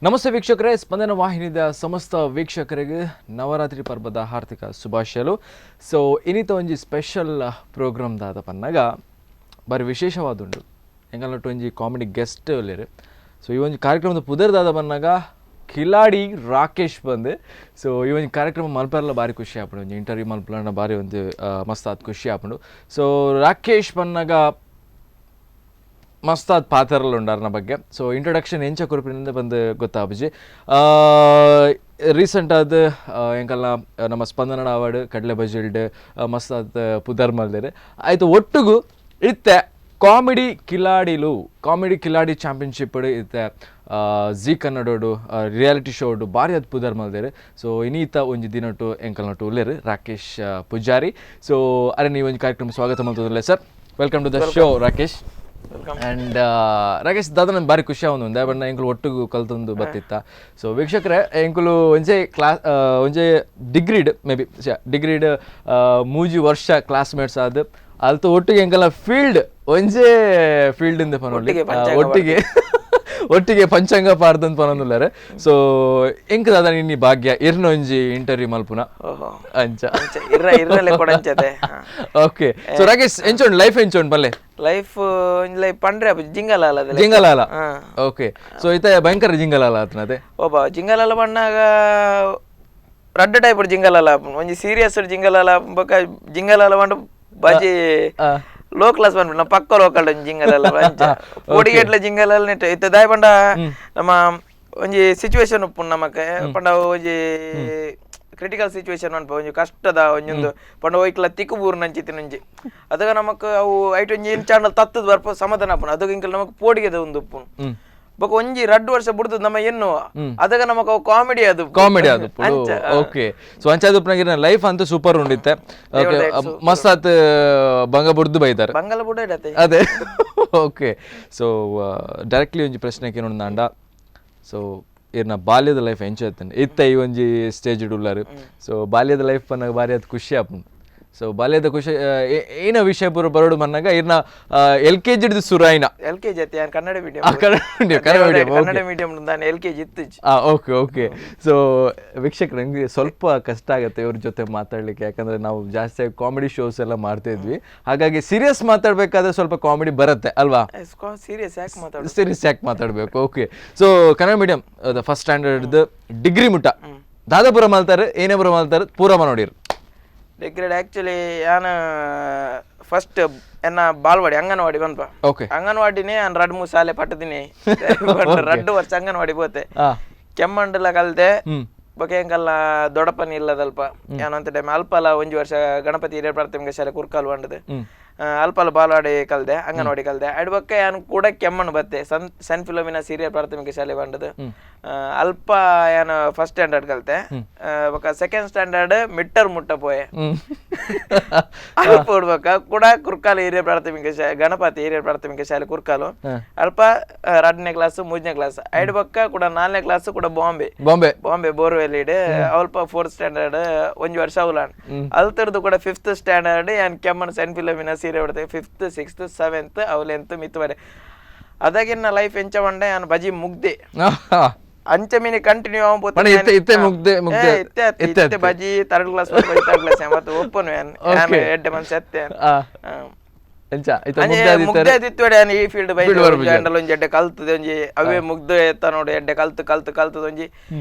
ನಮಸ್ತೆ ವೀಕ್ಷಕರೇ, ಸ್ಪಂದನ ವಾಹಿನಿದ ಸಮಸ್ತ ವೀಕ್ಷಕರಿಗೆ ನವರಾತ್ರಿ ಪರ್ವದ ಹಾರ್ದಿಕ ಶುಭಾಶಯಲು. ಸೊ ಇನಿತ ಒಂಜಿ ಸ್ಪೆಷಲ್ ಪ್ರೋಗ್ರಾಮ್ ದಾದ ಪನ್ನಗ ಬಾರಿ ವಿಶೇಷವಾದುಂಡು. ಎಂಕಲ್ನೊಟ್ಟು ಒಂಜಿ ಕಾಮಿಡಿ ಗೆಸ್ಟ್ ಉಲ್ಲೆರ್. ಸೊ ಈ ಒಂಜಿ ಕಾರ್ಯಕ್ರಮದ ಪುದರ್ ದಾದ ಪನ್ನಗ ಕಿಲಾಡಿ ರಾಕೇಶ್ ಬಂದು. ಸೊ ಈ ಒಂಜಿ ಕಾರ್ಯಕ್ರಮ ಮಲ್ಪೆರ್ಲ ಬಾರಿ ಖುಷಿ ಆಪುಂಡು. ಒಂಜಿ ಇಂಟರ್ವ್ಯೂ ಮಲ್ಪಲಂಡ ಬಾರಿ ಒಂದು ಮಸ್ತ್ ಆದ್ ಖುಷಿ ಆಪುಂಡು. ಸೊ ರಾಕೇಶ್ ಪನ್ನಗ ಮಸ್ತಾದ್ ಪಾತೆರಲು ಉಂಡು ಬಗ್ಗೆ. ಸೊ ಇಂಟ್ರೊಡಕ್ಷನ್ ಎಂಚ ಕೊರ್ಪಿನಿಂದ ಬಂದು ಗೊತ್ತಾಪುಜಿ. ರೀಸೆಂಟ್ ಆದ್ ಎಂಕಲ್ನ ನಮ್ಮ ಸ್ಪಂದನ ಅವಾರ್ಡ್ ಕಡಲೆ ಬಜಿಲ್ಡ್ ಮಸ್ತಾದ್ ಪುದರ್ ಮಲ್ದೆರ್. ಆಯ್ತು, ಒಟ್ಟುಗು ಇತ್ತೆ ಕಾಮಿಡಿ ಕಿಲಾಡಿಲು, ಕಾಮಿಡಿ ಕಿಲಾಡಿ ಚಾಂಪಿಯನ್ಶಿಪ್ ಇತ್ತೆ ಜಿ ಕನ್ನಡೋಡು ರಿಯಾಲಿಟಿ ಶೋಡು ಭಾರಿ ಅದ್ ಪುದರ್ ಮಲ್ದೆರ್. ಸೊ ಇನೀತ ಒಂಜಿ ದಿನಟು ಎಂಕಲ್ನೊಟ್ಟು ಉಲ್ಲೆರ್ ರಾಕೇಶ್ ಪೂಜಾರಿ. ಸೊ ಅರೆ ನೀವು ಒಂಜಿ ಕಾರ್ಯಕ್ರಮ ಸ್ವಾಗತ ಮಲ್ತದಿಲ್ಲ sir. Welcome to the show, Rakesh. And Rakesh ದಾದ ನಂಗೆ ಬಾರಿ ಖುಷಿ ಆವೊಂದು ಉಂದೆ ಬಣ್ಣ ಎಂಕುಲು ಒಟ್ಟುಗು ಕಲ್ತೊಂದು ಬತ್ತಿತ್ತ. ಸೊ ವೀಕ್ಷಕರೇ, ಎಂಕುಲು ಒಂಜೆ ಕ್ಲಾಸ್, ಒಂಜೆ ಡಿಗ್ರಿಡ್, ಮೇ ಬಿ ಡಿಗ್ರಿಡ್ 3 ವರ್ಷ ಕ್ಲಾಸ್ಮೇಟ್ಸ್ ಆದ್, ಅಲ್ತ ಒಟ್ಟಿಗೆ ಎಂಕಲ್ನ ಫೀಲ್ಡ್ ಒಂಜೇ ಫೀಲ್ಡ್ ಇಂದ ಪನೊಲಿ. ಒಟ್ಟಿಗೆ ಪಂಚಾಂಗ. ಒಟ್ಟಿಗೆ ಒಟ್ಟಿಗೆ ಪಂಚಾಂಗ ಪಾರ್ದಂತ ಪನೊಂದುಲ್ಲಾರೆ. ಸೊ ಎಂಕ್ ದಾದ ನಿನ್ನಿ ಭಾಗ್ಯ ಇರ್ನ ಒಂಜಿ ಇಂಟರ್ವ್ಯೂ ಮಲ್ಪುನ. ಓಹೋ. ಅಂಚ. ಅಂಚ ಇರ್ರ ಇರ್ರಲೆ ಕೊಡಂಚತೆ. ಓಕೆ, ಸೊ ರಾಕೇಶ್, ಎಂಚೋಂಡ್ ಲೈಫ್? ಎಂಚೋಂಡ್ ಪಲ್ಲೆ? ಲೈಫ್ ಲೈಫ್ ಪಂಡ್ರೆ ಅಪ್ಪ ಜಿಂಗಲಾಲ ಅದ. ಜಿಂಗಲಾಲ. ಓಕೆ, ಸೊ ಇತ್ತೆ ಭಯಂಕರ ಜಿಂಗಲಾಲ ಆತನದೆ. ಒಬ್ಬ ಜಿಂಗಲಾಲ ಪಣ್ಣಾಗ ರಡ್ಡ್ ಟೈಪ್ ಜಿಂಗಲಾಲ. ಒಂಜಿ ಸೀರಿಯಸ್ ಜಿಂಗಲಾಲ, ಬೊಕ ಜಿಂಗಲಾಲ ಪಂಡ ಬಜಿ ಲೋ ಕ್ಲಾಸ್ ಪನ್ಪುಂಡು. ನಮ್ಮ ಪಕ್ಕ ಲೋಕಲ್ ಜಿಂಗಲಾಲ ಅಂಚ ಪೋಡಿಗೇಟ್ಲ ಜಿಂಗಲಾಲ ನೆಟ್ ಇತ್ತೆ ದಾಯ ಪಂಡ ನಮ್ಮ ಒಂಜಿ ಸಿಚುವೇಶನ್ ಉಪ್ಪುಂಡು ನಮಕ್. ಪಂಡ ಒಂಜಿ ಕ್ರಿಟಿಕಲ್ ಸಿಚುವೇಶನ್ ಪನ್ಪ, ಒಂಜಿ ಕಷ್ಟದ ಒಂಜೊಂದು ಪಂಡ ಒಯ್ಕ್ಲ ತಿಕ್ಕು ಬೂರು ನಂಚಿತ್ತಿನೊಂಜಿ. ಅದಗ ನಮಕ್ ಅವು ಐಟ್ ಒಂಜಿ ಏನ್ ಚಾನಲ್ ತತ್ತದ್ ಬರ್ಪ ಸಮಾಧಾನ ಆಪುಂಡು. ಅದಗ ಇಂಕಲ್ ನಮಕ್ ಪೋಡಿಗೆದ ಒಂದು ಉಪ್ಪುಂಡು. ಬೊಕ ಒಂಜಿ 2 ವರ್ಷ ಬುಡ್ದು ನಮ್ಮ ಎನ್ನುವ ಅದಗ ನಮಕ್ ಅವು ಕಾಮಿಡಿ ಅದು. ಕಾಮಿಡಿ ಅದು. ಅಂಚ. ಓಕೆ, ಸೊ ಅಂಚಾದ ಲೈಫ್ ಅಂತೂ ಸೂಪರ್ ಉಂಡಿತ್ತೆ. ಓಕೆ, ಮಸ್ತ್ ಆತ್ ಬಂಗ ಬುಡ್ದು ಬೈತಾರೆ. ಬಂಗಲ ಬುಡ ಇಡತ್ತೆ. ಅದೇ. Okay, so directly ಒಂಜಿ ಪ್ರಶ್ನೆ ಕೇಳೋಣ. ಸೊ ಇರ್ನ ಬಾಲ್ಯದ ಲೈಫ್ ಎಂಚ ಇತ್ತಂಡೆ? ಇತ್ತ ಈ ಒಂಜಿ ಸ್ಟೇಜ್ ಉಳ್ಳಾರು. ಸೊ ಬಾಲ್ಯದ ಲೈಫ್ ಪನ್ನಾಗ ಬಾರಿ ಅದು ಖುಷಿ ಆಪುಂಡು. ಸೊ ಬಾಲ್ಯದ ಖುಷಿ ಏನ ವಿಷಯ ಪೂರ ಬರೋಡು ಮನ್ನಾಗ ಇರ್ನ ಎಲ್ ಕೆ ಜಿಡ್ದು ಸುರಾಯಿನ. ಎಲ್ ಕೆ ಜಿ ಅತ್ತೆ, Kannada medium. Kannada medium, Kannada medium. Kannada medium ನಾನು ಎಲ್ ಕೆ G ಇತ್ತು. Okay okay. So ವೀಕ್ಷಕರು, ನಂಗೆ ಸ್ವಲ್ಪ ಕಷ್ಟ ಆಗುತ್ತೆ ಇವ್ರ ಜೊತೆ ಮಾತಾಡ್ಲಿಕ್ಕೆ. ಯಾಕಂದ್ರೆ ನಾವು ಜಾಸ್ತಿ ಕಾಮಿಡಿ ಶೋಸ್ ಎಲ್ಲ ಮಾಡ್ತಾ ಇದ್ವಿ. ಹಾಗಾಗಿ ಸೀರಿಯಸ್ ಮಾತಾಡ್ಬೇಕಾದ್ರೆ ಸ್ವಲ್ಪ ಕಾಮಿಡಿ ಬರುತ್ತೆ ಅಲ್ವಾ? ಸೀರಿಯಸ್ ಯಾಕೆ ಮಾತಾಡು? ಸೀರಿಯಸ್ ಯಾಕೆ ಮಾತಾಡಬೇಕು? Okay, so Kannada medium first standard degree ಮುಟ್ಟ ದಾದಾಪುರ ಮಲ್ತಾರೆ, ಏನೇ ಪುರ ಮಲ್ತಾರೆ, ಪೂರ ನೋಡಿರು. ಡಿಗ್ರಿ ಆಕ್ಚುಲಿ ಯಾನ್ ಫಸ್ಟ್ ಎನ್ನ ಬಾಲ್ವಾಡಿ, ಅಂಗನವಾಡಿ ಬಂದ್ಪ. ಅಂಗನವಾಡಿನೇ ನಾನು ರಡ್ ಮೂರು ಶಾಲೆ ಪಟ್ಟದಿನಿ. 2 ವರ್ಷ ಅಂಗನವಾಡಿ ಪೋತೆ. ಕೆಮ್ಮಂಡಲ ಕಲ್ತೆ. ಬೊಕ ಎಂಕಲ್ನ ದೊಡಪನಿ ಇಲ್ಲದಲ್ಪ ಯಾನಂತ ಟೈಮ್ ಅಲ್ಪಲ ಒಂಜಿ ವರ್ಷ ಗಣಪತಿ ಹಿರಿಯ ಪ್ರಾಥಮಿಕ ಶಾಲೆ ಕುರ್ಕಾಲ್ ಬಂಡದು. ಅಲ್ಪಲ ಬಾಲ್ವಾಡಿ ಕಲ್ದೆ, ಅಂಗನವಾಡಿ ಕಲ್ದೆ. ಅಡ್ ಬೊಕ್ಕ ಯಾನ್ ಕೂಡ ಕೆಮ್ಮಣ್ಣು ಬತ್ತೆ. ಸನ್ ಸೆಂಟ್ ಫಿಲೋಮಿನಾ ಸೀರಿಯರ್ ಪ್ರಾಥಮಿಕ ಶಾಲೆ ಬಂಡದು. ಅಲ್ಪ ಯಾನ್ ಫಸ್ಟ್ ಸ್ಟ್ಯಾಂಡರ್ಡ್ ಕಲ್ತೆ. ಬೊಕ ಸೆಕೆಂಡ್ ಸ್ಟ್ಯಾಂಡರ್ಡ್ ಮಿಟ್ಟರ್ ಮುಟ್ಟ ಪೋಯೆ. ಅಲ್ಪ ಬೊಕ್ಕ ಕೂಡ ಕುರ್ಕಾಲು ಹಿರಿಯ ಪ್ರಾಥಮಿಕ ಶಾಲೆ, ಗಣಪತಿ ಹಿರಿಯ ಪ್ರಾಥಮಿಕ ಶಾಲೆ ಕುರ್ಕಾಲು. ಅಲ್ಪ 2ನೇ ಕ್ಲಾಸ್, 3ನೇ ಕ್ಲಾಸ್. ಐಡ್ ಬೊಕ್ಕ ಕೂಡ 4ನೇ ಕ್ಲಾಸ್ ಕೂಡ ಬಾಂಬೆ. ಬಾಂಬೆ. ಬಾಂಬೆ ಬೋರ್ವೆಲ್ ಇಡ್ ಅಲ್ಪ ಫೋರ್ತ್ ಸ್ಟ್ಯಾಂಡರ್ಡ್ ಒಂಜಿ ವರ್ಷ ಅವಲಾನ್. ಅಲ್ತರ್ದು ಕೂಡ ಫಿಫ್ತ್ ಸ್ಟ್ಯಾಂಡರ್ಡ್ ಯಾನ್ ಕೆಮ್ಮನ್ ಸೆಂಟ್ ಫಿಲೋಮಿನಾ ಸೀರೆ ಹೊಡ್ತೆ. Fifth, sixth, seventh ಅವಲೆಂತ್ ಮಿತ್ತುವರೆ. ಅದಾಗಿನ್ನ ಲೈಫ್ ಎಂಚ ಬಂಡೆ, ಯಾನ್ ಬಜಿ ಮುಗ್ದೆ. ಅಂಚ ಮೀನಿ ಕಂಟಿನ್ಯೂ. ಪಂಡ ಇತ್ತೆ ಇತ್ತೆ ಮುಗ್ದೆ ಮುಗ್ದೆ. ಇತ್ತೆ ಇತ್ತೆ. ಇತ್ತೆ ಬಜಿ third class, third class ಮತ್ತೆ ಒಪ್ಪನು ಯಾನ್ ಯಾನ್ ಎಡ್ಡೆ ಮನ್ಸ ಎತ್ತೆ. ಎಂಚ ಇತ್ತೆ ಮುಗ್ದೆ? ಮುಗ್ದೆ ದಿತ್ವೆಡೆ ಯಾನ್ ಈ ಫೀಲ್ಡ್ ಬೈ Field ಬರ್ಪುಜೆ. ಅಂಡಲ ಒಂಜಿ ಎಡ್ಡೆ ಕಲ್ತದೆ, ಒಂಜಿ ಅವೇ ಮುಗ್ದು ಎತ್ತ ನೋಡು. ಎಡ್ಡೆ ಕಲ್ತು ಕಲ್ತು ಕಲ್ತದ ಒಂಜಿ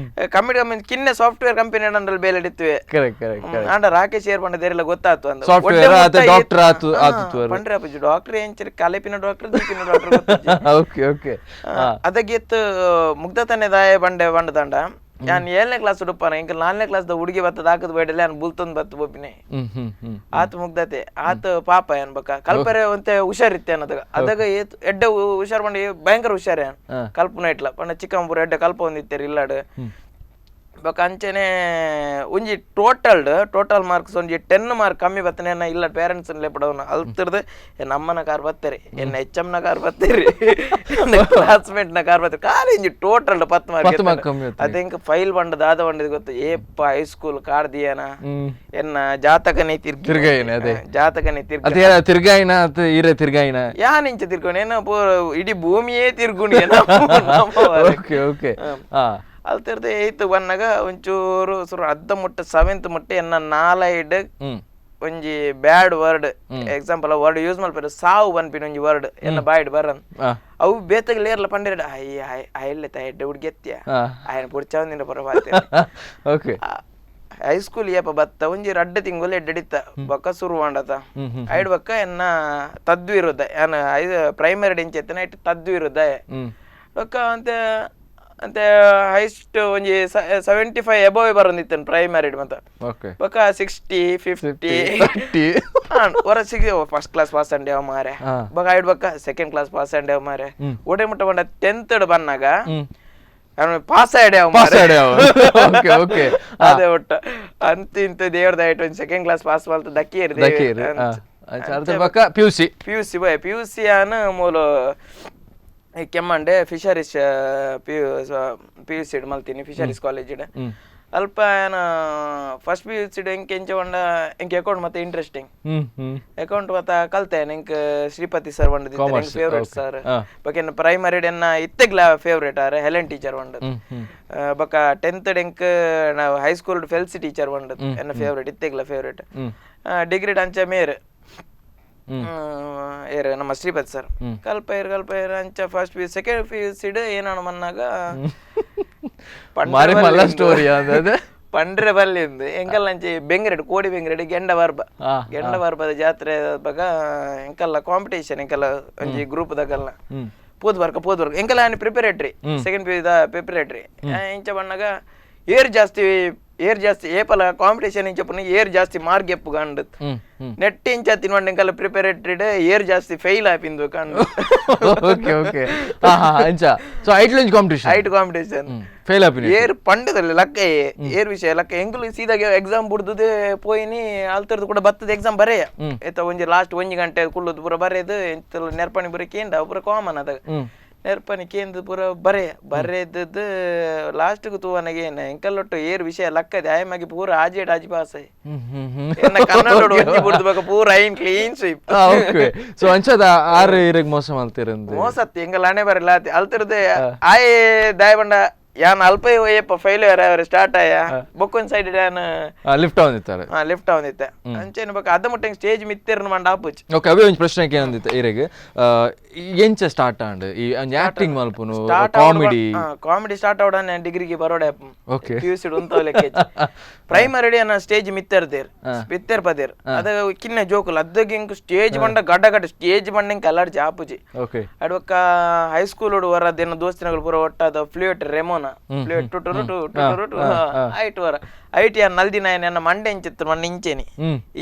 ಕಂಪ್ಯೂಟರ್ ಕಂಪನಿ, ಕಿನ್ನೆ ಸಾಫ್ಟ್ವೇರ್ ಕಂಪನಿ ಅಂಡಲ್ ಬೇಲೆ ಇತ್ತುವೆ. Correct correct. ಆಂಡ ರಾಕೇಶ್ ಏರ್ ಪಂಡ ದೇರೆಲ್ಲ ಗೊತ್ತಾತು ಅಂದ. Software ಆತ doctor ಆತು. ಪಂಡ್ರೆ ಅಪ್ಪುಜಿ ಡಾಕ್ಟರ್ ಎಂಚರಿ ಕಲೆಪಿನ ಡಾಕ್ಟರ್, ದೀಪಿನ doctor. Okay okay ಅದಕ್ಕಿತ್ತು ಮುಗ್ಧ ತಾನೆ ದಾಯ ಬಂಡೆ ಬಂಡದಂಡ. ಯಾನ್ 7ನೇ ಕ್ಲಾಸ್ ಉಡುಪಾನ ಇಂಕ 4ನೇ ಕ್ಲಾಸ್ the ಹುಡುಗಿ ಬತ್ತದ ಹಾಕದ್ ಬೇಡಲ್ಲ, ಯಾನ್ ಬುಲ್ತೊಂದು ಬತ್ತು ಬೋಪಿನೆ. ಹ್ಮ್ ಹ್ಮ್ ಹ್ಮ್ ಆತ ಮುಗ್ಧತೆ ಆತ ಪಾಪ ಏನ್ ಬಕ್ಕ ಕಲ್ಪರೆ ಒಂತೆ ಹುಷಾರಿತ್ತೆ ಅನ್ನೋದಾಗ. ಅದಾಗ ಏತ್ ಎಡ್ಡೆ ಹುಷಾರ್ ಬಂಡ, ಭಯಂಕರ ಹುಷಾರ್ ಯಾನ್. ಕಲ್ಪನ ಇಟ್ಲ ಪಂಡ ಚಿಕ್ಕಂಪುರ ಎಡ್ಡೆ ಕಲ್ಪ ಒಂದಿತ್ತೇರಿ ಇಲ್ಲಾಡು. ಬೊಕ ಅಂಚೆನೆ ಒಂಜಿ total total marks ಒಂಜಿ 10 ಮಾರ್ಕ್ ಕಮ್ಮಿ ಬತ್ತನೆ ಇಲ್ಲ ಪೇರೆಂಟ್ಸ್ ಲೆಪಡವನ ಅಲ್ತಿರ್ದು ನಮ್ಮನ ಕಾರ್ ಬತ್ತರಿ, ಎನ್ನ ಎಚ್ ಎಂ ನ ಕಾರ್ ಬತ್ತರಿ, ಕ್ಲಾಸ್ಮೇಟ್ ನ ಕಾರ್ ಬತ್ತರಿ, ಕಾಲೇಜ್ ಟೋಟಲ್ 10 ಮಾರ್ಕ್ ಕಮ್ಮಿ. ಅದೇ ಇಂಕ ಫೈಲ್ ಬಂಡದ ಆದ ಬಂಡದ ಗೊತ್ತು. ಏಪ್ಪ high school car ದಿಯನ ಎನ್ನ ಜಾತಕನೇ ತಿರ್ಗಾಯಿನ ಅದೇ. ಜಾತಕನೇ ತಿರ್ಗ ಅದೇ ತಿರ್ಗಾಯಿನ ಈರೆ ತಿರ್ಗಾಯಿನ ಯಾನ್ ಇಂಚ ತಿರ್ಕೊಂಡು ಏನ ಇಡೀ ಭೂಮಿಯೇ ತಿರ್ಗುಣಿ. ಓಕೆ ಓಕೆ ಅಲ್ತಿರ್ದು ಏಯ್ತ್ ಬನ್ನಾಗ ಒಂಚೂರು ಸುರು ಅರ್ಧ ಮುಟ್ಟ ಸೆವೆಂತ್ ಮುಟ್ಟ ಎನ್ನ ನಾಲೈಡ್ ಒಂಜಿ bad word, example word use ಮಲ್ಪೆರ್ ಸಾವು ಪನ್ಪಿನ ಒಂಜಿ ವರ್ಡ್ ಎನ್ನ ಬಾಯ್ಡ್ ಬರನ್ ಅವು ಬೇತಗಲೇರ್ಲ ಪಂಡಿರಡ ಅಯ್ಯ ಅಯ್ಯಲ್ಲ ಎಡ್ಡೆ ಹುಡುಗೆತ್ತಿಯ ಆಯನ ಪುಡ್ಚಾವಂದಿನ ಪರ. Okay. High school ಏಪ ಬತ್ತ ಒಂಜಿ ರಡ್ಡ್ ತಿಂಗಳು ಎಡ್ಡೆಡಿತ್ತ ಬೊಕ್ಕ ಸುರು ಮಾಡತ ಐಡ್ ಬೊಕ್ಕ ಎನ್ನ ತದ್ದು ಇರುದ ಏನ ಪ್ರೈಮರಿ ಇಂಚ ಎತ್ತನ ಇಟ್ಟು ತದ್ದು ಇರುದ ಬೊಕ್ಕ ಅಂತೆ ಅಂತೆ ಹೈಸ್ಟ್ ಒಂಜಿ 75 ಎಬೋವ್ ಬರೊಂದಿತ್ತನ್ ಪ್ರೈಮರಿ ಮತ್ತ. ಬೊಕ್ಕ 60 50 ಹೊರ ಸಿಗಿ first class pass ಅಂಡೆ ಅವ ಮಾರೆ, ಬೊಕ್ಕ ಐಡ್ ಬೊಕ್ಕ second class pass ಅಂಡೆ ಅವ ಮಾರೆ, ಒಡೆ ಮುಟ್ಟ ಬಂಡ ಟೆಂತ್ ಬನ್ನಾಗ ಪಾಸ್ ಆಯ್ಡೆ ಅವ ಪಾಸ್ ಆಯ್ಡೆ ಅವ. ಓಕೆ ಓಕೆ ಅದೇ ಒಟ್ಟ ಅಂತ ಇಂತ ದೇವ್ರದ ಆಯ್ತು ಒಂದ್ second class pass ಮಲ್ತ ದಕ್ಕಿಯರು. ದಕ್ಕಿಯರು. ಬೊಕ್ಕ P U C P U C boy P U C ಆನ್ ಮೂಲ ಕೆಮ್ಮಂಡೆ fisheries P U P U C ಮಲ್ತೀನಿ fisheries college ಅಲ್ಪ ಏನ first P U C ಎಂಕ್ ಎಂಚ ಪಂಡ ಎಂಕ್ ಅಕೌಂಟ್ ಮತ್ತೆ ಇಂಟ್ರೆಸ್ಟಿಂಗ್ ಅಕೌಂಟ್ ಮತ್ತ ಕಲ್ತೆ ಎಂಕ್ ಶ್ರೀಪತಿ ಸರ್ ಬಂಡದಿತ್ತೆ ಎಂಕ್ ಫೇವ್ರೇಟ್ ಸರ್. ಬೊಕ್ಕ ಪ್ರೈಮರಿ ಎನ್ನ ಇತ್ತೆಗ್ಲ ಫೇವ್ರೇಟ್ ಆರೆ ಹೆಲೆನ್ ಟೀಚರ್ ಬಂಡದ್. ಬೊಕ್ಕ ಟೆಂತ್ ಎಂಕ್ ನಾವು ಹೈಸ್ಕೂಲ್ ಫೆಲ್ಸಿ ಟೀಚರ್ ಬಂಡದ್ ಎನ್ನ ಫೇವ್ರೇಟ್ ಇತ್ತೆಗ್ಲ ಫೇವ್ರೇಟ್. ಡಿಗ್ರಿ ಅಂಚ ಮೇರ್ ಏರ್ ನಮ್ಮ ಶ್ರೀಪತಿ ಸರ್ ಕಲ್ಪ ಏರ್ ಕಲ್ಪ ಏರ್ ಅಂಚ first P U second P U ಸಿಡ್ ಏನಾಣ ಮನ್ನಾಗ ಮಾರಿ ಮಲ್ಲ ಸ್ಟೋರಿ ಅದೇ. ಪಂಡ್ರೆ ಬಲ್ಲಿಂದು ಎಂಕಲ್ಲ ಅಂಚೆ ಬೆಂಗ್ರೆಡ್ ಕೋಡಿ ಬೆಂಗ್ರೆಡ್ ಗೆಂಡ ಬರ್ಬ ಗೆಂಡ ಬರ್ಬದ ಜಾತ್ರೆ ಬಗ ಎಂಕಲ್ಲ ಕಾಂಪಿಟೇಷನ್ ಎಂಕಲ್ಲ ಒಂಜಿ ಗ್ರೂಪ್ ದಗಲ್ಲ ಪೋದ್ ಬರ್ಕ ಪೋದ್ ಬರ್ಕ ಎಂಕಲ್ಲ ಆನೆ preparatory second P U the preparatory ಇಂಚ ಬಣ್ಣಗ ಏರ್ ಜಾಸ್ತಿ ಏರ್ ಜಾಸ್ತಿ ಏಪಲ ಕಾಂಪಿಟೇಷನ್ ಇಂಚ ಪುನ ಏರ್ ಜಾಸ್ತಿ ಮಾರ್ಕ್ ಎಪ್ಪು ಕಂಡು ನೆಟ್ ಇಂಚ ತಿನ್ವಂಡ ಎಂಕಲ್ಲ ಪ್ರಿಪರೇಟರಿ ಏರ್ ಜಾಸ್ತಿ ಫೇಲ್ ಆಪಿಂದು ಕಂಡು. ಓಕೆ ಓಕೆ ಅಂಚ ಸೊ ಐಟ್ lunch competition height competition fail ಆಪಿನಿ ಏರ್ ಪಂಡದಲ್ಲಿ ಲಕ್ಕ ಏರ್ ವಿಷಯ ಲಕ್ಕ ಎಂಕುಲು ಸೀದಾಗೆ ಎಕ್ಸಾಮ್ ಬುಡ್ದುದೆ ಪೋಯಿನಿ ಅಲ್ತರ್ದು ಕೂಡ ಬತ್ತದ ಎಕ್ಸಾಮ್ ಬರೆಯ ಏತ ಒಂಜಿ ಲಾಸ್ಟ್ ಒಂಜಿ ಗಂಟೆ ಕುಲ್ಲುದು ಪೂರ ಬರೆದು ಎಂತಲ ನೆರ್ಪಣಿ ಪೂರ ಕೇಂದ ಪೂರ ಕಾಮನ್ ಅದಾಗ ನೆರ್ಪಣಿ ಕೇಂದ್ರ ಪೂರ ಬರೆಯ ಬರೆದದ್ದು ಲಾಸ್ಟ್ಗೆ ತೂವನಗೆ ಏನ ಎಂಕಲ್ಲೊಟ್ಟು ಏರ್ ವಿಷಯ ಲಕ್ಕದೆ ಆಯಮಾಗಿ ಪೂರ ಆಜೇಡ್ ಆಜಿ ಪಾಸ್ ಎನ್ನ ಕನ್ನಡ ಒಂಜಿ ಬುಡ್ದು ಬೊಕ ಪೂರ ಐನ್ clean sweep. Okay so ಅಂಚದ ಆರು ಇರಗ್ ಮೋಸ ಮಲ್ತಿರಂದು ಮೋಸತ್ತಿ ಎಂಕಲ್ ಹಣೆ ಬರಲ್ಲ ಅಲ್ತಿರ್ದೆ ಆಯೆ ದಾಯ ಬಂಡ ಯಾನ್ ಅಲ್ಪ ಏಪ ಫೈಲ್ ಸ್ಟಾರ್ಟ್ ಆಯ ಬೊಕ್ಕೊಂದ್ ಸೈಡ್ ಯಾನ್ ಲಿಫ್ಟ್ ಆವೊಂದಿತ್ತಾರೆ ಲಿಫ್ಟ್ ಆವೊಂದಿತ್ತೆ ಅಂಚೆನ ಬೊಕ ಅದ ಮುಟ್ಟ ಸ್ಟೇಜ್ ಮಿತ್ತೇರ್ನ ಮಂಡ ಆಪುಜಿ. ಓಕೆ ಅವೇ ಒಂಜಿ ಪ್ರಶ್ನೆ ಏನಂದಿತ್ತೆ ಇರೆಗ್ ಎಂಚ ಸ್ಟಾರ್ಟ್ ಆಂಡ್ ಈ ಒಂಜಿ ಆಕ್ಟಿಂಗ್ ಮಲ್ಪುನು comedy comedy start ಆವಡ ಡಿಗ್ರಿಗೆ ಬರೋಡೆ. Okay. P U C ಉಂತವಲೆಕ್ಕೆ primary ಅನ್ನ ಸ್ಟೇಜ್ ಮಿತ್ತರ್ದೇರ್ ಮಿತ್ತೇರ್ ಪದೇರ್ ಅದ ಕಿನ್ನ ಜೋಕುಲ್ ಅದ್ದಗೆ ಇಂಕ್ ಸ್ಟೇಜ್ ಬಂಡ ಗಡ್ಡ ಗಡ್ಡ ಸ್ಟೇಜ್ ಬಂಡ ಇಂಕ್ ಅಲರ್ಜಿ ಆಪುಜಿ. ಓಕೆ. ಅಡ್ವಕ್ಕ ಹೈಸ್ಕೂಲ್ ವರ ದೇನ ದೋಸ್ತಿನಗಳು ಪೂರ ಒಟ್ಟಾದ ಫ್ಲೂಯೆಟ್ ರೆಮೋನ ಫ್ಲೂಯೆಟ್ ಟುಟುರು ಟು ಟುಟುರು ಟು ಐಟ್ ವರ ಐಟ್ ಯಾನ್ ನಲ್ದಿನ ನನ್ನ ಮಂಡೆ ಇಂಚಿತ್ತು ಮಂಡೆ ಇಂಚೆನಿ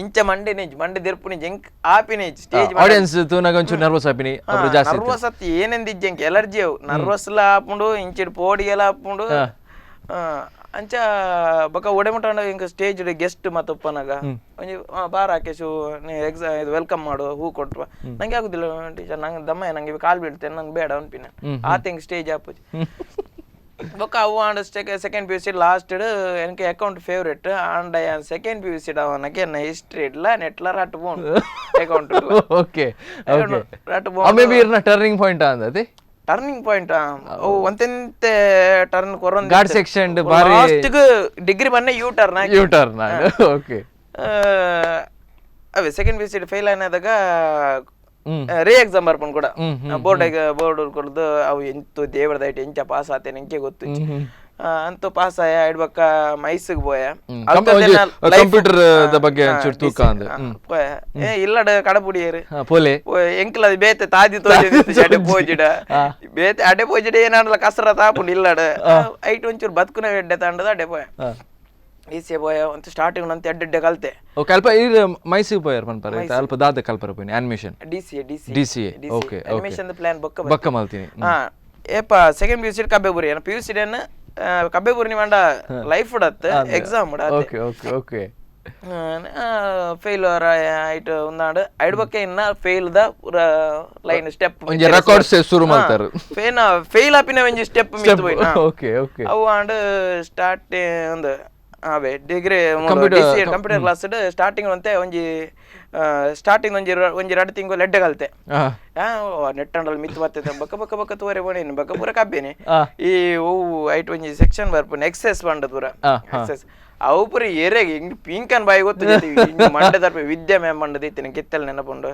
ಇಂಚ ಮಂಡೆ ನೆಂಜ್ ಮಂಡೆ ದೆರ್ಪುನಿ ಎಂಕ್ ಆಪಿನೇಜ್ ಸ್ಟೇಜ್ ಆಡಿಯನ್ಸ್ ತೂನಾಗ ಒಂಚೂರು ನರ್ವಸ್ ಆಪಿನಿ ಅಬ್ರು ಜಾಸ್ತಿ ನರ್ವಸ್ ಅತ್ತಿ ಏನೆಂದಿಜ್ಜೆ ಎಂಕ್ ಎಲರ್ಜಿ ಅವು ನರ್ವಸ್ ಲ ಆಪುಂಡು ಇಂಚಿಡ್ ಪೋಡಿಗೆಲ ಆಪುಂಡು ಅಂಚ ಬೊಕ ಒಡೆ ಮುಟ್ಟ ಇಂಕ ಸ್ಟೇಜ್ ಗೆಸ್ಟ್ ಮತ್ತ ಉಪ್ಪನಾಗ ಒಂಜಿ ಬಾರ ರಾಕೇಶು ನೀ ಎಕ್ಸಾಮ್ ಇದು welcome ಮಾಡು ಹೂ ಕೊಟ್ಟು ನಂಗೆ ಆಗುದಿಲ್ಲ ಟೀಚರ್ ನಂಗೆ ದಮ್ಮ ನಂಗೆ ಕಾಲು ಬೀಳ್ತೇನೆ ನಂಗೆ ಬೇಡ ಅನ್ಪಿನ ಆತ ಹಿಂಗ್ ಸ್ಟೇಜ್ ಆಪುಜಿ. ಬೊಕ ಅವು and second P U C last എനിക്ക് account favourite and second P U C ಅವನಕ್ಕೆ ಎನ್ನ ಹಿಸ್ಟ್ರಿ ಇಡ್ಲ ನೆಟ್ಲ ರಟ್ ಬೋಂಡು account okay okay ರಟ್ ಮೇ ಬಿ ಇರ್ನ ಟರ್ನಿಂಗ್ ಪಾಯಿಂಟ್ ಅಂದತಿ ಟರ್ನಿಂಗ್ ಪಾಯಿಂಟ್ ಅವು ಒಂತೆಂತೆ ಟರ್ನ್ ಕೊರೊಂದು ಗಾಡ್ ಸೆಕ್ಷನ್ ಬಾರಿ ಲಾಸ್ಟ್ ಡಿಗ್ರಿ ಬನ್ನೆ U turn U turn okay ಅವೇ second P U C fail ಆದಾಗ ರೀ ಎಕ್ಸಾಮ್ ಬರ್ಪುಂಡು ಕೂಡ ಬೋರ್ಡ್ ಬೋರ್ಡ್ ಕೊಡ್ದು ಅವು ಎಂತು ದೇವರದ ಐಟ್ ಎಂಚ ಪಾಸ್ ಆತೇನೆ ಎಂಕೆ ಗೊತ್ತು ಅಂತೂ ಪಾಸ್ ಆಯ ಇಡ್ಬಕ್ಕ ಮೈಸೂಗ್ ಪೋಯ ಕಂಪ್ಯೂಟರ್ the ಬಗ್ಗೆ ಒಂಚೂರು ತೂಕ ಅಂದ್ ಪೋಯ ಏ ಇಲ್ಲಡ ಕಡಪುಡಿಯರು ಪೋಲೆ ಎಂಕಲ್ ಅದು ಬೇತೆ ತಾದಿ ತೋಜಿತ್ತು ಅಡೆ ಪೋಜಿಡ ಬೇತೆ ಅಡೆ ಪೋಜಿಡ ಏನಾಡಲ ಕಸರತ್ ಆಪುಂಡು ಇಲ್ಲಡ ಐಟ್ ಒಂಚೂರು ಬದುಕುನ ಎಡ್ಡೆ ತಾಂಡದ ಅಡೆ ಪೋಯ ಈಸೆ ಪೋಯ ಅಂತ ಸ್ಟಾರ್ಟಿಂಗ್ ಅಂತ ಎಡ್ಡೆ ಕಲ್ತೆ ಓಕೆ ಅಲ್ಪ ಈ ಮೈಸೂರು ಪೋಯರ್ ಪನ್ಪರ ಅಲ್ಪ ದಾದ ಕಲ್ಪರ ಪೋಯಿನಿ animation D C A D C D C A okay animation plan ಬೊಕ್ಕ ಬೊಕ್ಕ ಮಲ್ತೀನಿ. ಹಾ ಏಪ second P U C ಕಬ್ಬೆ ಬುರಿ P U C ಕಬ್ಬೆ ಪೂರ್ಣಿ ಮಂಡ ಲೈಫ್ ಉಡತ್ತೆ exam. Okay okay okay. Fail ಐಟ್ ಉಂದಾಂಡ್. ಐಡ್ ಬೊಕ್ಕ ಇನ್ನ ಫೇಲ್ ದ ಪೂರ ಲೈನ್ ಸ್ಟೆಪ್. ಒಂಜಿ ರೆಕಾರ್ಡ್ಸ್ ಶುರು ಮಲ್ತಾರು. ಫೇಲ್ ಫೇಲ್ ಆಪಿನ ಒಂಜಿ ಸ್ಟೆಪ್ ಮಿತ್ತ್ ಪೋಯಿನ. Okay okay. ಅವು ಆಂಡ್ ಸ್ಟಾರ್ಟ್ ಒಂದು ಅವೇ degree computer class starting ಅಂತೆ ಒಂಜಿ ಸ್ಟಾರ್ಟಿಂಗ್ ಒಂಜಿ ಒಂಜಿ 2 ತಿಂಗಳು ಎಡ್ಡೆ ಕಲ್ತೆ. ನೆಟ್ ಅಂಡಲ್ ಮಿತ್ ಬರ್ತದೆ ಬಕ್ಕ ಬಕ್ಕ ಬಕ್ಕ ತೋರೆ ಬೋಣೇನು ಬಕ್ಕ ಪೂರ ಕಬ್ಬೇನೆ. ಈ ಓವು ಐಟ್ ಒಂಜಿ ಸೆಕ್ಷನ್ ಬರ್ಪುನೆ ಎಕ್ಸೆಸ್ ಬಂಡ ಪೂರ ಎಕ್ಸೆಸ್ ಅವು ಪೂರ ಎರೆಗೆ ಹಿಂಗ್ ಪಿಂಕನ್ ಬಾಯಿ ಗೊತ್ತು ಮಂಡೆ ದರ್ಪೆ ವಿದ್ಯೆ ಮ್ಯಾಮ್ ಮಂಡದ ಇತ್ತಿನ ಕಿತ್ತಲ್ ನೆನಪುಂಡು.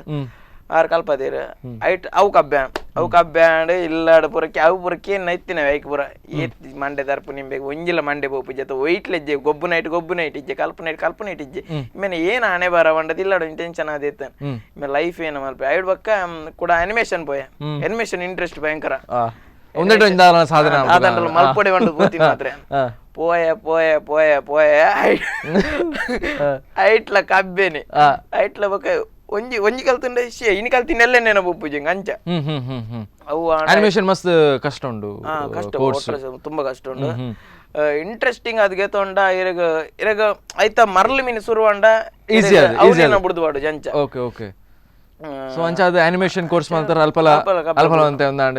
ಆರು ಕಲ್ಪದೇರು ಐಟ್ ಅವು ಕಬ್ಬ್ಯಾನ್ ಅವು ಕಬ್ಬ್ಯಾಂಡ್ ಇಲ್ಲಾಡ ಪೂರಕ್ಕೆ ಅವು ಪೂರಕ್ಕೆ ನೈತಿನ ಐಕ್ ಪೂರ ಏತ್ ಮಂಡೆ ದರ್ಪು ನಿಂಬೆ ಒಂಜಿಲ ಮಂಡೆ ಪೋಪು ಜೊತೆ ಒಯ್ಟ್ಲೆಜ್ಜೆ ಗೊಬ್ಬು ನೈಟ್ ಗೊಬ್ಬು ನೈಟ್ ಇಜ್ಜೆ ಕಲ್ಪ ನೈಟ್ ಕಲ್ಪ ನೈಟ್ ಇಜ್ಜೆ ಇಮ್ಮೇನೆ ಏನು ಹಣೆ ಬಾರ ಬಂಡದ ಇಲ್ಲಾಡ ಟೆನ್ಷನ್ ಆದಿತ್ತ ಇಮ್ಮೆ ಲೈಫ್ ಏನು ಮಲ್ಪ ಐಡ್ ಬಕ್ಕ ಕೂಡ ಅನಿಮೇಷನ್ ಪೋಯ. ಅನಿಮೇಷನ್ ಇಂಟ್ರೆಸ್ಟ್ ಭಯಂಕರ. ಸಾಧನೆ ಮಲ್ಪೊಡೆ ಬಂದು ಪೋತೀನಿ ಮಾತ್ರ. ಪೋಯ ಪೋಯ ಪೋಯ ಪೋಯ ಐಟ್ಲ ಕಬ್ಬೇನೆ ಐಟ್ಲ ಬೊಕ್ಕ ಒಂಜಿ ಒಂಜಿ ಕಲ್ತುಂಡ ಶೇ ಇನಿ ಕಲ್ತಿನ ಎಲ್ಲ ನೆನಪು ಅಂಚ. ಅವು ಅನಿಮೇಷನ್ ಮಸ್ತ್ ಕಷ್ಟ ಉಂಡು. ಕಷ್ಟ ತುಂಬಾ ಕಷ್ಟ ಉಂಡು. ಇಂಟ್ರೆಸ್ಟಿಂಗ್ ಅದಕ್ಕೆ ತೊಂಡ ಇರಗ ಇರಗ ಐತ ಮರಳು ಮೀನು ಸುರುವಂಡ ಈಸಿ ಬುಡ್ದು ಬಾಡು ಜಂಚ. Okay okay. So ಅಂಚ ಅದು ಅನಿಮೇಷನ್ ಕೋರ್ಸ್ ಮಾಡ್ತಾರೆ ಅಲ್ಪಲ ಅಲ್ಪಲ ಅಂತ ಒಂದಾಂಡ್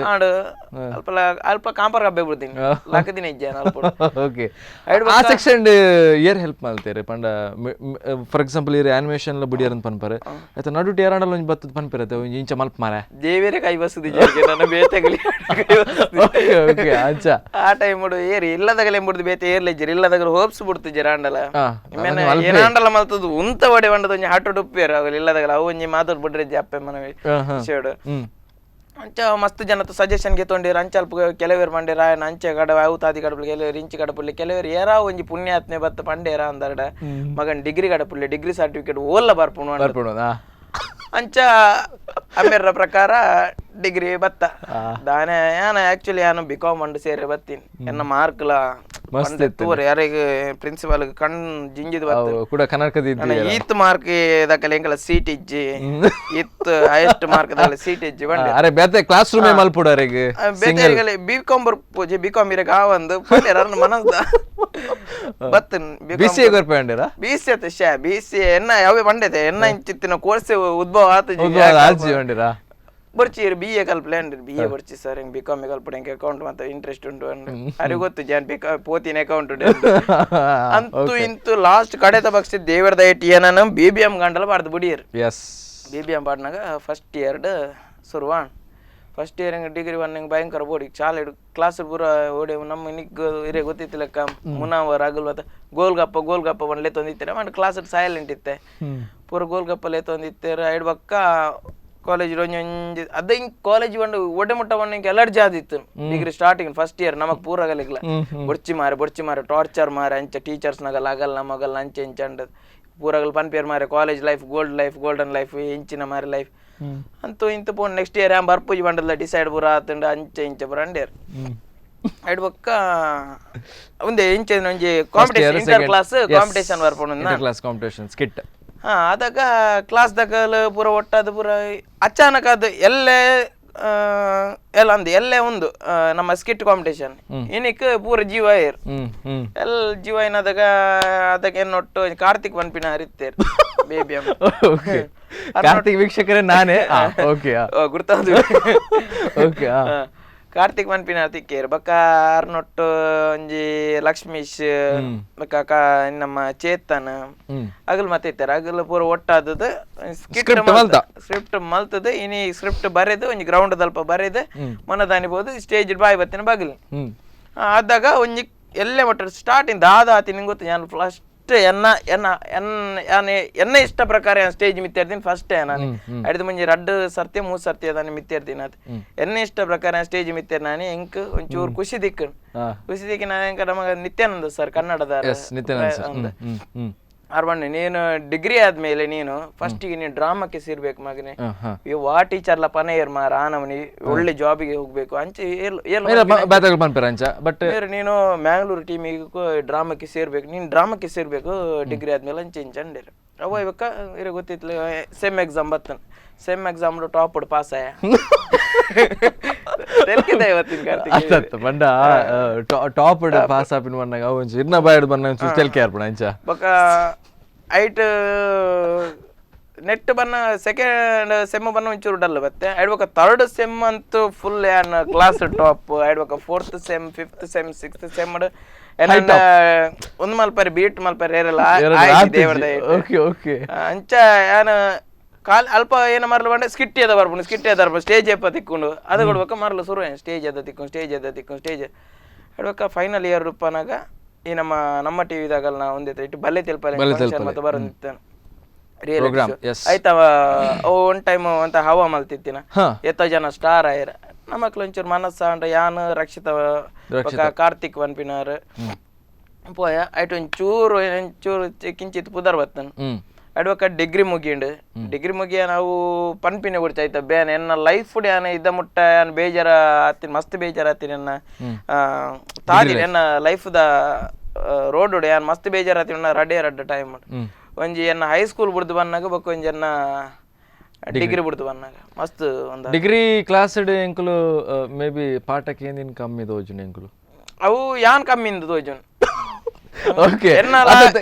ಅಲ್ಪಲ ಅಲ್ಪ ಕಾಂಪರ್ ಕಬ್ಬೆ ಬಿಡ್ತೀನಿ ಲಕ್ಕದಿನ ಇಜ್ಜೆ ಅಲ್ಪ. ಓಕೆ. ಆ section year help ಮಾಡ್ತಾರೆ ಪಂಡ ಫಾರ್ ಎಕ್ಸಾಂಪಲ್ ಇರ್ ಅನಿಮೇಷನ್ ಲ ಬುಡಿಯರ್ ಅಂತ ಪನ್ಪರೆ ಆಯ್ತಾ ನಡುಟ್ ಏರಾಂಡಲ ಒಂಜಿ ಬತ್ತದ ಪನ್ಪಿರತ್ತೆ ಒಂಜಿ ಇಂಚ ಮಲ್ಪ ಮಾರೆ ದೇವೇರೆ ಕೈ ಬಸುದಿ ನನ್ನ ಬೇತೆಗಲಿ. ಓಕೆ ಓಕೆ ಅಂಚ ಆ ಟೈಮ್ ಏರಿ ಇಲ್ಲದಗಲೆ ಎಂಬುದು ಬೇತೆ ಏರ್ಲೆಜ್ಜರು ಇಲ್ಲದಗಲ ಹೋಪ್ಸ್ ಬಿಡ್ತಿಜ್ಜರ ಆಂಡಲ ಏನಾಂಡಲ ಮಲ್ತದ್ದು ಉಂತ ಒಡೆ ಬಂಡದ ಒಂಜಿ ಆಟೋ ಡುಪ್ಪಿಯರು ಅಗಲ ಇಲ್ಲದಗಲ ಅವು ಒಂಜಿ ಮಾತಾಡ್ ಬಿಡ್ರೆ ಅಪ್ಪೆ ಮನವಿ ಶೇಡು. ಅಂಚ ಮಸ್ತ್ ಜನತ ಸಜೆಷನ್ ಗೆ ತೊಂಡಿರು ಅಂಚ ಅಲ್ಪ ಕೆಲವರು ಮಂಡೇರ ಅಂಚೆ ಕಡ ಅವು ತಾದಿ ಕಡಪುಲಿ ಕೆಲವರು ಇಂಚಿ ಕಡಪುಲಿ ಕೆಲವರು ಏರಾ ಒಂಜಿ ಪುಣ್ಯಾತ್ಮೆ ಬತ್ತ ಪಂಡೇರ ಅಂದರ್ಡ ಮಗನ್ ಡಿಗ್ರಿ ಕಡಪುಲಿ ಡಿಗ್ರಿ ಸರ್ಟಿಫಿಕೇಟ್ ಓಲ್ಲ ಬರ್ಪುಣು ಅಂಚ ಅಮ್ಮೆರ್ರ ಪ್ರಕಾರ ಡಿಗ್ರಿ ಬತ್ತ ದಾನೆ ಯಾನ ಆಕ್ಚುಲಿ ಯಾನು ಬಿಕಾಮ್ ಅಂಡು ಸೇರಿ ಬತ್ತೀನಿ ಎನ್ನ ಮಾರ್ಕ್ಲ ತೂರೆ ಯಾರಿಗೆ ಪ್ರಿನ್ಸಿಪಾಲ್ ಕಣ್ ಜಿಂಜಿದ್ ಬತ್ತ ಕೂಡ ಕನ್ನಡಕದ ಈತ್ ಮಾರ್ಕ್ ದಕಲೆ ಎಂಕಲ ಸೀಟ್ ಇಜ್ಜಿ ಇತ್ ಹೈಯೆಸ್ಟ್ ಮಾರ್ಕ್ ದಕಲೆ ಸೀಟ್ ಇಜ್ಜಿ ಬಂಡೆ ಅರೆ ಬೇತೆ ಕ್ಲಾಸ್ ರೂಮ್ ಮಲ್ಪುಡ ಅರೆಗ್ ಬೇತೆ ಬಿಕಾಮ್ ಬರ್ಪೋಜಿ ಬಿಕಾಮ್ ಇರಗ ಆ ಒಂದು ಪಂಡೇರ ಮನಸ್ದ ಬತ್ತನ್ ಬಿಸಿ ಬರ್ಪಂಡೇರ ಬಿಸಿ ಅತ್ತ ಶಾ ಬಿಸಿ ಎನ್ನ ಯಾವೇ ಬಂಡೆತೆ ಎನ್ನ ಇಂಚಿತ್ತಿನ ಕೋರ್ಸ್ ಉದ್ಭವ ಆತ ಆಜಿ ಬಂಡಿರಾ ಬರ್ಚಿ ಬಿ ಎ ಕಲ್ಪಲೆ ಅಂಡ್ರಿ ಬಿ ಎ ಬರ್ಚಿ ಸರ್ ಹಿಂಗೆ ಬಿಕಾಮ್ ಕಲ್ಪಡೆ ಹಿಂಗೆ ಅಕೌಂಟ್ ಮತ್ತೆ ಇಂಟ್ರೆಸ್ಟ್ ಉಂಟು ಅಂಡ್ ಅರೆ ಗೊತ್ತು ಜಾನ್ ಬಿಕಾಮ್ ಪೋತಿನ ಅಕೌಂಟ್ ಅಂತೂ ಇಂತೂ ಲಾಸ್ಟ್ ಕಡೆತ ಪಕ್ಷ ದೇವರ ದಯಟಿ ಏನನ B B M ಗಂಡಲ ಬಾರ್ದು ಬುಡಿಯರ್. S B B M ಪಾಡ್ನಾಗ first ಇಯರ್ಡ್ ಶುರುವಾಣ್ first year ಹಿಂಗೆ ಡಿಗ್ರಿ ಒನ್ ಹಿಂಗೆ ಭಯಂಕರ ಬೋಡಿ ಶಾಲೆ ಕ್ಲಾಸ್ ಪೂರ ಓಡಿ ನಮ್ಮ ನಿಗ್ ಹಿರಿಯ ಗೊತ್ತಿತ್ತು ಲೆಕ್ಕ ಮುನಾವರ್ ಅಗಲ್ ಗೋಲ್ಗಪ್ಪ ಗೋಲ್ಗಪ್ಪ ಬಂಡ್ಲೆ ತೊಂದಿತ್ತಾರೆ ಮಂಡ್ ಕ್ಲಾಸ್ ಸೈಲೆಂಟ್ ಇತ್ತೆ ಪೂರ ಗೋಲ್ಗಪ್ಪಲೆ ತೊಂದಿತ್ತಾರೆ. ಐಡ್ ಬಕ್ಕ ಕಾಲೇಜ್ ಒಂಜಿ ಅದ ಹಿಂಗ್ ಕಾಲೇಜ್ ಬಂದು ಒಡೆ ಮುಟ್ಟ ಬಂದು ಹಿಂಗೆ allergy ಆದಿತ್ತು degree starting first year ನಮಗ್ ಪೂರ ಆಗಲಿಲ್ಲ ಬೊಡ್ಚಿ ಮಾರೆ ಬೊಡ್ಚಿ ಮಾರೆ ಟಾರ್ಚರ್ ಮಾರೆ ಅಂಚ ಟೀಚರ್ಸ್ ನಗಲ್ ಆಗಲ್ಲ ಮಗಲ್ ಅಂಚೆ ಇಂಚ ಅಂಡ ಪೂರಗಲ್ ಪನ್ಪೇರ್ ಮಾರೆ college life gold life golden life ಇಂಚಿನ ಮಾರೆ ಲೈಫ್ ಅಂತೂ ಇಂತು ಪೋನ್ ನೆಕ್ಸ್ಟ್ ಇಯರ್ ಆಂ ಬರ್ಪುಜಿ ಬಂಡಲ್ಲ ಡಿಸೈಡ್ ಪೂರ ಆತುಂಡು ಅಂಚೆ ಇಂಚ ಪೂರ ಅಂಡೇರ್ ಐಡ್ ಬೊಕ್ಕ ಒಂದೇ ಇಂಚೆ ಒಂಜಿ competition inter class competition ಬರ್ಪುಂಡು inter class competition skit. ಹಾ ಅದಾಗ ಕ್ಲಾಸ್ ದಕಲ್ ಪೂರ ಒಟ್ಟಾದ ಪೂರ ಅಚಾನಕ್ ಅದು ಎಲ್ಲೇ ಎಲ್ಲ ಅಂದು ಎಲ್ಲೇ ಒಂದು ನಮ್ಮ ಸ್ಕಿಟ್ ಕಾಂಪಿಟೇಷನ್ ಇನಿಕ್ ಪೂರ ಜೀವ ಏರ್ ಎಲ್ಲ ಜೀವ ಏನದಾಗ ಅದಕ್ಕೆ ಎನ್ನೊಟ್ಟು ಕಾರ್ತಿಕ್ ಪನ್ಪಿನ ಹರಿತೇರ್ ಬೇಬಿ ಕಾರ್ತಿಕ್ ವೀಕ್ಷಕರೇ ನಾನೇ ಓಕೆ ಗುರ್ತಾದು ಓಕೆ ಕಾರ್ತಿಕ್ ಪನ್ಪಿನ ತಿಕ್ಕೇರ್ ಬೊಕ್ಕ ಅರ್ನೊಟ್ಟು ಒಂಜಿ ಲಕ್ಷ್ಮೀಶ್ ಬೊಕ್ಕ ನಮ್ಮ ಚೇತನ್ ಅಗಲ್ ಮತ್ತೆ ಇತ್ತಾರೆ ಅಗಲ್ ಪೂರ ಒಟ್ಟಾದದ್ದು ಸ್ಕ್ರಿಪ್ಟ್ ಮಲ್ತದ ಇನಿ ಸ್ಕ್ರಿಪ್ಟ್ ಬರೆದು ಒಂಜಿ ಗ್ರೌಂಡ್ ದಲ್ಪ ಬರೆದು ಮನದಾನಿ ಬೋದು ಸ್ಟೇಜ್ ಬಾಯಿ ಬತ್ತಿನ ಬಗಲ್ ಆದಾಗ ಒಂಜಿ ಎಲ್ಲೇ ಮಟ್ಟ ಸ್ಟಾರ್ಟಿಂಗ್ ದಾದ ಆತಿ ನಿಂಗೆ ಗೊತ್ತು ನಾನು ಫಸ್ಟ್ ಎನ್ನ ಎನ್ನ ಎನ್ನ ಎನ್ನ ಇಷ್ಟ ಪ್ರಕಾರ ಸ್ಟೇಜ್ ಮಿತ್ತೇರ್ತೀನಿ ಫಸ್ಟ್ ನಾನು ಐದು ಮುಂಜಿ ರಡ್ಡು ಸರ್ತಿ ಮೂರು ಸರ್ತಿ ಅದನ್ನ ಮಿತ್ತೇರ್ತೀನಿ ಅದು ಎನ್ನ ಇಷ್ಟ ಪ್ರಕಾರ ಸ್ಟೇಜ್ ಮಿತ್ತೇರ್ ನಾನು ಎಂಕ್ ಒಂಚೂರು ಖುಷಿ ದಿಕ್ಕ ಖುಷಿ ದಿಕ್ಕ ನಾನು ಎಂಕ ನಮಗ ನಿತ್ಯಾನಂದ ಸರ್ ಕನ್ನಡದ ಅರ್ಬಣ್ಣ ನೀನು ಡಿಗ್ರಿ ಆದ್ಮೇಲೆ ನೀನು ಫಸ್ಟಿಗೆ ನೀನು ಡ್ರಾಮಕ್ಕೆ ಸೇರ್ಬೇಕು ಮಗನೇ, ವಾ ಟೀಚರ್ಲ ಪನೇರ್ ಮಾರ ಆನವನಿ ಒಳ್ಳೆ ಜಾಬಿಗೆ ಹೋಗ್ಬೇಕು ಅಂಚೆ ಬಟ್ ನೀನು ಮ್ಯಾಂಗ್ಳೂರ್ ಟೀಮಿಗೆ ಡ್ರಾಮಕ್ಕೆ ಸೇರ್ಬೇಕು, ನೀನು ಡ್ರಾಮಕ್ಕೆ ಸೇರ್ಬೇಕು ಡಿಗ್ರಿ ಆದ್ಮೇಲೆ ಅಂಚೆ ಇಂಚೆ ಅಂಡೇರು. ಅವ ಇವಾಗ ಇರ ಗೊತ್ತಿತ್ತು ಸೆಮ್ ಎಕ್ಸಾಮ್ ಬತ್ತನ್, sem exam top pass ಆಯ. ತೆಲ್ಕಿದ ಇವತ್ತಿನ ಕಾರ್ತಿಕ್. ಅತ್ತತ್ತ ಪಂಡ ಟಾಪ್ ಪಾಸ್ ಆಪಿನ ಬಂದಾಗ ಒಂಚು ಇರ್ನ ಬಾಯಡ್ ಬನ್ನ ಒಂಚೂರು ತೆಲ್ಕೆ ಆರ್ಪಣ ಅಂಚ. ಬೊಕ ಐಟ್ ನೆಟ್ ಬನ್ನ ಸೆಕೆಂಡ್ ಸೆಮ್ ಬನ್ನ ಒಂಚೂರು ಡಲ್ ಬತ್ತೆ. ಐಡ್ಬೊಕ ಥರ್ಡ್ ಸೆಮ್ ಅಂತೂ ಫುಲ್ ಯಾನ್ ಕ್ಲಾಸ್ ಟಾಪ್. ಐಡ್ಬೊಕ fourth sem, fifth sem, sixth sem ಒಂದು ಮಲ್ಪರೆ ಬೀಟ್ ಮಲ್ಪರೆ ಏರಲ್ಲ ದೇವರ. ಓಕೆ ಓಕೆ ಅಂಚ ಯಾನ್ ಕಾಲ್ ಅಲ್ಪ ಏನ ಮರ್ಲು ಬಂಡೆ ಸ್ಕಿಟ್ ಎದ ಬರ್ಪುಂಡು, ಸ್ಕಿಟ್ ಎದ ಬರ್ಪುಂಡು, ಸ್ಟೇಜ್ ಏಪ ತಿಕ್ಕೊಂಡು ಅದು ಕೊಡ್ಬೇಕ ಮರ್ಲು ಶುರು ಸ್ಟೇಜ್ ಎದ ತಿಕ್ಕೊಂಡು, ಸ್ಟೇಜ್ ಎದ ತಿಕ್ಕೊಂಡು, ಸ್ಟೇಜ್ ಹೇಳ್ಬೇಕ. ಫೈನಲ್ ಇಯರ್ ರೂಪನಾಗ ಈ ನಮ್ಮ ನಮ್ಮ ಟಿವಿದಾಗಲ್ಲ ನಾ ಒಂದೇ ಇಟ್ಟು ಬಲ್ಲೆ ತೆಲ್ಪಲೆ ಫಂಕ್ಷನ್ ಮತ್ತೆ ಬರೋದಿತ್ತು. Program, yes. ಆಯ್ತವ, ಅವು ಒನ್ ಟೈಮ್ ಅಂತ ಹವಾ ಮಲ್ತಿತ್ತಿನ ಎತ್ತ ಜನ ಸ್ಟಾರ್ ಆಯ್ರ ನಮ್ಮಕ್ಳು ಒಂಚೂರು ಮನಸ್ಸ ಅಂಡ ಯಾನ್ ರಕ್ಷಿತ ಬೊಕ ಕಾರ್ತಿಕ್ ವನ್ಪಿನಾರ್ ಪೋಯ. ಐಟ್ ಒಂಚೂರು ಒಂಚೂರು ಕಿಂಚಿತ್ ಪುದರ್ ಬತ್ತನ್. ಅಡ್ವಕ ಡಿಗ್ರಿ ಮುಗಿಂಡು. ಡಿಗ್ರಿ ಮುಗಿಯ ನಾವು ಪನ್ಪಿನ ಗುಡ್ಚ ಆಯ್ತ ಬೇನೆ ಎನ್ನ ಲೈಫ್ ಯಾನ ಇದ್ದ ಮುಟ್ಟ ಯಾನ್ ಬೇಜಾರ ಆತಿನ, ಮಸ್ತ್ ಬೇಜಾರ ಆತಿನ ಎನ್ನ ತಾದಿನ ಎನ್ನ ಲೈಫ್ದ ರೋಡ್ ಯಾನ್ ಮಸ್ತ್ ಬೇಜಾರ ಆತಿನ ರಡ್ಡೆ ರಡ್ಡ ಟೈಮ್. ಒಂಜಿ ಎನ್ನ ಹೈಸ್ಕೂಲ್ ಬುಡ್ದು ಬನ್ನಾಗ ಬೊಕ್ಕ ಒಂಜಿ ಎನ್ನ ಡಿಗ್ರಿ ಬುಡ್ದು ಬನ್ನಾಗ ಮಸ್ತ್ ಒಂದು. ಡಿಗ್ರಿ ಕ್ಲಾಸ್ ಎಂಕುಲು ಮೇ ಬಿ ಪಾಠಕ್ಕೆ ಏನಿನ್ ಕಮ್ಮಿ ದೋಜುನ ಎಂಕುಲು. ಅವು ಯಾನ್ ಕಮ್ಮಿಂದ ತೋಜುನ್. ಓಕೆ. ಎನ್ನಲ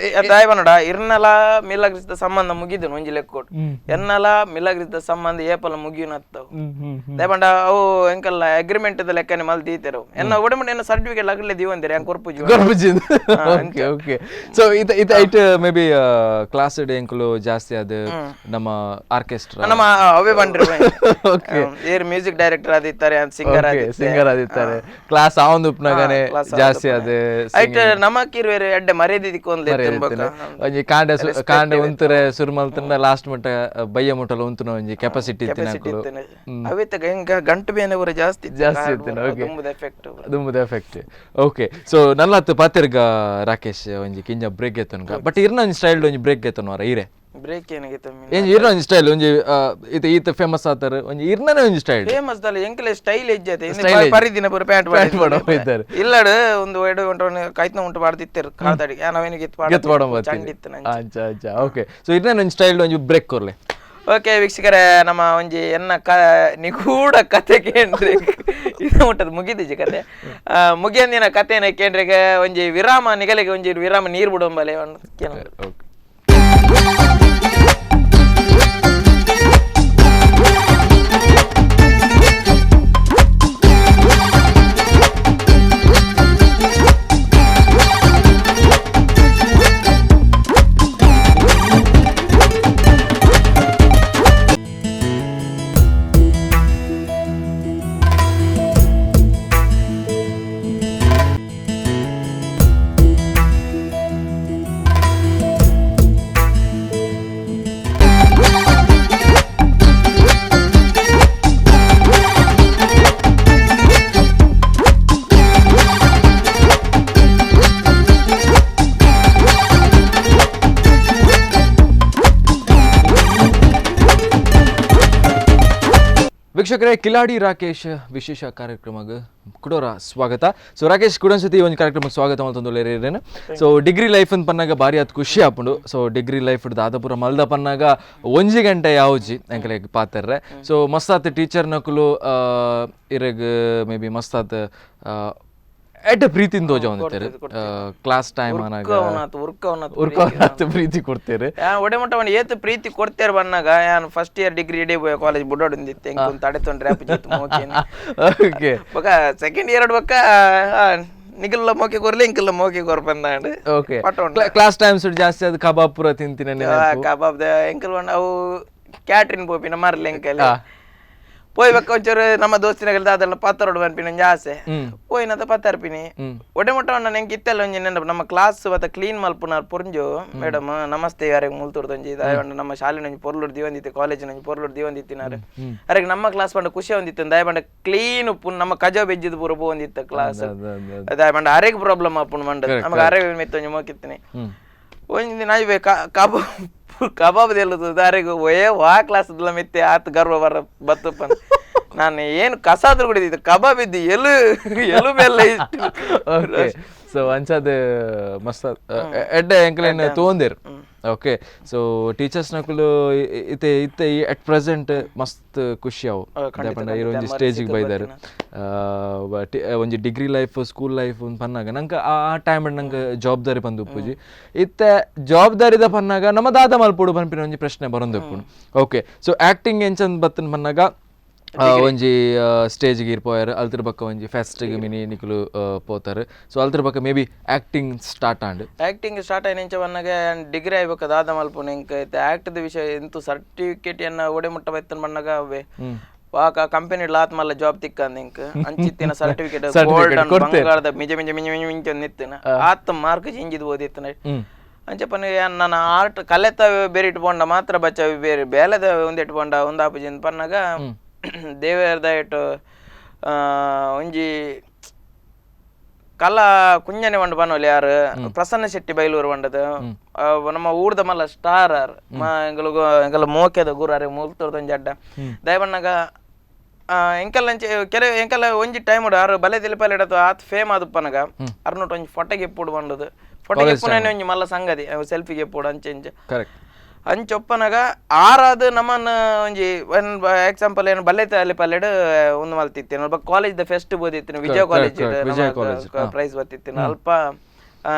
ದಾಯ್ ಇರ್ನಲ ಮಿಲಗ್ರಿಸಿದ ಸಂಬಂಧ ಮುಗಿದು ಒಂಜಿ ಲೆಕ್ಕೋಟ್ ಎನ್ನಲ ಮಿಲಗ್ರಿಸಿದ ಸಂಬಂಧ ಏಪಲ ಮುಗಿಯುನತ್ತವು. ದಯಪಂಡ ಅವು ಎಂಕಲ್ಲ ಅಗ್ರಿಮೆಂಟ್ ದ ಲೆಕ್ಕನೆ ಮಲ್ ದೀತೆರು ಎನ್ನ ಒಡಮುಂಡ ಎನ್ನ ಸರ್ಟಿಫಿಕೇಟ್ ಅಗಲೆ ದೀವಂದಿರ ಯಾನ್ ಕೊರ್ಪುಜಿ. Okay okay. So ಇದು ಇದು ಐಟ್ may be class ಎಂಕುಲು ಜಾಸ್ತಿ ಅದು ನಮ್ಮ ಆರ್ಕೆಸ್ಟ್ರಾ ನಮ್ಮ ಅವೇ ಬಂಡ್ರಿ. ಓಕೆ. ಏರ್ ಮ್ಯೂಸಿಕ್ ಡೈರೆಕ್ಟರ್ ಆದಿತ್ತಾರೆ, ಸಿಂಗರ್. ಸಿಂಗರ್ ಆದಿತ್ತಾರೆ, ಕ್ಲಾಸ್ ಆವೊಂದು ಉಪ್ಪುನಗನೆ ಜಾಸ್ತಿ ಅದು. ಐಟ್ ನಮಕಿರುವೆರೆ ಎಡ್ಡೆ ಮರ್ಯಾದೆ ದಿಕ್ಕೊಂದು. ಒಂಜಿ ಕಾಂಡೆ ಕಾಂಡೆ ಉಂತುರೆ ಸುರು ಮಲ್ತಂಡ ಲಾಸ್ಟ್ ಮುಟ್ಟ ಬಯ್ಯ ಮುಟ್ಟಲ ಉಂತುನ ಒಂಜಿ ಕೆಪಾಸಿಟಿ ಇತ್ತಿನ. ಅವಿತ ಗಂಟು ಬೇನೆ ಪೂರ ಜಾಸ್ತಿ. ಜಾಸ್ತಿ ಇತ್ತಿನ, ಓಕೆ. ದುಂಬುದ ಎಫೆಕ್ಟ್. ದುಂಬುದ effect. Okay, so ನಲ್ಲತ್ತು ಪಾತಿರ್ಗ ರಾಕೇಶ್, ಒಂಜಿ ಕಿಂಜ ಬ್ರೇಕ್ ಎತ್ತುನ್ಗ. ಬಟ್ ಇರ್ನ ಒಂಜಿ ಸ್ಟೈಲ್ ಒಂಜಿ ಬ್ರೇಕ್ ಎತ್ತುನ್ವಾರ ಈರೆ. ಬ್ರೇಕ್ ಏನಿಗೆ? ಒಂಜಿ ಇರ್ನ ಒಂಜಿ ಸ್ಟೈಲ್ ಒಂಜಿ ಈತ ಈತ ಫೇಮಸ್ ಆತಾರ ಒಂಜಿ ಇರ್ನನೇ ಒಂಜಿ ಸ್ಟೈಲ್. ಫೇಮಸ್ ದಲ್ಲಿ ಎಂಕಲೆ ಸ್ಟೈಲ್ ಹೆಜ್ಜೆ ಪರಿದಿನ ಪೂರ ಪ್ಯಾಂಟ್ ಪ್ಯಾಂಟ್ ಇದ್ದಾರೆ. ಇಲ್ಲಡು ಒಂದು ಎಡು ಉಂಟು ಕೈತ್ನ ಉಂಟು ಬಾಡ್ದಿತ್ತೆರು ಕಾಲ್ದಡಿ ನಾವೇನಿಗೆ. ಚಂಡಿತ್ತು. ಅಂಚ ಅಂಚ. ಓಕೆ, ಸೊ ಇರ್ನ ಒಂಜಿ ಸ್ಟೈಲ್ ಒಂಜಿ ಬ್ರೇಕ್ ಕೊರ್ಲೆ. ಓಕೆ ವೀಕ್ಷಕರೇ, ನಮ್ಮ ಒಂಜಿ ಎನ್ನ ಕ ನಿಗೂಢ ಕತೆ ಕೇಂದ್ರ ಇದು ಮುಟ್ಟದ ಮುಗಿದಿಜಿ ಕತೆ. ಮುಗಿಯಂದಿನ ಕತೆನ ಕೇಂದ್ರಗೆ ಒಂಜಿ ವಿರಾಮ ನಿಗಲಿಗೆ ಒಂಜಿ ವಿರಾಮ ನೀರು ಬಿಡುವಂಬಲೆ ಒಂದು. ಓಕೆ. ವೀಕ್ಷಕರೇ, ಕಿಲಾಡಿ ರಾಕೇಶ್ ವಿಶೇಷ ಕಾರ್ಯಕ್ರಮಕ್ಕೆ ಕುಡೋರ ಸ್ವಾಗತ. ಸೊ ರಾಕೇಶ್, ಕುಡೊಂದ್ಸತಿ ಒಂದು ಕಾರ್ಯಕ್ರಮಕ್ಕೆ ಸ್ವಾಗತ ಮಲ್ತೊಂದು. So degree life ಅಂತ ಪನ್ನಾಗ ಭಾರಿ ಅದು ಖುಷಿ ಆಪುಂಡು. So degree life ದಾದಪುರ ಮಲ್ದ ಪನ್ನಾಗ ಒಂಜಿ ಗಂಟೆ ಯಾವ್ಜಿ ಎಂಕಲೆಗ್ ಪಾತೆರ್ರೆ. ಸೊ ಮಸ್ತಾತ್ ಟೀಚರ್ ನಕುಲು ಇರೆಗ್ ಮೇ ಬಿ ಮಸ್ತಾತ್ ಎಡ್ಡೆ ಪ್ರೀತಿನ ತೋಜ ಒಂದಿತ್ತೆರ್ ಕ್ಲಾಸ್ ಟೈಮ್ ಅನಾಗ. ಉರ್ಕವನಾತ್ ಪ್ರೀತಿ ಕೊಡ್ತೇವೆ. ಒಡೆ ಮುಟ್ಟ ಅವನು ಏತ್ ಪ್ರೀತಿ ಕೊಡ್ತೇರು ಬನ್ನಾಗ ಯಾನ್ first year degree ಇಡೀ ಕಾಲೇಜ್ ಬುಡೋಡು ಎಂಕೊಂದು ತಡೆ ತೊಂದ್ರೆ ಮೋಕಿನ. ಓಕೆ. ಬೊಕ ಸೆಕೆಂಡ್ ಇಯರ್ ಬೊಕ್ಕ ನಿಗಲ್ಲ ಮೋಕೆ ಕೊರ್ಲೆ ಇಂಕಲ್ಲ ಮೋಕೆ ಕೊರ್ಪಂದಾಂಡ್. Okay, class time ಜಾಸ್ತಿ ಅದು ಕಬಾಬ್ ಪೂರ ತಿಂತೀನಿ. ಕಬಾಬ್ ಎಂಕಲ್ ಅವು ಕ್ಯಾಟ್ರಿನ್ ಪೋಪಿನ ಮರ್ಲೆ ಎಂಕಲ್ ಪೋಯ್ಬೇಕ ಒಂಚೂರು ನಮ್ಮ ದೋಸ್ತಿನ ದಾದಲ್ಲ ಪತ್ತರೋಡು ಪನ್ಪಿನ ಒಂಜಿ ಆಸೆ ಪೋಯಿನದ ಪತ್ತರ್ಪಿನಿ ಒಡೆ ಮುಟ್ಟ. ಎಂಕ್ ಇತ್ತೆಲ್ಲ ಒಂಜಿ ನೆನಪು, ನಮ್ಮ ಕ್ಲಾಸ್ ಬತ್ತ ಕ್ಲೀನ್ ಮಲ್ಪುನಾರ್ ಪೊರ್ಂಜು ಮೇಡಮ್ ನಮಸ್ತೆ ಯಾರಿಗೆ ಮುಲ್ತುರ್ದು ಒಂಜಿ ದಯವಂಡ ನಮ್ಮ ಶಾಲೆನ ಒಂಜಿ ಪೊರ್ಲುಡ್ ದಿವಂದಿತ್ತು, ಕಾಲೇಜಿನ ಒಂಜಿ ಪೊರ್ಲುಡ್ ದಿವಂದಿತ್ತಿನಾರು. ಅರೆಗ್ ನಮ್ಮ ಕ್ಲಾಸ್ ಪಂಡ ಖುಷಿ ಒಂದಿತ್ತು. ದಯಪಂಡ ಕ್ಲೀನ್ ಉಪ್ಪು ನಮ್ಮ ಕಜ ಬೆಜ್ಜಿದ್ ಪೂರ ಪೋವೊಂದಿತ್ತು ಕ್ಲಾಸ್. ದಯಪಂಡ ಅರೆಗ್ ಪ್ರಾಬ್ಲಮ್ ಆಪುಂಡು ಮಂಡ ನಮಗೆ ಅರೆ ಮಿತ್ತ ಒಂಜಿ ಮೋಕಿತ್ತಿನಿ. ಒಂಜಿ ದಿನ ಕಬಾಬ್ ಕಬಾಬ್ ದೆಲ್ಲುದು ಅರೆಗ್ ಒಯೇ ವಾ ಕ್ಲಾಸ್ ಮಿತ್ತೆ ಆತ್ ಗರ್ವ ಬರ ಬತ್ತುಪ್ಪನ್. ನಾನು ಏನು ಕಸಾದ್ರು ಕುಡಿದಿದ್ದು ಕಬಾಬ್ ಇದ್ದು ಎಲು ಎಲು ಬೆಲ್ಲ ಇಷ್ಟು. ಓಕೆ, ಸೊ ಅಂಚಾದ ಮಸ್ತ್ ಎಡ್ಡೆ ಎಂಕ್ಲೆನ್ ತೋಂದೆರ್. Okay, so teachers ನಕುಲು ಇತ್ತೆ ಇತ್ತೆ ಅಟ್ ಪ್ರೆಸೆಂಟ್ ಮಸ್ತ್ ಖುಷಿ ಅವು. ಪಂಡ ಇರ್ ಒಂಜಿ ಸ್ಟೇಜಿಗೆ ಬೈದಾರ್. ಒಂಜಿ degree life, school life ಪನ್ನಾಗ ನಂಗೆ ಆ ಟೈಮ್ ನಂಗೆ ಜವಾಬ್ದಾರಿ ಬಂದು ಉಪ್ಪುಜಿ. ಇತ್ತೆ ಜವಾಬ್ದಾರಿದ ಪನ್ನಾಗ ನಮ್ಮ ದಾದ ಮಲ್ಪೊಡು ಪನ್ಪಿನ ಒಂಜಿ ಪ್ರಶ್ನೆ ಬರೊಂದು ಉಪ್ಪುಂಡು. Okay, so acting ಎಂಚಂದ್ ಬತ್ತನ್ ಪನ್ನಾಗ ಒಂಜಿ ಸ್ಟೇಜ್ಗೆ ಇರ್ಪೋಯರ್, ಅಲ್ತರ ಬಕ್ಕ ಒಂಜಿ ಫೆಸ್ಟ್ಗೆ ಮಿನಿ ನಿಕುಲು ಪೋತಾರೆ. ಸೊ ಅಲ್ತರ ಬಕ್ಕ may be acting start and acting start ಆಯ್ನ ಇಂಚ ಬನ್ನಾಗ ಡಿಗ್ರಿ ಆಯ್ಬೇಕು ದಾದ ಮಲ್ಪುನ ಇಂಕ ಇತ್ತೆ ಆಕ್ಟ್ದ ವಿಷಯ ಎಂತು ಸರ್ಟಿಫಿಕೇಟ್ ಎನ್ನ ಒಡೆ ಮುಟ್ಟ ಬೈತನ್ ಬನ್ನಾಗ ಅವೇ ವಾಕ ಕಂಪನಿ ಲಾತ್ ಮಲ್ಲ ಜಾಬ್ ತಿಕ್ಕಂದ ಇಂಕ್ ಅಂಚಿತ್ತಿನ ಸರ್ಟಿಫಿಕೇಟ್ ಗೋಲ್ಡ್ ಬಂಗಾರದ ಮಿಜ ಮಿಜ ಮಿಂಜ ಮಿಂಜ ಮಿಂಚ ನಿತ್ತಿನ ಆತ ಮಾರ್ಕ್ ಜಿಂಜಿದ್ ಓದಿತ್ತನ. ಅಂಚ ಪನ್ನ ನನ್ನ ಆರ್ಟ್ ಕಲೆತ ಬೇರೆ ಇಟ್ಕೊಂಡ ಮಾತ್ರ ಬಚ್ಚ ಬೇರೆ ಬೇಲೆದ ಒಂದ್ ಇಟ್ಕೊಂಡ ಒಂದ್ ಆಪುಜಿಂದ ಪನ್ನಾಗ ದೇವೇರ್ದ ಇಟ್ಟು ಒಂಜಿ ಕಲಾ ಕುಂಜನೆ వంಡು ಪನೋಲಿ ಯಾರು ಪ್ರಸನ್ನ ಶೆಟ್ಟಿ ಬೈಲೂರು వంಡದು ನಮ್ಮ ಊರ್ದ ಮಲ್ಲ ಸ್ಟಾರ್ ಆರ್ ಎಂಗಲು ಎಂಗಲ ಮೋಕೆದ ಗುರು ಅರೆ ಮೂಲ್ತೂರ್ದ ಒಂಜಿ ಅಡ್ಡ ದಯಬಣ್ಣಗ ಎಂಕಲ್ ಅಂಚೆ ಕೆರೆ ಎಂಕಲ್ ಒಂಜಿ ಟೈಮ್ ಆರು ಬಲೆ ತಿಳಿಪಲ್ಲಿ ಆತ್ ಫೇಮ್ ಆದುಪ್ಪನಗ ಅರ್ನೋಟ್ ಒಂಜಿ ಫೋಟೋಗೆ ಎಪ್ಪುಡು ಬಂಡದು. ಫೋಟೋಗೆ ಎಪ್ಪುನೇ ಒಂಜಿ ಮಲ್ಲ ಸಂಗತಿ ಸೆಲ್ಫಿಗೆ ಎಪ್ಪುಡು ಅಂಚೆ ಅಂಚೆ ಕರೆಕ್ಟ್. ಅಂಚೊಪ್ಪನಗ ಆರಾದ್ ನಮ್ಮನ್ನ ಒಂಜಿ ಎಕ್ಸಾಂಪಲ್ ಏನು ಬಲ್ಲೆ ಪಲ್ಲೆಡ್ ಒಂದು ಮಲ್ತಿತ್ತೇನು college the fest ಬೋದಿತ್ತಿನ ವಿಜಯ ಕಾಲೇಜ್ ಪ್ರೈಸ್ ಬತ್ತಿತ್ತಿನ ಅಲ್ಪ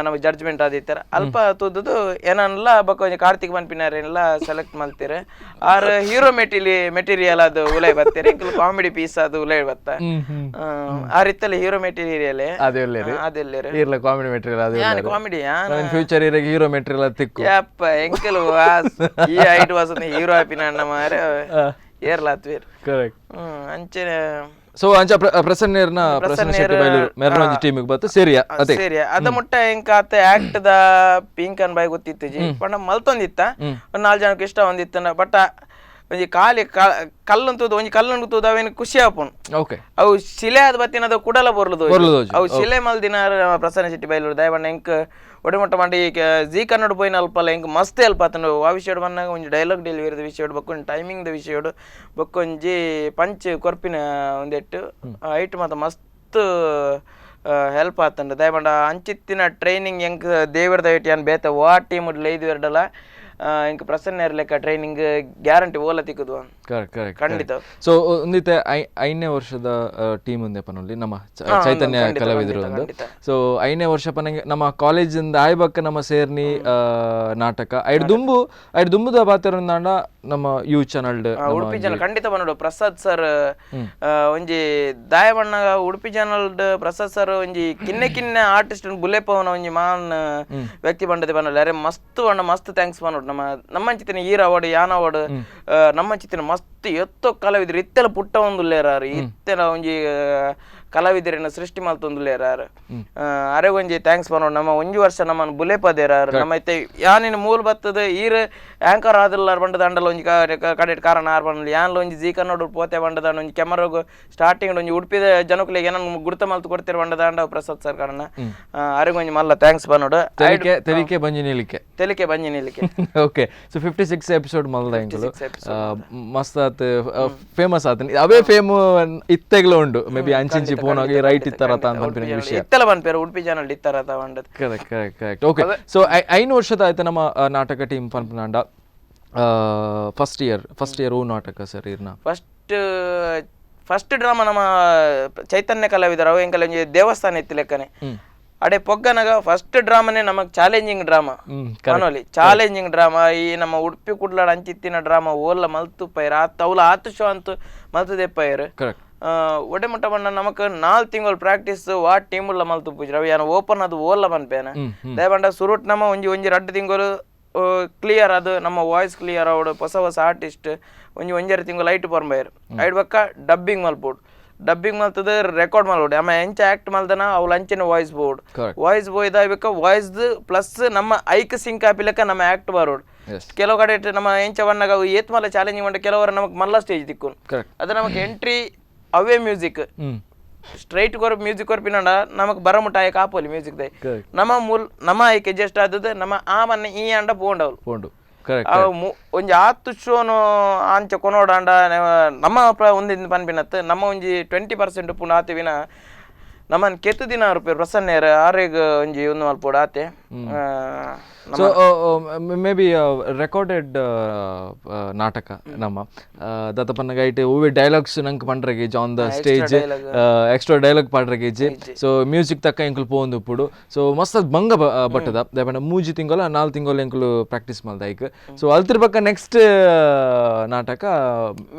ನಮಗೆ ಜಡ್ಜ್ಮೆಂಟ್ ಆದಿತ್ತರ ಅಲ್ಪ ತೂದುದು ಏನನ್ಲ ಬೊಕ್ಕ ಒಂಜಿ ಕಾರ್ತಿಕ್ ಪನ್ಪಿನಾರೇನೆಲ್ಲ ಸೆಲೆಕ್ಟ್ ಮಲ್ತೀರ. ಆರ್ ಹೀರೋ ಮೆಟೀರಿಯಲ್ ಅದು ಉಲೈ ಬತ್ತೀರಿ, ಕಾಮಿಡಿ ಪೀಸ್ ಅದು ಉಲೈ ಬತ್ತ ಆ ರೀತಿಯಲ್ಲಿ ಹೀರೋ ಮೆಟೀರಿಯಲ್ ಅದೇ ಉಲ್ಲೇರಿ. ಅದೆಲ್ಲೇರು ಇರ್ಲ ಕಾಮಿಡಿ ಮೆಟೀರಿಯಲ್ ಅದು ಯಾನ್ ಕಾಮಿಡಿ ಫ್ಯೂಚರ್ ಇರಗೆ ಹೀರೋ ಮೆಟೀರಿಯಲ್ ತಿಕ್ಕು ಯಪ್ಪ ಎಂಕಲ್ ವಾಸ್ ಈ ಹೈಟ್ ವಾಸ್ ಹೀರೋ ಆಪಿನ ಅಣ್ಣ ಮಾರೆ ಏರ್ಲಾತ್ವೀರ್. ಕರೆಕ್ಟ್. ಅಂಚನೆ ಸೊ ಅಂಚ ಪ್ರಸನ್ನೇರ್ನ ಪ್ರಸನ್ನ ಶೆಟ್ಟಿ ಬೈಲೂರು ಮೆರ್ನ ಒಂಜಿ ಟೀಮಿಗೆ ಬತ್ತು ಸೇರಿಯಾ ಅದೇ ಸರಿ ಅದ ಮುಟ್ಟ ಎಂಕ ಆತ ಆಕ್ಟ್ the pink ಅನ್ ಬಾಯ್ ಗೊತ್ತಿತ್ತು ಪಂಡ ಮಲ್ತೊಂದಿತ್ತ ಒಂದ್ ನಾಲ್ ಜನಕ್ಕೆ ಇಷ್ಟ ಒಂದಿತ್ತ. ಬಟ್ ಒಂಜಿ ಖಾಲಿ ಕಲ್ಲಂತೂದು ಒಂಜಿ ಕಲ್ಲನ್ನು ತೂದು ಅವೇನು ಖುಷಿ ಆಪುಂಡು. ಓಕೆ. ಅವು ಶಿಲೆ ಆದ್ ಬತ್ತಿನದ ಕುಡಲ ಬೊರ್ಲುದು ಅವು ಶಿಲೆ ಮಲ್ದಿನ ಪ್ರಸನ್ನ ಶೆಟ್ಟಿ ಬೈಲೂರು ದಯಬಣ್ಣ ಎಂಕ್ ಒಡಿಮೊಟ್ಟ ಮಂಡಿ ಜೀ ಕನ್ನಡ ಪೋಯಿನ ಅಲ್ಪಲ್ಲ ಎಂಕ್ ಮಸ್ತ್ ಹೆಲ್ಪ್ ಆತಂಡು. ಆ ವಿಷಯಡ್ ಬನ್ನಾಗ ಒಂಜಿ ಡೈಲಾಗ್ ಡೆಲಿವರಿದ ವಿಷಯಡ್ ಬೊಕ್ಕ ಒಂಜಿ ಟೈಮಿಂಗ್ ದ ವಿಷಯಡ್ ಬೊಕ್ಕ ಒಂಜಿ ಪಂಚ್ ಕೊರ್ಪಿನ ಒಂದೆಟ್ಟು ಐಟ್ ಮಾತ ಮಸ್ತ್ ಹೆಲ್ಪ್ ಆತಂಡು. ದಯಬಂಡ ಅಂಚಿತ್ತಿನ ಟ್ರೈನಿಂಗ್ ಎಂಕ್ ದೇವರ ದಯಟ್ ಯಾನ್ ಬೇತೆ ವಾ ಟೀಮ್ ಲೈದು ಎರಡಲ ಎಂಕ್ ಪ್ರಸನ್ನ ಲೆಕ್ಕ ಟ್ರೈನಿಂಗ್ ಗ್ಯಾರಂಟಿ ಓಲ ತಿಕ್ಕುದು. ಕರೆಕ್ಟ್ ಕರೆಕ್ಟ್ ಖಂಡಿತ. ಸೊ ಒಂದಿತ್ತೆ 5ನೇ ವರ್ಷದ ಟೀಮ್ ಒಂದೇ ಪನೊಲ್ಲಿ ನಮ್ಮ ಚೈತನ್ಯ ಕಲಾವಿದರು ಒಂದು. ಸೊ 5ನೇ ವರ್ಷ ಪನಂಗೆ ನಮ್ಮ ಕಾಲೇಜಿಂದ ಆಯ್ಬಕ್ಕ ನಮ್ಮ ಸೇರ್ನಿ ನಾಟಕ ಐಡ್ ದುಂಬು ಐಡ್ ದುಂಬುದ ಬಾತಿರಂದಾಂಡ ನಮ್ಮ you channel Udupi ಜನ ಖಂಡಿತ ಬನ್ನೋಡು ಪ್ರಸಾದ್ ಸರ್ ಒಂಜಿ ದಾಯಬಣ್ಣ ಉಡುಪಿ ಚಾನಲ್ ಪ್ರಸಾದ್ ಸರ್ ಒಂಜಿ ಕಿನ್ನೆ ಕಿನ್ನೆ ಆರ್ಟಿಸ್ಟ್ ಬುಲೆಪವನ ಒಂಜಿ ಮಾನ್ ವ್ಯಕ್ತಿ ಬಂಡದೆ ಬನ್ನೋಡು. ಅರೆ ಮಸ್ತ್ ಬಣ್ಣ ಮಸ್ತ್ thanks ಬನ್ನೋಡು. ನಮ್ಮ ನಮ್ಮಂಚಿತ್ತಿನ ಈರ್ ಅವಾರ್ಡ್ ಯಾನ್ ಅವಾರ್ಡ್ ನಮ್ಮಂಚಿತ್ತಿನ ಮಸ್ತ್ ಎತ್ತೋ ಕಲಾವಿದರು ಇತ್ತೆಲ ಪುಟ್ಟ ಒಂದುಲ್ಲೇರಾರು ಇತ್ತೆಲ ಒಂಜಿ ಕಲಾವಿದರನ್ನ ಸೃಷ್ಟಿ ಮಲ್ತೊಂದುಲ್ಲೇರಾರು. ಅರೆ ಒಂಜಿ thanks ಬನ್ನೋಡು. ನಮ್ಮ ಒಂಜಿ ವರ್ಷ ನಮ್ಮನ್ನು ಬುಲೆಪದೇರಾರು ನಮ್ಮ ಇತ್ತೆ ಯಾನಿನ ಮೂಲ ಬತ್ತದ ಈರ್ ಆಂಕರ್ ಆದಿಲ್ಲಾರ್ ಬಂಡದ ಅಂಡಲ ಒಂಜಿ ಕಡೆ ಕಾರಣ ಆರ್ ಬಂಡಲ್ ಯಾನ್ಲ ಒಂಜಿ ಜೀ ಕನ್ನಡ ಪೋತೆ ಬಂಡದ ಒಂಜಿ ಕೆಮರಾಗ ಸ್ಟಾರ್ಟಿಂಗ್ ಒಂಜಿ ಉಡುಪಿದ ಜನಕುಲಿಗೆ ಏನನ್ನ ಗುರ್ತ ಮಲ್ತು ಕೊಡ್ತೀರ ಬಂಡದ ಅಂಡ ಪ್ರಸಾದ್ ಸರ್ ಕಾರಣ ಅರೆಗೆ ಒಂಜಿ ಮಲ್ಲ thanks ಬನ್ನೋಡು. ತೆಲಿಕೆ ಬಂಜಿ ನಿಲಿಕೆ ತೆಲಿಕೆ ಬಂಜಿ ನಿಲಿಕೆ. Okay, so 56 episode ಮಲ್ದ ಎಂಕುಲು ಮಸ್ತ್ ಆತ್ ಫೇಮಸ್ ಆತ ಅವೇ ಫೇಮ್ ಇತ್ತೆಗ್ಲ ಉಂಡು ಮೇ ಬಿ ಅಂಚಿಂಚಿ ಪೋನಾಗ ರೈಟ್ ಇತ್ತಾರ ಅಂತ ಪನ್ಪಿನ ವಿಷಯ ಇತ್ತೆಲ ಪನ್ಪೇರು ಉಡುಪಿ ಚಾನಲ್ ಇತ್ತಾರ ಬಂಡದ್. Correct correct correct. Okay, so 5 ವರ್ಷದ ಆಯ್ತು ನಮ್ಮ ನಾಟಕ ಟೀಮ್ ಪನ್ಪಿನಾಂಡ ಫಸ್ಟ್ ಇಯರ್ ಓ ನಾಟಕ ಸರ್ ಇರ್ನ ಫಸ್ಟ್ ಡ್ರಾಮಾ ನಮ್ಮ ಚೈತನ್ಯ ಕಲಾವಿದರು ಅವು ಎಂಕಲ ಒಂಜಿ ದೇವಸ್ಥಾನ ಇತ್ತು ಲೆಕ್ಕನೆ ಅಡೆ ಪೊಗ್ಗನಗ ಫಸ್ಟ್ ಡ್ರಾಮನೇ ನಮಗ್ ಚಾಲೆಂಜಿಂಗ್ ಡ್ರಾಮಾ ಮನೋಲಿ ಚಾಲೆಂಜಿಂಗ್ ಡ್ರಾಮಾ ಈ ನಮ್ಮ ಉಡುಪಿ ಕುಡ್ಲಾಡ್ ಅಂಚಿತ್ತಿನ ಡ್ರಾಮಾ ಓಲ್ಲ ಮಲ್ತು ಪೈರ್ ಆತ ಅವಲ ಆತು ಶೋ ಅಂತ ಮಲ್ತದೆ ಪೈರ್. ಕರೆಕ್ಟ್. ಒಡೆ ಮುಟ್ಟ ಬಣ್ಣ ನಮಕ್ 4 ತಿಂಗಳು ಪ್ರಾಕ್ಟೀಸ್ ವಾ ಟೀಮ್ ಉಲ್ಲ ಮಲ್ತು ಪೂಜೆ ರವಿ ಯಾನ ಓಪನ್ ಅದು ಓಲ್ಲ ಪನ್ಪೇನ ದಯಬಂಡ ಸುರುಟ್ ನಮ್ಮ ಒಂಜಿ ಒಂಜಿ 2 ತಿಂಗಳು ಕ್ಲಿಯರ್ ಅದು ನಮ್ಮ ವಾಯ್ಸ್ ಕ್ಲಿಯರ್ ಅವಡು ಹೊಸ ಹೊಸ ಆರ್ಟಿಸ್ಟ್ ಒಂಜಿ ಒಂಜರೆ ತಿಂಗಳು ಲೈಟ್ ಪರ್ಂಬೈರ್ ಐಡ್ ಬಕ್ಕ ಡಬ್ಬಿಂಗ್ ಮಲ್ಪೋಡು ಡಬ್ಬಿಂಗ್ ಮಲ್ತದ ರೆಕಾರ್ಡ್ ಮಲ್ಪೋಡು ಆಮ ಎಂಚ ಆಕ್ಟ್ ಮಲ್ದನ ಅವ್ಲ ಅಂಚಿನ voice board voice ಬೋಯ್ದ ಬೇಕ ವಾಯ್ಸ್ ಪ್ಲಸ್ ನಮ್ಮ ಐಕ್ ಸಿಂಕ್ ಆಪಿಲೆಕ್ಕ ನಮ್ಮ ಆಕ್ಟ್ ಬರೋಡು. ಕೆಲವು ಕಡೆ ನಮ್ಮ ಎಂಚ ಬಣ್ಣಗ ಏತ್ ಮಲ್ಲ ಚಾಲೆಂಜಿಂಗ್ ಉಂಟು ಕೆಲವರು ನಮಗ್ ಮಲ್ಲ ಸ್ಟೇಜ್ ದಿಕ್ಕು ಅದು ನಮಗ್ ಎಂಟ್ರಿ ಅವೇ ಮ್ಯೂಸಿಕ್ ಸ್ಟ್ರೈಟ್ ಕೊರ ಮ್ಯೂಸಿಕ್ ಕೊರ್ಪಿನಂಡ ನಮಕ್ ಬರಮುಟ್ಟ ಆಯ್ ಕಾಪೋಲಿ ಮ್ಯೂಸಿಕ್ ದೈ ನಮ್ಮ ಮೂಲ್ ನಮ್ಮ ಆಯ್ಕೆ ಜಸ್ಟ್ ಆದದ್ದು ನಮ್ಮ ಆ ಮನ್ನ ಈ ಅಂಡ ಪೋಂಡವ್ಲು ಪೋಂಡು. Correct. ಒಂಜಿ ಆತು ಶೋನು ಆಂಚ ಕೊನೋಡಾಂಡ ನಮ್ಮ ಒಂದಿನ ಪನ್ಪಿನತ್ ನಮ್ಮ ಒಂಜಿ 20% ಉಪ್ಪುಂಡು ಆತೆ ವಿನ ನಮ್ಮನ್ ಕೆತ್ತು ದಿನ ರೂಪಾಯಿ ಪ್ರಸನ್ನೆರ್ ಆರೆಗ್ ಒಂಜಿ ಒಂದು ಮಲ್ಪೊಡು ಆತೆ. So may be recorded ನಾಟಕ ನಮ್ಮ ದತ್ತಪನ್ನ ಐಟ್ ಹೂವೆ ಡೈಲಾಗ್ಸ್ ನಂಗೆ ಪಂಡ್ರಗೆ on the stage extra dialogue ಪಾಡ್ರಗೇಜಿ. So music ತಕ್ಕ ಎಂಕುಲು ಪೋಂದು ಉಪ್ಪುಡು. ಸೊ ಮಸ್ತ್ ಬಂಗ ಬಟ್ಟದ ದಾಯೆ 3 ತಿಂಗಳ 4 ತಿಂಗಳ ಎಂಕುಲು ಪ್ರಾಕ್ಟೀಸ್ ಮಲ್ದ ಐಕ್. ಸೊ ಅಲ್ತಿರ್ ಬಕ್ಕ ನೆಕ್ಸ್ಟ್ ನಾಟಕ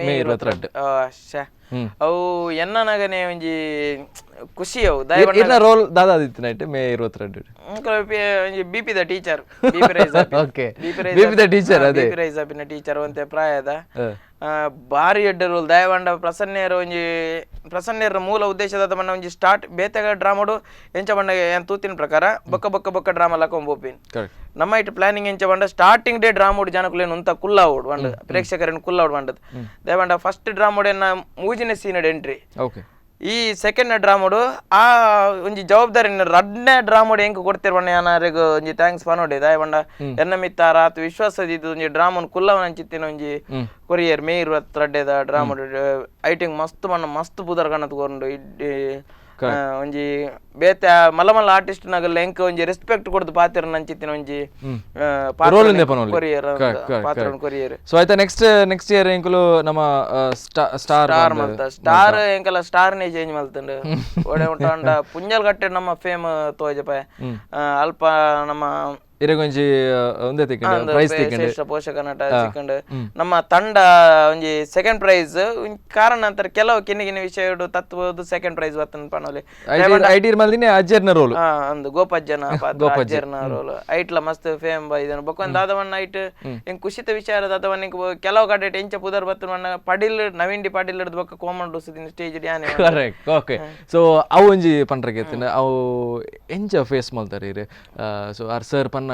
ಮೇ 22. ಅವು ಎನ್ನನಗನೆ ಒಂಜಿ ಖುಷಿ ಅವು. ಇರ್ನ ರೋಲ್ ದಾದಾ ಆದಿತ್ತು ನೈಟ್ ಮೇ 22? ಒಂಜಿ BP the teacher, BP rice. Okay, BP the teacher. ಅದೇ ಬಿಪಿ ರೈಸ್ ಆಪಿನ ಟೀಚರ್ ಒಂತೆ ಪ್ರಾಯದ ಬಾರಿ ಎಡ್ಡೆ ರೋಲ್. ದಯವಂಡ ಪ್ರಸನ್ನೆರ್ ಒಂಜಿ ಪ್ರಸನ್ನೆರ್ ಮೂಲ ಉದ್ದೇಶದ ಬಣ್ಣ ಒಂಜಿ ಸ್ಟಾರ್ಟ್ ಬೇತೆಗ ಡ್ರಾಮಡು ಎಂಚ ಬಣ್ಣ ಏನ್ ತೂತಿನ ಪ್ರಕಾರ ಬೊಕ್ಕ ಬೊಕ್ಕ ಬೊಕ್ಕ ಡ್ರಾಮಾ ಲಕೊಂಡ್ ಪೋಪಿನ್. ನಮ್ಮ ಇಟ್ಟು ಪ್ಲಾನಿಂಗ್ ಎಂಚ ಬಂಡ ಸ್ಟಾರ್ಟಿಂಗ್ ಡೇ ಡ್ರಾಮೋಡು ಜನಕುಲೇನು ಉಂತ ಕುಲ್ಲಾವೋಡು ಬಂಡ ಪ್ರೇಕ್ಷಕರನ್ನು ಕುಲ್ಲಾವೋಡು ಬಂಡದ್. ದಯವಂಡ ಫಸ್ಟ್ ಡ್ರಾಮೋಡು ಎನ್ನ ಮೂಜಿನ ಸೀನ್ ಎಂಟ್ರಿ. ಈ ಸೆಕೆಂಡ್ ಡ್ರಾಮೋಡು ಆ ಒಂಜಿ ಜವಾಬ್ದಾರಿ ರಡ್ನೇ ಡ್ರಾಮೋಡು ಎಂಕ್ ಕೊಡ್ತಿರ್ಬಣ್ಣ ಯಾನಾರೆಗ್ ಒಂಜಿ thanks ಪನೋಡೆ. ದಯವಂಡ ಎನ್ನ ಮಿತ್ತಾರ ಆತ ವಿಶ್ವಾಸ ಇದ್ದು ಒಂಜಿ ಡ್ರಾಮನ್ ಕುಲ್ಲವನ ಅಂಚಿತ್ತಿನ ಒಂಜಿ ಕೊರಿಯರ್ ಮೇ 22 ಡ್ರಾಮೋಡು ಐಟಿಂಗ್ ಮಸ್ತ್ ಬಣ್ಣ ಮಸ್ತ್ ಪುದರ್ ಕಣತ್ ಕೊಂಡು ಇಡ್ಡಿ ಒಂಜಿ ಬೇತೆ ಮಲ್ಲ ಮಲ್ಲ ಆರ್ಟಿಸ್ಟ್ ನಗಲ್ ಎಂಕ್ ಒಂಜಿ ರೆಸ್ಪೆಕ್ಟ್ ಕೊಡ್ದು ಪಾತ್ರ ನಂಚಿತ್ತಿನ ಒಂಜಿ ಕೊರಿಯರ್ ಪಾತ್ರ ಕೊರಿಯರ್. ಸೊ ಆಯ್ತಾ ನೆಕ್ಸ್ಟ್ ನೆಕ್ಸ್ಟ್ ಇಯರ್ ಎಂಕುಲು ನಮ್ಮ ಸ್ಟಾರ್ ಸ್ಟಾರ್ ಮಲ್ತ ಸ್ಟಾರ್ ಎಂಕಲ ಸ್ಟಾರ್ ನೇ ಚೇಂಜ್ ಮಲ್ತಂಡು ಒಡೆ ಉಂಟಾಂಡ ಪುಂಜಲ್ ಕಟ್ಟೆ ನಮ್ಮ ಫೇಮ್ ತೋಜಪಾಯ ಅಲ್ಪ ನಮ್ಮ ಇರಗೊಂಜಿ ಒಂದೇ ತಿಕ್ಕಂಡು ಪ್ರೈಸ್ ತಿಕ್ಕಂಡು ಶ್ರೇಷ್ಠ ಪೋಷಕ ನಟ ಸಿಕ್ಕಂಡು ನಮ್ಮ ತಂಡ ಒಂಜಿ ಸೆಕೆಂಡ್ ಪ್ರೈಸ್ ಕಾರಣ ಅಂತಾರೆ ಕೆಲವು ಕಿನ್ನಿ ಕಿನ್ನಿ ವಿಷಯ ತತ್ವದ ಸೆಕೆಂಡ್ ಪ್ರೈಸ್ ಬರ್ತನ ಪನೋಲಿ. IT ಮಲ್ದಿನಿ ಅಜ್ಜರ್ನ ರೋಲ್ ಅಂದು ಗೋಪಜ್ಜನ ಪಾತ್ರ ಅಜ್ಜರ್ನ ರೋಲ್ ಐಟ್ಲ ಮಸ್ತ್ ಫೇಮ್ ಇದನ್ನು ಬೊಕ್ಕೊಂದು ದಾದವನ್ನ ಐಟ್ ಎಂಕ್ ಖುಷಿತ ವಿಚಾರ ದಾದವನ್ನ ಕೆಲವು ಕಡೆ ಎಂಚ ಪುದರ್ ಬರ್ತನ ಪಡಿಲ್ ನವೀನ್ ಡಿ ಪಾಟೀಲ್ ಹಿಡ್ದು ಬೊಕ್ಕ ಕೋಮನ್ ಡುಸುದಿನ ಸ್ಟೇಜ್ ಯಾನೆ. Correct. Okay, so ಅವು ಒಂಜಿ ಪಂಡ್ರಗೆ ಅವು ಎಂಚ ಫೇಸ್ ಮಲ್ತಾರೆ ಇರು? So R sir ಪನ್ನಾಗ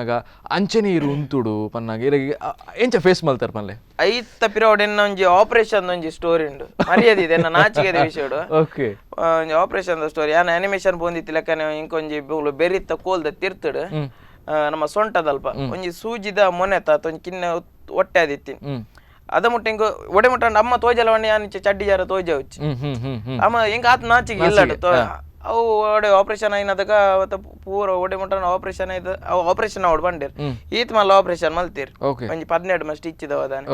ಅಂಚನೆ ಇರು ಉಂತುಡು ಪನ್ನಾಗ ಇರಗೆ ಎಂಚ ಫೇಸ್ ಮಲ್ತಾರೆ ಪನ್ಲೆ? ಐತ ಪಿರೋಡ್ ಎನ್ನ ಒಂಜಿ ಆಪರೇಷನ್ ಒಂಜಿ ಸ್ಟೋರಿ ಉಂಡು ಮರ್ಯಾದೆ ಇದೆ ಎನ್ನ ನಾಚಿಕೆದ ವಿಷಯಡು. ಒಂಜಿ ಆಪರೇಷನ್ ಸ್ಟೋರಿ ಯಾನ್ ಅನಿಮೇಷನ್ ಪೋಂದಿತ್ತಿ ಲೆಕ್ಕನೆ ಇಂಕೊಂಜಿ ಬೂಲು ಬೆರಿತ್ತ ಕೋಲ್ದ ತಿರ್ತುಡು ನಮ್ಮ ಸೊಂಟದಲ್ಪ ಒಂಜಿ ಸೂಜಿದ ಮೊನೆ ತಾತ ಒಂಜಿ ಕಿನ್ನೆ ಒಟ್ಟೆ ಆದಿತ್ತಿ ಅದ ಮುಟ್ಟ ಇಂಕ ಒಡೆ ಮುಟ್ಟ ಅಮ್ಮ ತೋಜಲವಣ್ಣಿ ಯಾನ್ ಚಡ್ಡಿ ಜಾರ ತೋಜ ಉಚ್ಚಿ ಅಮ್ಮ ಇಂಕ ಆತ್ ನಾಚಿಗೆ ಇಲ್ಲ. ಅವು ಒಡೆ ಆಪರೇಷನ್ అయినದಕ ಅವತ್ತ ಪೂರ ಒಡೆ ಮುಟ್ಟ ಆಪರೇಷನ್ ಆಯ್ತು. ಅವು ಆಪರೇಷನ್ ಅವಡು ಬಂದಿರ್ ಈತ್ ಮಲ್ಲ ಆಪರೇಷನ್ ಮಲ್ತೀರ್ ಒಂಜಿ 12 ಮಸ್ತ್ ಸ್ಟಿಚ್ ದಾನೆ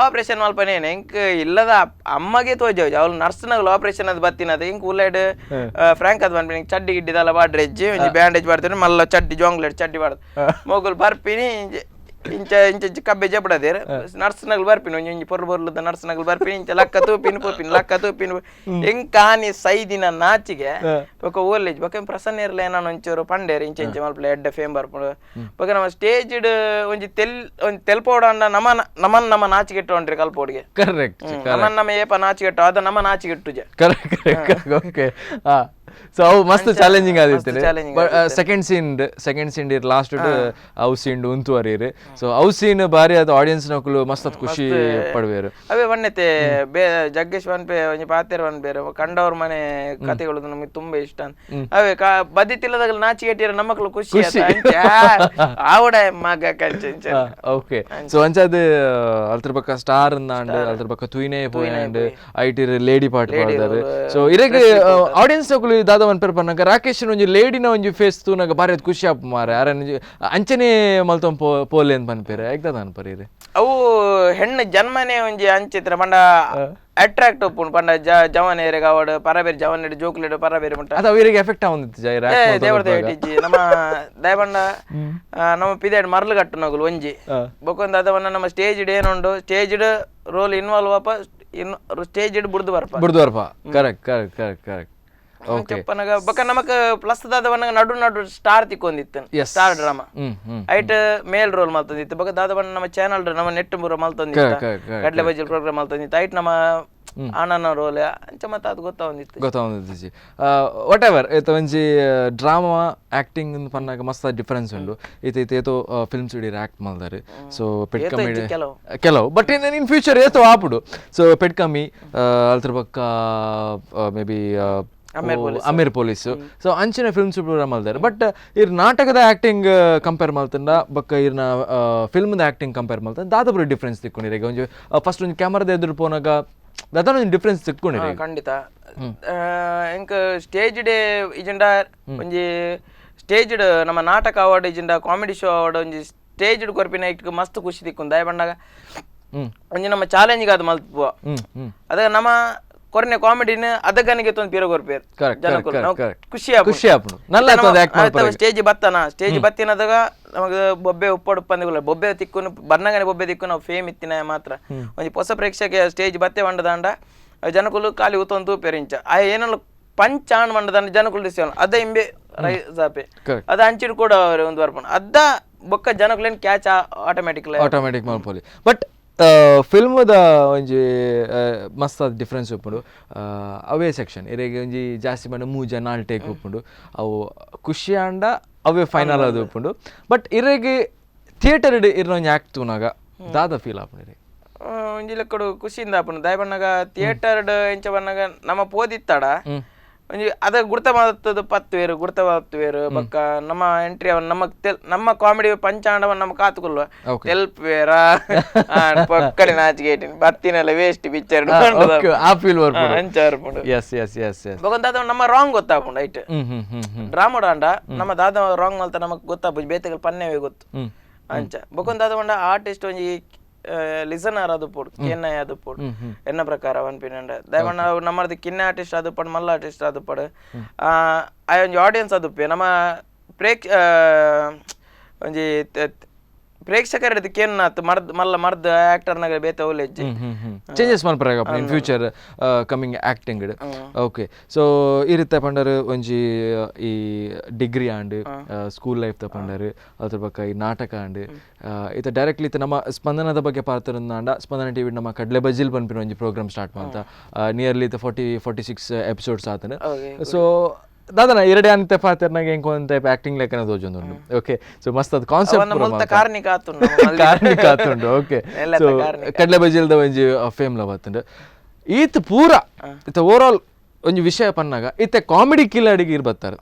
ಆಪರೇಷನ್ ಮಲ್ಪನೇನೆ ಇಂಕ್ ಇಲ್ಲದ ಅಮ್ಮಗೆ ತೋಜ ಅವಳು ನರ್ಸ್ನಗಲು ಆಪರೇಷನ್ ಅದು ಬತ್ತಿನದು ಇಂಕ್ ಉಲ್ಲೇಡ್ ಫ್ರಾಂಕ್ ಅದು ಬಂದ್ಬಿನಿ ಚಡ್ಡಿ ಗಿಡ್ಡಿದಲ್ಲ ಬಾಡ್ರೆಜ್ಜಿ ಒಂಜಿ ಬ್ಯಾಂಡೇಜ್ ಬಾಡ್ತೀನಿ ಮಲ್ಲ ಚಡ್ಡಿ ಜೋಂಗ್ಲೆಟ್ ಚಡ್ಡಿ ಬಾಡ್ದು ಮೊಗುಲ್ ಬರ್ಪಿನಿ ಇಂಚ ಇಂಚ ಕಬ್ಬೆ ಜಬಡದೇರ್ ನರ್ಸ್ನಗಲು ಬರ್ಪಿನಿ ಒಂಜಿ ಒಂಜಿ ಪೊರ್ಲು ಪೊರ್ಲುದ ನರ್ಸ್ನಗಲು ಬರ್ಪಿನಿ ಇಂಚ ಲಕ್ಕ ತೂಪಿನಿ ಪೋಪಿನಿ ಲಕ್ಕ ತೂಪಿನಿ ಎಂಕಾನಿ ಸೈದಿನ ನಾಚಿಗೆ ಬೊಕ ಓಲ್ಲೇಜ್ ಬೊಕ ಪ್ರಸನ್ನ ಇರ್ಲ ಏನಾನ ಒಂಚೂರು ಪಂಡೇರ್ ಇಂಚ ಇಂಚ ಮಲ್ಪಲೆ ಎಡ್ಡೆ ಫೇಮ್ ಬರ್ಪುಂಡು ಬೊಕ ನಮ್ಮ ಸ್ಟೇಜ್ ಒಂಜಿ ತೆಲ್ ಒಂಜಿ ತೆಲ್ಪೋಡಂಡ ನಮ ನಮನ್ ನಮ್ಮ ನಾಚಿಗೆಟ್ಟು ಕಲ್ಪೋಡಿಗೆ. ಕರೆಕ್ಟ್. ನಮನ್ ನಮ್ಮ ಏಪ ನಾಚಿಗೆಟ್ಟು ಅದ ನಮ್ಮ ನಾಚಿಗೆಟ್ಟುಜೆ. Correct correct. Okay, so ಅವು ಮಸ್ತ್ ಚಾಲೆಂಜಿಂಗ್ ಆದಿತ್ತು. Second scene last ಅವು ಸೀನ್ ಉಂತುವರೀರು. ಸೊ ಅವು ಸೀನ್ ಬಾರಿ ಅದು ಆಡಿಯನ್ಸ್ ನಕಲು ಮಸ್ತ್ ಖುಷಿ ಪಡುವೇರು. ಅವೇ ಒಣ್ಣೆತೆ ಬೇ ಜಗ್ಗೇಶ್ ಪನ್ಪೆ ಒಂಜಿ ಪಾತೆರ್ ಪನ್ಪೇರು ಕಂಡವ್ರ ಮನೆ ಕತೆಗಳು ನಮಗೆ ತುಂಬಾ ಇಷ್ಟ. ಅವೇ ಬದಿತಿಲ್ಲದಾಗ ನಾಚಿಗೆಟ್ಟಿರ ನಮ್ಮಕ್ಳು ಖುಷಿ ಆವಡ ಮಗ ಕಂಚ. ಓಕೆ, ಸೊ ಅಂಚಾದ ಅಲ್ತರ ಪಕ್ಕ ಸ್ಟಾರ್ ಅಂದಾಂಡ್ ಅಲ್ತರ ಪಕ್ಕ ತುಯ್ನೆ ಪೋಯಾಂಡ್ ಐಟಿರ್ ಲೇಡಿ ಪಾರ್ಟ್ ಪಾಡ್ದಾರೆ. ಸೊ ಇರೆಗ್ ಆಡಿಯನ್ಸ್ ನಕಲು ದಾದ ಪನ್ಪೇರು ಪನ್ನಗ ರಾಕೇಶ್ ಒಂಜಿ ಲೇಡಿನ ಒಂಜಿ ಫೇಸ್ ತೂನಗ ಬಾರಿ ಅದು ಖುಷಿ ಆಪ್ ಮಾರೆ ಅರೆ ಅಂಚನೆ ಮಲ್ತೊಂ ಪೋಲೆ ಅಂತ ಪನ್ಪೇರು ಐಕ್ ಅನ್ಪರಿ. ಅವು ಹೆಣ್ಣು ಜನ್ಮನೆ ಒಂಜಿ ಅಂಚಿತ್ರ ಪಂಡ ಅಟ್ರಾಕ್ಟ್ ಉಪ್ಪುಂಡು ಪಂಡ ಜವನೇರಿಗೆ ಅವಡು ಪರಬೇರಿ ಜವನೇರು ಜೋಕುಲೇಡು ಪರಬೇರಿ ಮುಟ್ಟ ಅದು ಅವರಿಗೆ ಎಫೆಕ್ಟ್ ಆವೊಂದಿತ್ತು ಜೈ ದೇವರ ದೇವಟಿಜ್ಜಿ ನಮ್ಮ ದಯಬಂಡ ನಮ್ಮ ಪಿದೇಡ್ ಮರಳು ಕಟ್ಟುನಗುಲು ಒಂಜಿ ಬೊಕೊಂದು ಅದವನ್ನ ನಮ್ಮ ಸ್ಟೇಜ್ ಏನುಂಡು stage roll involve ಆಪ ಇನ್ ಸ್ಟೇಜ್ ಬುಡ್ದು ಬರ್ಪ ಬುಡ್ದು ಬರ್ಪ. Correct correct correct correct. చెప్పనగా ಬೊಕ ನಮಕ್ ಪ್ಲಸ್ ದಾದವನ್ನ ನಡು ನಡು ಸ್ಟಾರ್ ತಿಕ್ಕೊಂದಿತ್ತು ಸ್ಟಾರ್ ಡ್ರಾಮಾ ಐಟ್ ಮೇಲ್ ರೋಲ್ ಮಲ್ತೊಂದಿತ್ತು ಬೊಕ ದಾದವನ್ನ ನಮ್ಮ ಚಾನಲ್ ನಮ್ಮ ನೆಟ್ ಪೂರ ಮಲ್ತೊಂದಿತ್ತು ಕಡ್ಲೆ ಬಜ್ಜಿ ಪ್ರೋಗ್ರಾಮ್ ಮಲ್ತೊಂದಿತ್ತು ಐಟ್ ನಮ್ಮ ಆನನ ರೋಲ್ ಅಂಚ ಮತ್ತೆ ಅದು ಗೊತ್ತಾವೊಂದಿತ್ತು ಗೊತ್ತಾವೊಂದಿತ್ತು. What ever ಏತ ಒಂಜಿ ಡ್ರಾಮಾ ಆಕ್ಟಿಂಗ್ ಪನ್ನಾಗ ಮಸ್ತ್ ಡಿಫರೆನ್ಸ್ ಉಂಡು. ಈತ ಈತ ಏತೋ ಫಿಲ್ಮ್ಸ್ ಇಡೀ ಆಕ್ಟ್ ಮಲ್ದಾರೆ. ಸೊ ಪೆಟ್ ಕಮ್ಮಿ ಕೆಲವು but in in future ಏತೋ ಆಪುಡು. ಸೊ ಪೆಟ್ ಕಮ್ಮಿ ಅಲ್ತರ ಪಕ್ಕ may be Aamir police. So ಅಂಚಿನ ಫಿಲ್ಮ್ಸ್ ಪೂರ ಮಲ್ದಾರೆ. ಬಟ್ ಇರ್ ನಾಟಕದ ಆಕ್ಟಿಂಗ್ ಕಂಪೇರ್ ಮಲ್ತಂಡ ಬೊಕ್ಕ ಇರ್ನ ಫಿಲ್ಮ್ದ ಆಕ್ಟಿಂಗ್ ಕಂಪೇರ್ ಮಲ್ತಂಡ ದಾದ ಪೂರ ಡಿಫ್ರೆನ್ಸ್ ತಿಕ್ಕೊಂಡಿರ? ಒಂಜಿ ಫಸ್ಟ್ ಒಂಜಿ ಕ್ಯಾಮರಾದ ಎದುರು ಪೋನಾಗ ದಾದ ಒಂಜಿ ಡಿಫ್ರೆನ್ಸ್ ತಿಕ್ಕೊಂಡಿರ? ಖಂಡಿತ. ಎಂಕ್ ಸ್ಟೇಜ್ ಡೇ ಇಜಿಂಡ ಒಂಜಿ ಸ್ಟೇಜ್ ನಮ್ಮ ನಾಟಕ ಅವಾರ್ಡ್ ಇಜಿಂಡ comedy show award ಒಂಜಿ ಸ್ಟೇಜ್ ಕೊರ್ಪಿನ ಇಟ್ಕ್ ಮಸ್ತ್ ಖುಷಿ ತಿಕ್ಕೊಂದು. ದಾಯ ಪಂಡಾಗ ಒಂಜಿ ನಮ್ಮ ಚಾಲೆಂಜ್ ಅದು ಮಲ್ಪುವ. ಹ್ಮ್ ಹ್ಮ್ ಅದ ನಮ್ಮ ಕೊರ್ನೆ ಕಾಮಿಡಿನ ಅದಕ್ಕನಿಗೆ ತೊಂದು ಪೀರ ಕೊರ್ಪೇರು ಜನಕುಲು. ನಾವು ಖುಷಿ ಆಪುಂಡು. ಖುಷಿ ಆಪುಂಡು. ನಲ್ಲ ಆತದ act ಮಲ್ಪರೆ. ಸ್ಟೇಜ್ ಬತ್ತನ, ಸ್ಟೇಜ್ ಬತ್ತಿನದಾಗ ನಮಗ ಬೊಬ್ಬೆ ಉಪ್ಪಡು ಉಪ್ಪಂದಿಲ್ಲ, ಬೊಬ್ಬೆ ತಿಕ್ಕುನು ಬನ್ನಗನೆ ಬೊಬ್ಬೆ ತಿಕ್ಕು ನಾವು ಫೇಮ್ ಇತ್ತಿನ ಮಾತ್ರ. ಒಂಜಿ ಹೊಸ ಪ್ರೇಕ್ಷಕ ಸ್ಟೇಜ್ ಬತ್ತೆ ಬಂಡದಾಂಡ ಜನಕುಲು ಖಾಲಿ ಉತ್ತೊಂದು ತೂಪೆರ್ ಇಂಚ. ಆ ಏನಲ್ಲ ಪಂಚ್ ಆಣ್ ಮಂಡದಾಂಡ ಜನಕುಲು ಡಿಸಿಯನ್ ಅದ ಇಂಬೆ ರೈಸ್ ಆಪೆ. ಅದ ಅಂಚಿಡ್ ಕೂಡ ಅವ್ರು ಒಂದು ಬರ್ಪುಂಡು. ಅದ್ದ ಬೊಕ್ಕ ಜನಕುಲೇನ್ catch automatically automatic ಮಲ್ಪೊಲಿ. But ಫಿಲ್ಮ್ದ ಒಂಜಿ ಮಸ್ತ್ ಆದ್ ಡಿಫ್ರೆನ್ಸ್ ಉಪ್ಪುಂಡು. ಅವೇ ಸೆಕ್ಷನ್ ಇರೆಗ್ ಒಂಜಿ ಜಾಸ್ತಿ ಪಂಡ ಮೂಜ ನಾಲ್ ಟೇಕ್ ಉಪ್ಪುಂಡು. ಅವು ಖುಷಿ ಆಂಡ ಅವೇ ಫೈನಲ್ ಅದು ಉಪ್ಪುಂಡು. ಬಟ್ ಇರೆಗ್ ಥಿಯೇಟರ್ ಇರ್ನ ಒಂಜಿ ಆಕ್ಟ್ ತೂನಾಗ ದಾದ ಫೀಲ್ ಆಪುಂಡು ಇರೆಗ್? ಒಂಜಿ ಲೆಕ್ಕಡು ಖುಷಿಯಿಂದ ಆಪುಂಡು. ದಾಯ ಪನ್ನಗ ಥಿಯೇಟರ್ ಎಂಚ ಪನ್ನಗ ನಮ್ಮ ಪೋದಿತ್ತಡ ಒಂಜಿ ಅದ ಗುರ್ತ ಮಲ್ತದ ಪತ್ತುವೇರು ಗುರ್ತ ಪತ್ತುವೇರು. ಬೊಕ್ಕ ನಮ್ಮ ಎಂಟ್ರಿ ಅವನ್ ನಮ್ಮ ನಮ್ಮ ಕಾಮಿಡಿ ಪಂಚಾಂಡವನ್ ನಮ್ಮ ಕಾತುಕೊಲ್ವ ತೆಲ್ಪುವೇರ ಪಕ್ಕಡೆ ನಾಚಿಗೆ ಬತ್ತಿನೆಲ್ಲ ವೇಸ್ಟ್ ಪಿಕ್ಚರ್. ಆ ಫೀಲ್ ಬರ್ಪುಂಡು. ಅಂಚ ಬರ್ಪುಂಡು. S S S S ಬೊಕ್ಕ ದಾದ ನಮ್ಮ ರಾಂಗ್ ಗೊತ್ತಾಪುಂಡು ಐಟ್. ಹ್ಮ್ ಹ್ಮ್ ಹ್ಮ್ ಹ್ಮ್ ಡ್ರಾಮಾ ಆಂಡ ನಮ್ಮ ದಾದ ರಾಂಗ್ ಮಲ್ತ ನಮಕ್ ಗೊತ್ತಾಪುಜಿ, ಬೇತೆಗಳು ಪನ್ನೆವೇ ಗೊತ್ತು. ಅಂಚ ಬೊಕೊಂದು ದಾದ ಪಂಡ ಆರ್ಟಿಸ್ಟ್ ಒಂಜಿ ಲಿಸನರ್ ಅದು ಪೋಡು, ಕೆನ್ನೈ ಅದು ಪೋಡು ಎನ್ನ ಪ್ರಕಾರ ಪನ್ಪಿನಂಡ. ದಯಮಣ್ಣ ನಮ್ಮದು ಕಿನ್ನ ಆರ್ಟಿಸ್ಟ್ ಅದು ಪಡ್ ಮಲ್ಲ ಆರ್ಟಿಸ್ಟ್ ಅದು ಪಡ್ ಆ ಒಂಜಿ ಆಡಿಯನ್ಸ್ ಅದು ನಮ್ಮ ಪ್ರೇಕ್ಷ ಒಂಜಿ ಪ್ರೇಕ್ಷಕರ ಕೇನ್ನಾತ್ ಮರ್ದ್ ಮಲ್ಲ ಮರ್ದ್ ಆಕ್ಟರ್ ನಗರ ಬೇತೆ ಒಲೆಜ್ಜಿ. ಚೇಂಜಸ್ ಮಲ್ಪರೆ in future coming acting. Okay, so ಈ ರೀತಿ ಪಂಡರ್ ಒಂಜಿ ಈ degree and school life ಪಂಡರ್, ಅದ್ರ ಬೊಕ್ಕ ಈ ನಾಟಕ ಆಂಡ್ ಇತ್ತ ಡೈರೆಕ್ಟ್ಲಿ ಇತ್ತ ನಮ್ಮ ಸ್ಪಂದನದ ಬಗ್ಗೆ ಪಾತ್ರಂದಾಂಡ ಸ್ಪಂದನ ಟಿವಿ ನಮ್ಮ ಕಡ್ಲೆ ಬಜಿಲ್ ಪನ್ಪಿನ ಒಂಜಿ ಪ್ರೋಗ್ರಾಮ್ ಸ್ಟಾರ್ಟ್ ಮಾಡ್ತಾ ನಿಯರ್ಲಿ ಇತ್ತ 46 ಎಪಿಸೋಡ್ಸ್ ಆತನ. ಸೊ ದಾದನ ಎರಡೇ ಅಂತೆ ಪಾತ್ರನಾಗ ಎಂಕ್ ಒಂದ್ ಟೈಪ್ ಆಕ್ಟಿಂಗ್ ಲೆಕ್ಕನ ತೋಜೊಂದುಂಡು. ಓಕೆ, ಸೊ ಮಸ್ತ್ ಅದು ಕಾನ್ಸೆಪ್ಟ್ ಮುಲ್ತ ಕಾರ್ನಿಕ ಆತುಂಡು. ಕಾರ್ನಿಕ ಆತುಂಡು. ಓಕೆ, ಸೊ ಕಡ್ಲೆ ಬಜಿಲ್ದ ಒಂಜಿ ಫೇಮ್ ಲ ಬತ್ತುಂಡು. ಈತ್ ಪೂರ ಇತ್ತ ಓವರ್ ಆಲ್ ಒಂಜಿ ವಿಷಯ ಪನ್ನಾಗ ಇತ್ತೆ ಕಾಮಿಡಿ ಕಿಲಾಡಿಗೆ ಇರ್ ಬತ್ತಾರೆ.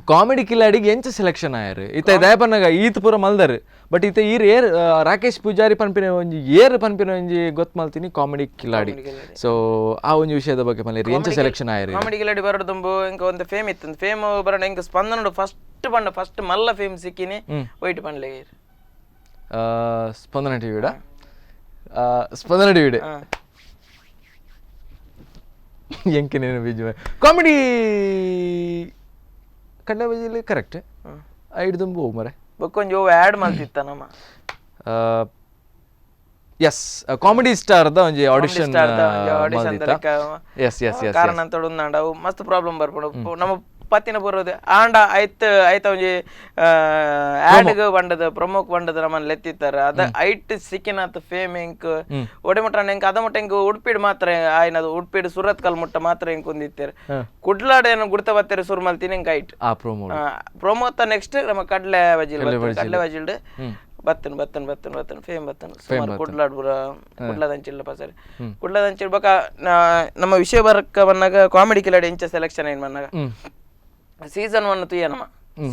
ಕಾಮಿಡಿ ಕಿಲಾಡಿಗೆ ಎಂಚ ಸೆಲೆಕ್ಷನ್ ಆಯರ್ ಇತ್ತ? ದಯ ಪನ್ನಾಗ ಈತ್ ಪೂರ ಮಲ್ದರ್, ಬಟ್ ಇತ್ತೆ ಈರ್ ಏರ್ ರಾಕೇಶ್ ಪೂಜಾರಿ ಪನ್ಪಿನ ಒಂಜಿ ಏರ್ ಪನ್ಪಿನ ಒಂಜಿ ಗೊತ್ತು ಮಲ್ತೀನಿ ಕಾಮಿಡಿ ಕಿಲಾಡಿ. ಸೊ ಆ ಒಂಜಿ ವಿಷಯದ ಬಗ್ಗೆ ಮಲ್ಲೇರಿ, ಎಂಚ ಸೆಲೆಕ್ಷನ್ ಆಯರ್? ಕಾಮಿಡಿ ಕಿಲಾಡಿ ಬರೋದು ಇಂಕ ಒಂದು ಫೇಮ್ ಇತ್ತು. ಫೇಮ್ ಬರೋಣ ಇಂಕ ಸ್ಪಂದನಡು ಫಸ್ಟ್ ಪಂಡ ಫಸ್ಟ್ ಮಲ್ಲ ಫೇಮ್ ಸಿಕ್ಕಿನಿ ವೈಟ್ ಪನ್ಲೆ. ಸ್ಪಂದನ ಟಿವಿಡ, ಸ್ಪಂದನ ಟಿವಿಡೆ ಎಂಕಿನೇನು ಬಿಜು ಕಾಮಿಡಿ ಕಡ್ಲೆ ಬಜಿಲಿ ಕರೆಕ್ಟ್ ಐದು ದುಂಬು ಮರೆ. ಬೊಕ್ಕೊಂಜಿ ಓ ಆ್ಯಡ್ ಮಲ್ತಿತ್ತ ನಮ್ಮ. S, comedy star the ಒಂಜಿ audition. Audition. S S S ಕಾರಣ ಅಂತ ಉಂದಾಂಡ ಅವು ಮಸ್ತ್ ಪ್ರಾಬ್ಲಮ್ ಬರ್ಪುಂಡು. ನಮ್ಮ ಪತ್ತಿನ ಬರೋದು ಆಂಡ ಐತ್ ಐತ ಒಂಜಿ ಆ್ಯಡ್ಗ್ ಬಂಡದ ಪ್ರಮೋಕ್ ಬಂಡದ ನಮ್ಮನ್ನ ಲೆತ್ತಿತ್ತಾರೆ. ಅದ ಐಟ್ ಸಿಕ್ಕಿನಾತ್ ಫೇಮ್ ಎಂಕ್ ಒಡೆ ಮುಟ್ಟ ಎಂಕ್ ಅದ ಮುಟ್ಟ ಎಂಕ್ ಉಡುಪಿಡ್ ಮಾತ್ರ ಆಯ್ನದು. ಉಡುಪಿಡ್ ಸುರತ್ ಕಲ್ ಮುಟ್ಟ ಮಾತ್ರ ಎಂಕ್ ಒಂದಿತ್ತೇರು. ಕುಡ್ಲಾಡ ಏನು ಗುಡ್ತ ಬತ್ತೇರು ಸುರು ಮಲ್ತೀನಿ ಎಂಕ್ ಐಟ್ ಆ ಪ್ರೊಮೋ. ಪ್ರೊಮೋತ ನೆಕ್ಸ್ಟ್ ನಮ್ಮ ಕಡ್ಲೆ ಬಜಿಲ್, ಕಡ್ಲೆ ಬಜಿಲ್ಡ್ ಬತ್ತನ್ ಬತ್ತನ್ ಬತ್ತನ್ ಬತ್ತನ್ ಫೇಮ್ ಬತ್ತನ್ ಸುಮಾರು ಕುಡ್ಲಾಡ್ ಪೂರ ಕುಡ್ಲದಂಚಿಲ್ಲ ಪಸರಿ ಕುಡ್ಲದಂಚಿಲ್. ಬೊಕ ನಮ್ಮ ವಿಷಯ ಬರಕ್ಕ ಬಂದಾಗ ಕಾಮಿಡಿ ಕಿಲಾಡಿ ಎಂಚ ಸೆಲೆಕ್ಷನ್ ಏನ್ ಬಂದಾಗ ಸೀಸನ್ 1 ತೂಯ. ನಮ್ಮ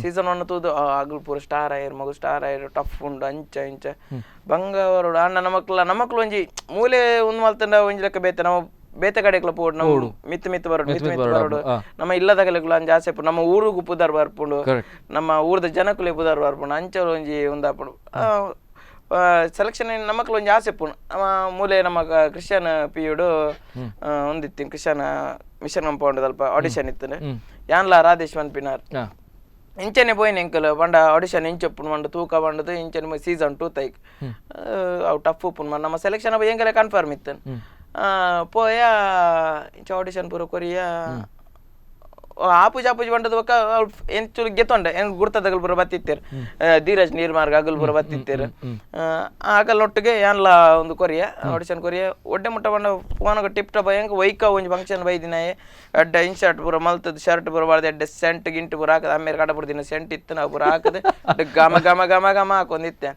ಸೀಸನ್ 1 ತೂದು ಅಗಲ್ ಪೂರ ಸ್ಟಾರ್ ಆಯರ್, ಮಗು ಸ್ಟಾರ್ ಆಯರ್, ಟಫ್ ಉಂಡು ಅಂಚ ಇಂಚ ಬಂಗಾವರೋಡು ಅಣ್ಣ ನಮಕ್ಲ ನಮಕ್ಲ ಒಂಜಿ ಮೂಲೆ ಉಂದು ಮಲ್ತಂಡ ಒಂಜಿ ಲೆಕ್ಕ ಬೇತೆ ನಮ್ಮ ಬೇತೆ ಕಡೆಕ್ಲ ಪೋಡು, ನಮ್ಮ ಮಿತ್ತು ಮಿತ್ತು ಬರೋಡು, ಮಿತ್ತು ಮಿತ್ತು ಬರೋಡು. ನಮ್ಮ ಇಲ್ಲದಗಲೆಗ್ಲ ಅಂಚ ಆಸೆ ನಮ್ಮ ಊರುಗು ಪುದರ್ ಬರ್ಪುಂಡು, ನಮ್ಮ ಊರದ ಜನಕುಲೆ ಪುದರ್ ಬರ್ಪುಂಡು ಅಂಚ ಒಂಜಿ ಉಂದಾಪುಂಡು. ಸೆಲೆಕ್ಷನ್ ನಮಕ್ಲ ಒಂಜಿ ಆಸೆ ಪುಂಡು. ನಮ್ಮ ಮೂಲೆ ನಮ್ಮ ಕ್ರಿಶ್ಚಿಯನ್ ಪಿಯುಡು ಒಂದಿತ್ತಿ Christian mission compound ಅಲ್ಪ ಆಡಿಷನ್ ಇತ್ತು. ಯಾನ್ಲ ರಾಧೇಶ್ ಪನ್ಪಿನಾರ್ ಇಂಚನೆ ಪೋಯಿನ ಎಂಕಲ್ ಪಂಡ ಆಡಿಷನ್ ಇಂಚೊಪ್ಪುಂಡು ಪಂಡ ತೂಕ ಪಂಡದು ಇಂಚನೆ ಸೀಸನ್ 2 ತೈಕ್ ಅವು ಟಫ್ ಉಪ್ಪುಂಡು. ನಮ್ಮ ಸೆಲೆಕ್ಷನ್ ಎಂಕಲೆ ಕನ್ಫರ್ಮ್ ಇತ್ತು. ಪೋಯ ಇಂಚ ಆಡಿಷನ್ ಪೂರ ಕೊರಿಯ ಆಪುಜಿ ಆಪುಜಿ ಪಂಡದ ಬೊಕ್ಕ ಎಂಚೂರು ಗೆತ್ತೊಂಡೆ ಎಂಕ್ ಗುರ್ತದಗಲ್ ಪೂರ ಬತ್ತಿತ್ತೇರು, ಧೀರಜ್ ನೀರ್ಮಾರ್ಗ ಅಗಲ್ ಪೂರ ಬತ್ತಿತ್ತೇರು. ಆಗಲ್ ಒಟ್ಟಿಗೆ ಯಾನ್ಲ ಒಂದು ಕೊರಿಯ ಆಡಿಷನ್ ಕೊರಿಯ ಒಡ್ಡೆ ಮುಟ್ಟ ಪಂಡ ಫೋನ್ಗ ಟಿಪ್ ಟಾಪ್ ಎಂಕ್ ವೈಕ ಒಂಜಿ ಫಂಕ್ಷನ್ ಬೈದಿನಾಯೆ ಎಡ್ಡೆ ಇನ್ ಶರ್ಟ್ ಪೂರ ಮಲ್ತದ್ ಶರ್ಟ್ ಪೂರ ಬಾರ್ದು ಎಡ್ಡೆ ಸೆಂಟ್ ಗಿಂಟ್ ಪೂರ ಹಾಕದ ಅಮ್ಮೇರ್ ಕಡ ಪುಡ್ದಿನ ಸೆಂಟ್ ಇತ್ತು ನಾವು ಪೂರ ಹಾಕದ ಘಮ ಘಮ ಘಮ ಘಮ ಹಾಕೊಂದಿತ್ತೆ.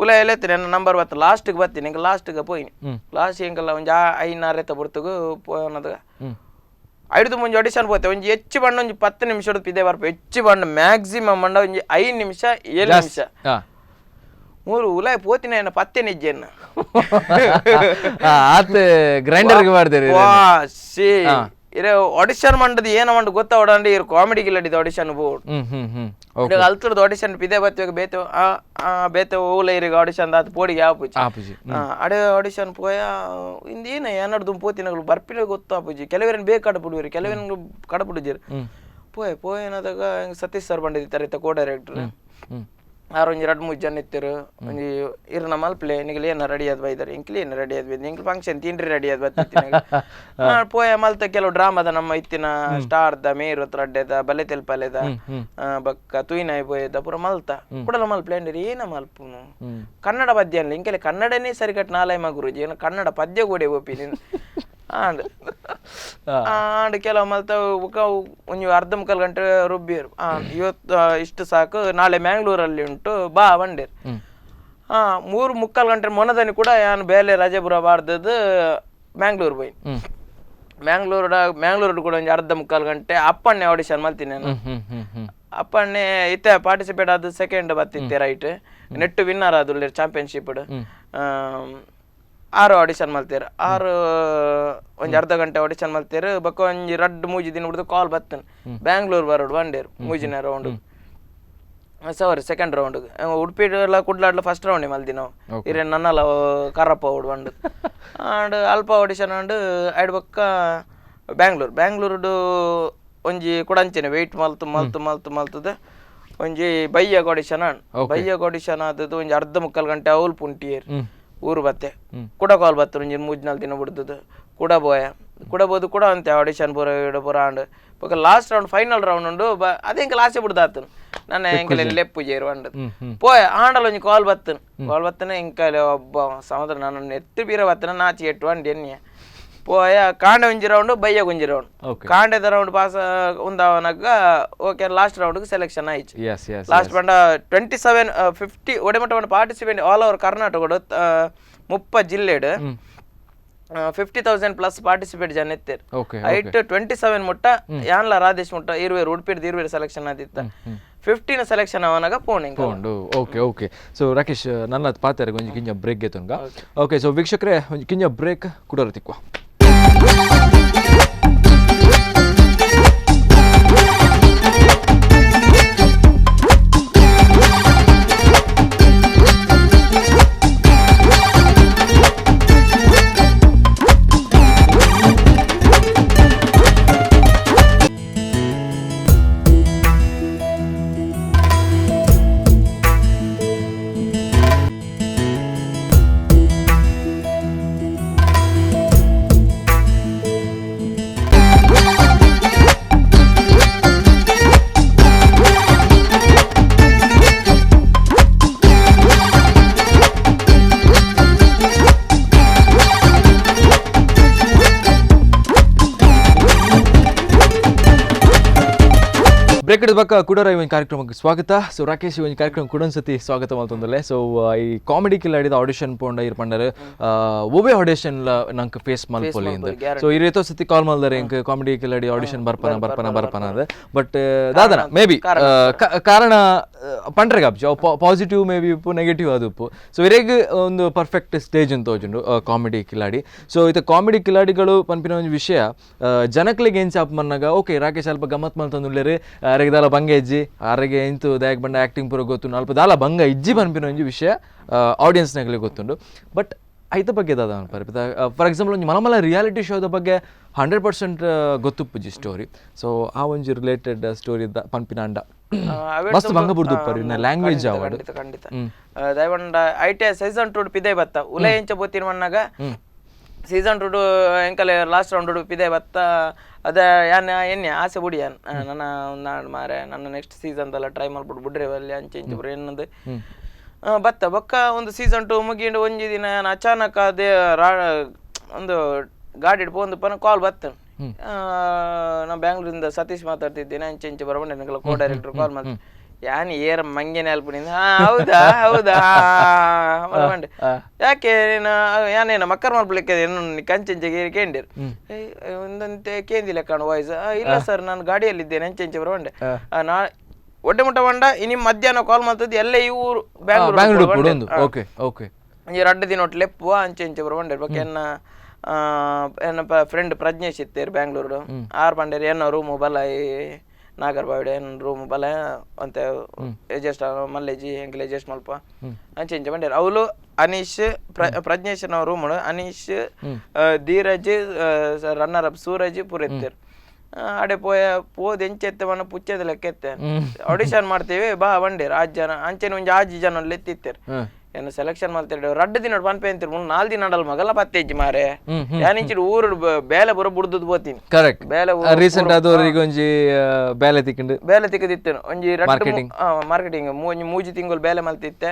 ಉಲ ಎಲೆತ್ತಿ ನನ್ನ ನಂಬರ್ ಬತ್ತ ಲಾಸ್ಟ್ಗೆ ಬತ್ತೀನಿ ಎಂಕ್ ಲಾಸ್ಟ್ಗೆ ಪೋಯಿನಿ. ಲಾಸ್ಟ್ ಎಂಕಲ್ಲ ಒಂಜಿ ಐನಾರು ಎತ್ತ ಪೊರ್ತುಗು ಪೋನದ ಐದು ಮುಂಜಿ ಆಡಿಷನ್ ಪೋತೆ ಒಂಜಿ ಹೆಚ್ಚು ಬಣ್ಣ ಒಂಜಿ 10 ನಿಮಿಷ ಪಿದೆ ಬರ್ಪ. ಹೆಚ್ಚು ಬಣ್ಣ ಮ್ಯಾಕ್ಸಿಮಮ್ ಬಣ್ಣ ಒಂಜಿ 5 ನಿಮಿಷ, 7 ನಿಮಿಷ. ಮೂರು ಉಲಾಯ್ ಪೋತಿನ ಏನ ಪತ್ತೆ ನಿಜ್ಜೆನ್ನ. ಆತ ಗ್ರೈಂಡರ್ಗೆ ಮಾಡ್ತೀರಿ. ವಾ ಸಿ, ಇರೆ ಆಡಿಷನ್ ಮಂಡದ ಏನ ಮಂಡ ಗೊತ್ತಾ ಓಡಂడి. ಇರು ಕಾಮಿಡಿ ಗಿಲ್ಲಡಿದ ಆಡಿಷನ್ ಬೋರ್ಡ್. ಹ್ಮ್ ಹ್ಮ್ ಹ್ಮ್ ಓಕೆ ಅಲ್ತರದ ಆಡಿಷನ್ ಪಿದೆ ಬತ್ತಿವಾಗ ಬೇತೆ ಆ ಆ ಬೇತೆ ಓಲ ಇರಿಗೆ ಆಡಿಷನ್ ದಾತ್ ಪೋಡಿಗೆ ಆಪುಜಿ. ಆಪುಜಿ. ಅಡೆ ಆಡಿಷನ್ ಪೋಯ ಇಂದೇನ ಏನಾಡ್ದು ಪೋತಿನಗಳು ಬರ್ಪಿನ ಗೊತ್ತಾಪುಜಿ. ಕೆಲವರೇನು ಬೇಕು ಕಡಪುಡುವರು, ಕೆಲವೇನು ಕಡಪುಡುಜರು. ಪೋಯ್ ಪೋಯ್ ಏನಾದಾಗ ಸತೀಶ್ ಸರ್ ಬಂದಿದ್ದಾರೆ ಇತ್ತ, ಕೋ ಡೈರೆಕ್ಟರ್. ಆರು ಒಂಜಿ ರಡ್ಡ್ ಮೂಜಿ ಜನ ಇತ್ತಿರು. ಒಂಜಿ ಇರ್ನ ಮಲ್ಪ್ಲೆ ನಿಗಲ್ ಏನ ರೆಡಿ ಆದ್ ಬೈದಾರೆ, ಇಂಕ್ಲಿ ಏನ ರೆಡಿ ಆದ್ ಬೈದ್, ಇಂಕ್ಲು ಫಂಕ್ಷನ್ ತಿಂಡ್ರಿ ರೆಡಿ ಆದ್ ಬತ್ತಿತ್ತಿನ. ಪೋಯ ಮಲ್ತ ಕೆಲವು ಡ್ರಾಮಾದ ನಮ್ಮ ಇತ್ತಿನ ಸ್ಟಾರ್ದ ಮೇರು ರಡ್ಡೆದ ಬಲೆ ತೆಲ್ಪಲೆದ ಬಕ್ಕ ತುಯಿನಾಯ್ ಪೋಯದ ಪೂರ ಮಲ್ತ ಕುಡಲ ಮಲ್ಪ್ಲೆ ಅಂಡಿರಿ. ಏನ ಮಲ್ಪುನು? ಕನ್ನಡ ಪದ್ಯ ಅನ್ಲಿ ಇಂಕೆಲೆ ಕನ್ನಡನೇ ಸರಿಕಟ್ ನಾಲೈ ಮಗುರುಜಿ ಏನು ಕನ್ನಡ ಪದ್ಯ ಕೂಡೆ ಒಪ್ಪಿ ನೀನು ಆಂಡ್ ಆಂಡ್ ಕೆಲವು ಮಲ್ತ ಬೊಕ ಒಂಜಿ ಅರ್ಧ ಮುಕ್ಕಾಲು ಗಂಟೆ ರುಬ್ಬಿಯರು. ಇವತ್ತು ಇಷ್ಟು ಸಾಕು, ನಾಳೆ ಮ್ಯಾಂಗ್ಳೂರಲ್ಲಿ ಉಂಟು ಬಾ ಬಂಡೇರ್. 3.75 ಗಂಟೆ ಮೊನದನಿ ಕೂಡ ಯಾನ್ ಬೇಲೆ ರಜೆ ಪೂರ ಬಾರ್ದದ್ದು ಮ್ಯಾಂಗ್ಳೂರ್ ಪೋಯಿ. ಮ್ಯಾಂಗ್ಳೂರ್ಡ ಮ್ಯಾಂಗ್ಳೂರ್ಡ್ ಕೂಡ ಒಂಜಿ ಅರ್ಧ ಮುಕ್ಕಾಲು ಗಂಟೆ ಅಪ್ಪಣ್ಣೆ ಆಡಿಷನ್ ಮಲ್ತೀನಿ ನಾನು. ಹ್ಮ್ ಹ್ಮ್ ಹ್ಮ್ ಹ್ಮ್ ಅಪ್ಪಣ್ಣೆ ಇತ್ತೆ ಪಾರ್ಟಿಸಿಪೇಟ್ ಆದ ಸೆಕೆಂಡ್ ಬತ್ತಿತ್ತೆ right net winner ಆದುಲ್ಲೇರ್ championship. ಆರು ಆಡಿಷನ್ ಮಲ್ತೇರ್. ಆರು ಒಂಜಿ ಅರ್ಧ ಗಂಟೆ ಆಡಿಷನ್ ಮಲ್ತೇರ್. ಬೊಕ್ಕ ಒಂಜಿ ರಡ್ಡ್ ಮೂಜಿ ದಿನ ಬಿಡ್ದು ಕಾಲ್ ಬತ್ತನ್, ಬ್ಯಾಂಗ್ಳೂರ್ ಬರೋಡು ಬಂಡೇರ್ ಮೂಜಿನ ರೌಂಡ್. ಸಾರಿ, ಸೆಕೆಂಡ್ ರೌಂಡ್. ಉಡುಪಿ ಎಲ್ಲ ಕುಡ್ಲಾಡ್ಲ ಫಸ್ಟ್ ರೌಂಡ್ ಮಲ್ದಿ ನಾವು. ಇರೆ ನನ್ನಲ ಕರಪ್ಪ ಓಡ್ ಬಂಡು ಆಂಡ್ ಅಲ್ಪ ಆಡಿಷನ್ ಅಂಡ್ ಐಡ್ ಬೊಕ್ಕ ಬ್ಯಾಂಗ್ಳೂರ್. ಬ್ಯಾಂಗ್ಳೂರ್ಡು ಒಂಜಿ ಕೂಡ ಅಂಚೆನೆ ವೆಯ್ಟ್ ಮಲ್ತು ಮಲ್ತು ಮಲ್ತು ಮಲ್ತದ ಒಂಜಿ ಬಯ್ಯಗ್ ಆಡಿಷನ್ ಆಂಡ್. ಬಯ್ಯಗ್ ಆಡಿಷನ್ ಆದದ್ದು ಒಂಜಿ ಅರ್ಧ ಮುಕ್ಕಾಲು ಗಂಟೆ ಅವ್ಲು ಪುಂಟಿಯೇರ್. ಊರು ಬತ್ತೆ ಕೂಡ ಕಾಲ್ ಬತ್ತ ಒಂಜಿ ಮೂಜಿ ನಾಲ್ಕು ದಿನ ಬಿಡ್ದದ್ದು. ಕೂಡ ಬೋಯ ಕೂಡ ಬೋದು ಕೂಡ ಅಂತೆ ಆಡಿಷನ್ ಪೂರ ಇಡ ಪೂರ ಆಂಡ್. ಬೊಕ್ಕ last round, final round ಉಂಡು. ಅದೇ ಎಂಕಲ್ ಆಸೆ ಬಿಡ್ದಾತನು ನನ್ನ ಎಂಕಲ್ ಲೆಪ್ಪು ಜೇರು ಬಂಡದು. ಹ್ಮ್ ಹ್ಮ್ ಪೋಯ್ ಆಂಡಲ ಒಂಜಿ ಕಾಲ್ ಬತ್ತನ್. ಕಾಲ್ ಬತ್ತನ ಎಂಕಲ್ ಒಬ್ಬ ಸಮುದ್ರ ನಾನು ಎತ್ತು ಬೀರ ಬತ್ತನ ನಾಚಿ ಎಟ್ಟು వండి ಎನ್ನಿಯ ಪೋಯ. ಕಾಂಡೆ ಒಂಜಿ ರೌಂಡ್, ಬಯ್ಯಗ್ ಒಂಜಿ ರೌಂಡ್. ಕಾಂಡೆದ ರೌಂಡ್ ಪಾಸ್ ಉಂದಾವನಾಗ okay, last round selection ಆಯ್ತು. S S last ಬಂಡ 27 50 ಒಡೆಮಟ್ಟ ಬಂಡ participant all over Karnataka 30 ಜಿಲ್ಲೆಡ್ 50,000 plus participate ಜನ ಇತ್ತೇರ್. ಐಟ್ 27 ಮುಟ್ಟ ಯಾನ್ಲ ರಾಧೇಶ್ ಮುಟ್ಟ ಇರುವೆರ್, ಉಡುಪಿಡ್ದು ಇರುವೆರ್ ಸೆಲೆಕ್ಷನ್ ಆದಿತ್ತ. 15 ಸೆಲೆಕ್ಷನ್ ಅವನಾಗ ಪೋಣೆ. ಪೋಂಡು. Okay okay so Rakesh, ನನ್ನ ಪಾತೆರ ಒಂಜಿ ಕಿಂಜ ಬ್ರೇಕ್ ಗೆತುಂಗ. ಓಕೆ, ಸೊ ವೀಕ್ಷಕರೇ, ಒಂಜಿ ಕಿಂಜ ಬ್ರೇಕ್ ಕುಡೋರ ತಿಕ್ವ. ಬ್ರೇಕ್ ಬಕ್ಕ ಕುಡೋರ ಈ ಒಂದು ಕಾರ್ಯಕ್ರಮಕ್ಕೆ ಸ್ವಾಗತ. ಸೊ ರಾಕೇಶ್, ಈ ಒಂದು ಕಾರ್ಯಕ್ರಮ ಕುಡೊಂದ್ಸತಿ ಸ್ವಾಗತ ಮಲ್ತೊಂದಲೆ. ಸೊ ಈ ಕಾಮಿಡಿ ಕಿಲಾಡಿದ ಆಡಿಷನ್ ಪೋಂಡ ಇರ್ ಪಂಡರ್ ಒವ್ವೆ ಆಡಿಷನ್ ನಂಗೆ ಫೇಸ್ ಮಲ್ಪೊಲಿ ಇಂದ್. ಸೊ ಈ ರೀತೋ ಸತಿ ಕಾಲ್ ಮಲ್ದಾರೆ, ಎಂಕ್ ಕಾಮಿಡಿ ಕಿಲಾಡಿ ಆಡಿಷನ್ ಬರ್ಪನ ಬರ್ಪನ ಬರ್ಪನ ಅದ. ಬಟ್ ದಾದನ ಮೇ ಬಿ ಕಾರಣ ಪಂಡ್ರೆ ಕಾಪ್ಜಿ, ಅವು positive may be ಉಪ್ಪು, ನೆಗೆಟಿವ್ ಅದು ಉಪ್ಪು. ಸೊ ಇರೆಗ್ ಒಂದು ಪರ್ಫೆಕ್ಟ್ ಸ್ಟೇಜ್ ಅಂತ ತೋಜುಂಡು ಕಾಮಿಡಿ ಕಿಲಾಡಿ. ಸೊ ಇತ್ತ ಕಾಮಿಡಿ ಕಿಲಾಡಿಗಳು ಪನ್ಪಿನ ಒಂಜಿ ವಿಷಯ ಜನಕ್ಲೆಗ್ ಏನ್ ಚಾಪ್ ಮನ್ನಾಗ, ಓಕೆ, ರಾಕೇಶ್ ಅಲ್ಪ ಗಮ್ಮತ್ ಮಲ್ತೊಂದುಲ್ಲೆರ್, ಅರೆಗೆ ದಾಲ ಬಂಗ ಇಜ್ಜಿ, ಅರೆಗೆ ಎಂತು ದಾಯಕ್ ಬಂಡ ಆಕ್ಟಿಂಗ್ ಪೂರ ಗೊತ್ತು, ಅಲ್ಪ ದಾಲ ಬಂಗ ಇಜ್ಜಿ ಪನ್ಪಿನ ಒಂಜಿ ವಿಷಯ ಆಡಿಯನ್ಸ್ ನಗಲಿ ಗೊತ್ತುಂಡು. ಬಟ್ ಐತ ಬಗ್ಗೆ ದಾದ ಅನ್ಪರೆ? ಫಾರ್ ಎಕ್ಸಾಂಪಲ್, ಒಂಜಿ ಮಲ ಮಲ ರಿಯಾಲಿಟಿ ಶೋದ ಬಗ್ಗೆ 100% ಗೊತ್ತುಪ್ಪುಜಿ ಸ್ಟೋರಿ. ಸೊ ಆ ಒಂಜಿ ರಿಲೇಟೆಡ್ ಸ್ಟೋರಿ ಪನ್ಪಿನ ಅಂಡ ಮಸ್ತ್ ಬಂಗ ಬುಡ್ದುಪ್ಪರು ಇನ್ನ ಲ್ಯಾಂಗ್ವೇಜ್ ಅವಾರ್ಡ್. ಖಂಡಿತ ಖಂಡಿತ. ದಯವಂಡ ITI season 2 ಪಿದೆ ಬತ್ತ ಉಲೆ ಎಂಚ ಬೋತಿನ ಮನ್ನಾಗ ಸೀಸನ್ 2 ಎಂಕಲೆ ಲಾಸ್ಟ್ ರೌಂಡ್ ಪಿದೆ ಬತ್ತ. ಅದ ಯಾನ್ ಎನ್ನೆ ಆಸೆ ಬುಡಿ ಯಾನ್ ನನ್ನ ನಾಡ್ ಮಾರೆ ನನ್ನ ನೆಕ್ಸ್ಟ್ ಸೀಸನ್ ದಲ್ಲ ಟ್ರೈ ಮಾಡ್ಬಿಟ್ಟು ಬುಡ್ರೆ ಅಲ್ಲಿ ಅಂಚೆ ಇಂಚೆ ಪೂರ ಎನ್ನದು ಬತ್ತ. ಬೊಕ್ಕ ಒಂದು ಸೀಸನ್ 2 ಮುಗಿಂಡು ಒಂಜಿ ದಿನ ಯಾನ್ ಅಚಾನಕ್ ಅದೇ ಒಂದು ಗಾಡಿ ಪೋಂದು ಪನ ಕಾಲ್ ಬತ್ತ. ನಾ ಬ್ಯಾಂಗ್ಳೂರಿಂದ ಸತೀಶ್ ಮಾತಾಡ್ತಿದ್ದೇನೆ, ಅಂಚೆ ಇಂಚೆ ಬರಬಂಡೆ ನಿಂಗೆಲ್ಲ ಕೋ ಡೈರೆಕ್ಟರ್ ಕಾಲ್ ಮಾಡ್ತೀನಿ. ಯಾನ್ ಏರ ಮಂಗೆನೆ ಅಲ್ಪುನಿಂದ. ಹಾ ಹೌದಾ ಹೌದಾ ಮಂಡೆ ಯಾಕೆ ನೀನು ಯಾನೇನ ಮಕ್ಕರ್ ಮಲ್ಪಲಿಕ್ಕೆ ಕಂಚಂಚೆಗೆ ಕೇಂದಿರ್ ಒಂದಂತೆ ಕೇಂದಿಲ್ಲ ಕಾಣು ವಾಯ್ಸ್. ಇಲ್ಲ ಸರ್, ನಾನು ಗಾಡಿಯಲ್ಲಿದ್ದೇನೆ ಅಂಚೆಂಚೆ ಬರೋಂಡೆ. ನಾ ಒಡ್ಡೆ ಮುಟ್ಟ ಬಂಡ ಇನಿ ಮಧ್ಯಾಹ್ನ ಕಾಲ್ ಮಾಡ್ತದ್ದು ಎಲ್ಲ ಈ ಊರು ಬ್ಯಾಂಗ್ಳೂರು. ಓಕೆ ಓಕೆ ಒಂಜಿ ರಡ್ಡ್ ದಿನ ಒಟ್ಟು ಲೆಪ್ಪು ಅಂಚೆ ಇಂಚೆ ಬರೋ ಬಂಡೆ ಬೊಕ್ಕ ಎನ್ನ ಎನ್ನ ಫ್ರೆಂಡ್ ಪ್ರಜ್ಞೇಶ್ ಇತ್ತೇರು ಬ್ಯಾಂಗ್ಳೂರು. ಆರ್ ಬಂಡೇರು ಎನ್ನ ರೂಮು ಬಲ ಈ ನಾಗರ್ಬಾವಿಡ್ ಎನ್ನ ರೂಮು ಬಲ ಅಂತ ಅಡ್ಜಸ್ಟ್ ಮಲ್ಲೇಜಿ ಎಂಕಲ್ ಅಡ್ಜಸ್ಟ್ ಮಲ್ಪ ಅಂಚೆ ಇಂಚೆ ಬಂಡೇರು. ಅವಳು ಅನೀಶ್ ಪ್ರಜ್ಞೇಶ್ ನಾವು room Anish Dheeraj runner up Suraj ಪೂರ ಇತ್ತೇರು. ಅಡೆ ಪೋಯ ಪೋದು ಎಂಚೆತ್ತೆ ಮನ ಪುಚ್ಚದ ಲೆಕ್ಕ ಎತ್ತೆ ಆಡಿಷನ್ ಮಾಡ್ತೀವಿ ಬಾ ಬಂಡೇರು ಆಜ್ ಜನ ಅಂಚೆನೆ ಒಂಜಿ ಆಜಿ ಜನ ಲೆತ್ತಿತ್ತೇರು. ಏನು ಸೆಲೆಕ್ಷನ್ ಮಾಡ್ತಾರೆ ರಡ್ಡು ದಿನ ಪನ್ಪೆ ಅಂತೀರಿ ಮುನ್ 4 ದಿನ ಅಡಲ್ ಮಗಲ ಪತ್ತೆಜ್ಜಿ ಮಾರೆ. ಯಾನಿಂಚಿಡ್ ಊರು ಬೇಲೆ ಬರೋ ಬುಡ್ದುದು ಪೋತೀನಿ. ಕರೆಕ್ಟ್. ಬೇಲೆ ರೀಸೆಂಟ್ ಆದವರಿಗೆ ಒಂಜಿ ಬೇಲೆ ತಿಕ್ಕಿಂಡು ಬೇಲೆ ತಿಕ್ಕದಿತ್ತೇನು ಒಂಜಿ ಮಾರ್ಕೆಟಿಂಗ್ ಒಂಜಿ ಮೂಜಿ ತಿಂಗಳು ಬೇಲೆ ಮಲ್ತಿತ್ತೆ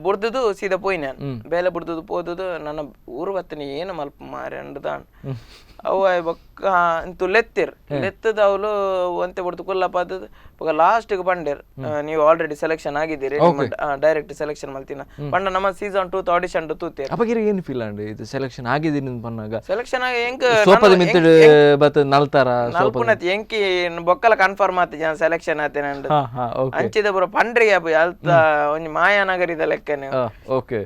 ಬುಡ್ದುದು ಸೀದಾ ಪೋಯಿ ನಾನು. ಬೇಲೆ ಬುಡ್ದುದು ಪೋದುದು ನನ್ನ ಊರು ಬತ್ತನಿ ಏನು ಮಲ್ಪ ಮಾರೆ ಅಂಡ್ದಾನ್ ಅವು ಬೊಕ್ಕ ಇಂತು ಲೆತ್ತಿರ್ ಲೆತ್ತದ ಅವಳು ಒಂತೆ ಬುಡ್ದು ಕುಲ್ಲಪ್ಪ ಅದು ಬೊಕ್ಕ ಲಾಸ್ಟ್ಗೆ ಬಂಡೇರ್ ನೀವು ಆಲ್ರೆಡಿ ಸೆಲೆಕ್ಷನ್ ಆಗಿದ್ದೀರಿ ಡೈರೆಕ್ಟ್ ಸೆಲೆಕ್ಷನ್ ಮಲ್ತಿನ ಪಂಡ ನಮ್ಮ ಸೀಸನ್ 2 ಆಡಿಷನ್ ತೂತೇರ್. ಅಪಗಿರ ಏನು ಫೀಲ್ ಅಂಡ್ ಇದು ಸೆಲೆಕ್ಷನ್ ಆಗಿದ್ದೀನಿ ಪನ್ನಾಗ ಸೆಲೆಕ್ಷನ್ ಆಗಿ ಎಂಕ್ ಸೋಪದ ಮಿತ್ತಡ್ ಬತ್ತ ನಲ್ತಾರ ನಲ್ಪುನತಿ ಎಂಕಿ ಬೊಕ್ಕಲ ಕನ್ಫರ್ಮ್ ಆತ ಜನ ಸೆಲೆಕ್ಷನ್ ಆತೇನೆ ಅಂಡ್ ಅಂಚಿದ ಬರೋ ಪಂಡ್ರಿ ಅಲ್ತ ಒಂಜಿ ಮಾಯಾನಗರಿದ ಲೆಕ್ಕನೆ. ಓಕೆ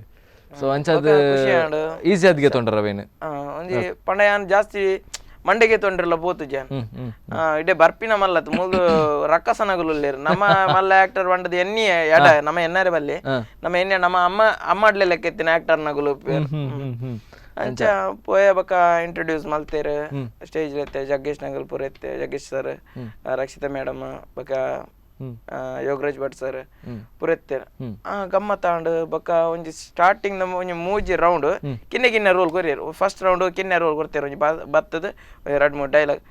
ಸೊ ಅಂಚಾದ ಈಸಿ ಅದ್ಗೆ ತೊಂಡ್ರ ಅವೇನು ಒಂಜಿ ಪಂಡ ಯಾನ್ ಜಾಸ್ತಿ ಮಂಡೆಗೆ ತೊಂಡ್ರಲ್ಲ ಪೋತು ಜಾನ್ ಇಡೇ ಬರ್ಪಿನ ಮಲ್ಲತ್ ಮೂಲು ರಕ್ಕಸನಗುಲುಲ್ಲೇರು ನಮ್ಮ ಮಲ್ಲ ಆಕ್ಟರ್ ಬಂಡದ ಎನ್ನಿ ಎಡ ನಮ್ಮ ಎನ್ನಾರೆ ಬಲ್ಲಿ ನಮ್ಮ ಎಣ್ಣೆ ನಮ್ಮ ಅಮ್ಮ ಅಮ್ಮಾಡ್ಲೆ ಲೆಕ್ಕ ಆಕ್ಟರ್ ನಗುಲು ಅಂಚ ಪೋಯ ಬಕ ಇಂಟ್ರೊಡ್ಯೂಸ್ ಮಲ್ತೇರು ಸ್ಟೇಜ್ ಎತ್ತೆ ಜಗ್ಗೇಶ್ ನಗಲ್ಪುರ ಎತ್ತೆ ಜಗ್ಗೇಶ್ ಸರ್ ರಕ್ಷಿತಾ ಮೇಡಮ್ ಬಕ ಯೋಗರಾಜ್ ಭಟ್ ಸರ್ ಪೂರ ಎತ್ತೇರು. ಗಮ್ಮತ್ತಾಂಡ್ ಬೊಕ್ಕ ಒಂಜಿ ಸ್ಟಾರ್ಟಿಂಗ್ ನಮ್ಮ ಒಂಜಿ ಮೂಜಿ ರೌಂಡ್ ಕಿನ್ನೆ ಕಿನ್ನೆ ರೋಲ್ ಕೊರಿಯರು. ಫಸ್ಟ್ ರೌಂಡ್ ಕಿನ್ನೆ ರೋಲ್ ಕೊಡ್ತೇರು ಒಂಜಿ ಬತ್ತದ 2-3 ಡೈಲಾಗ್.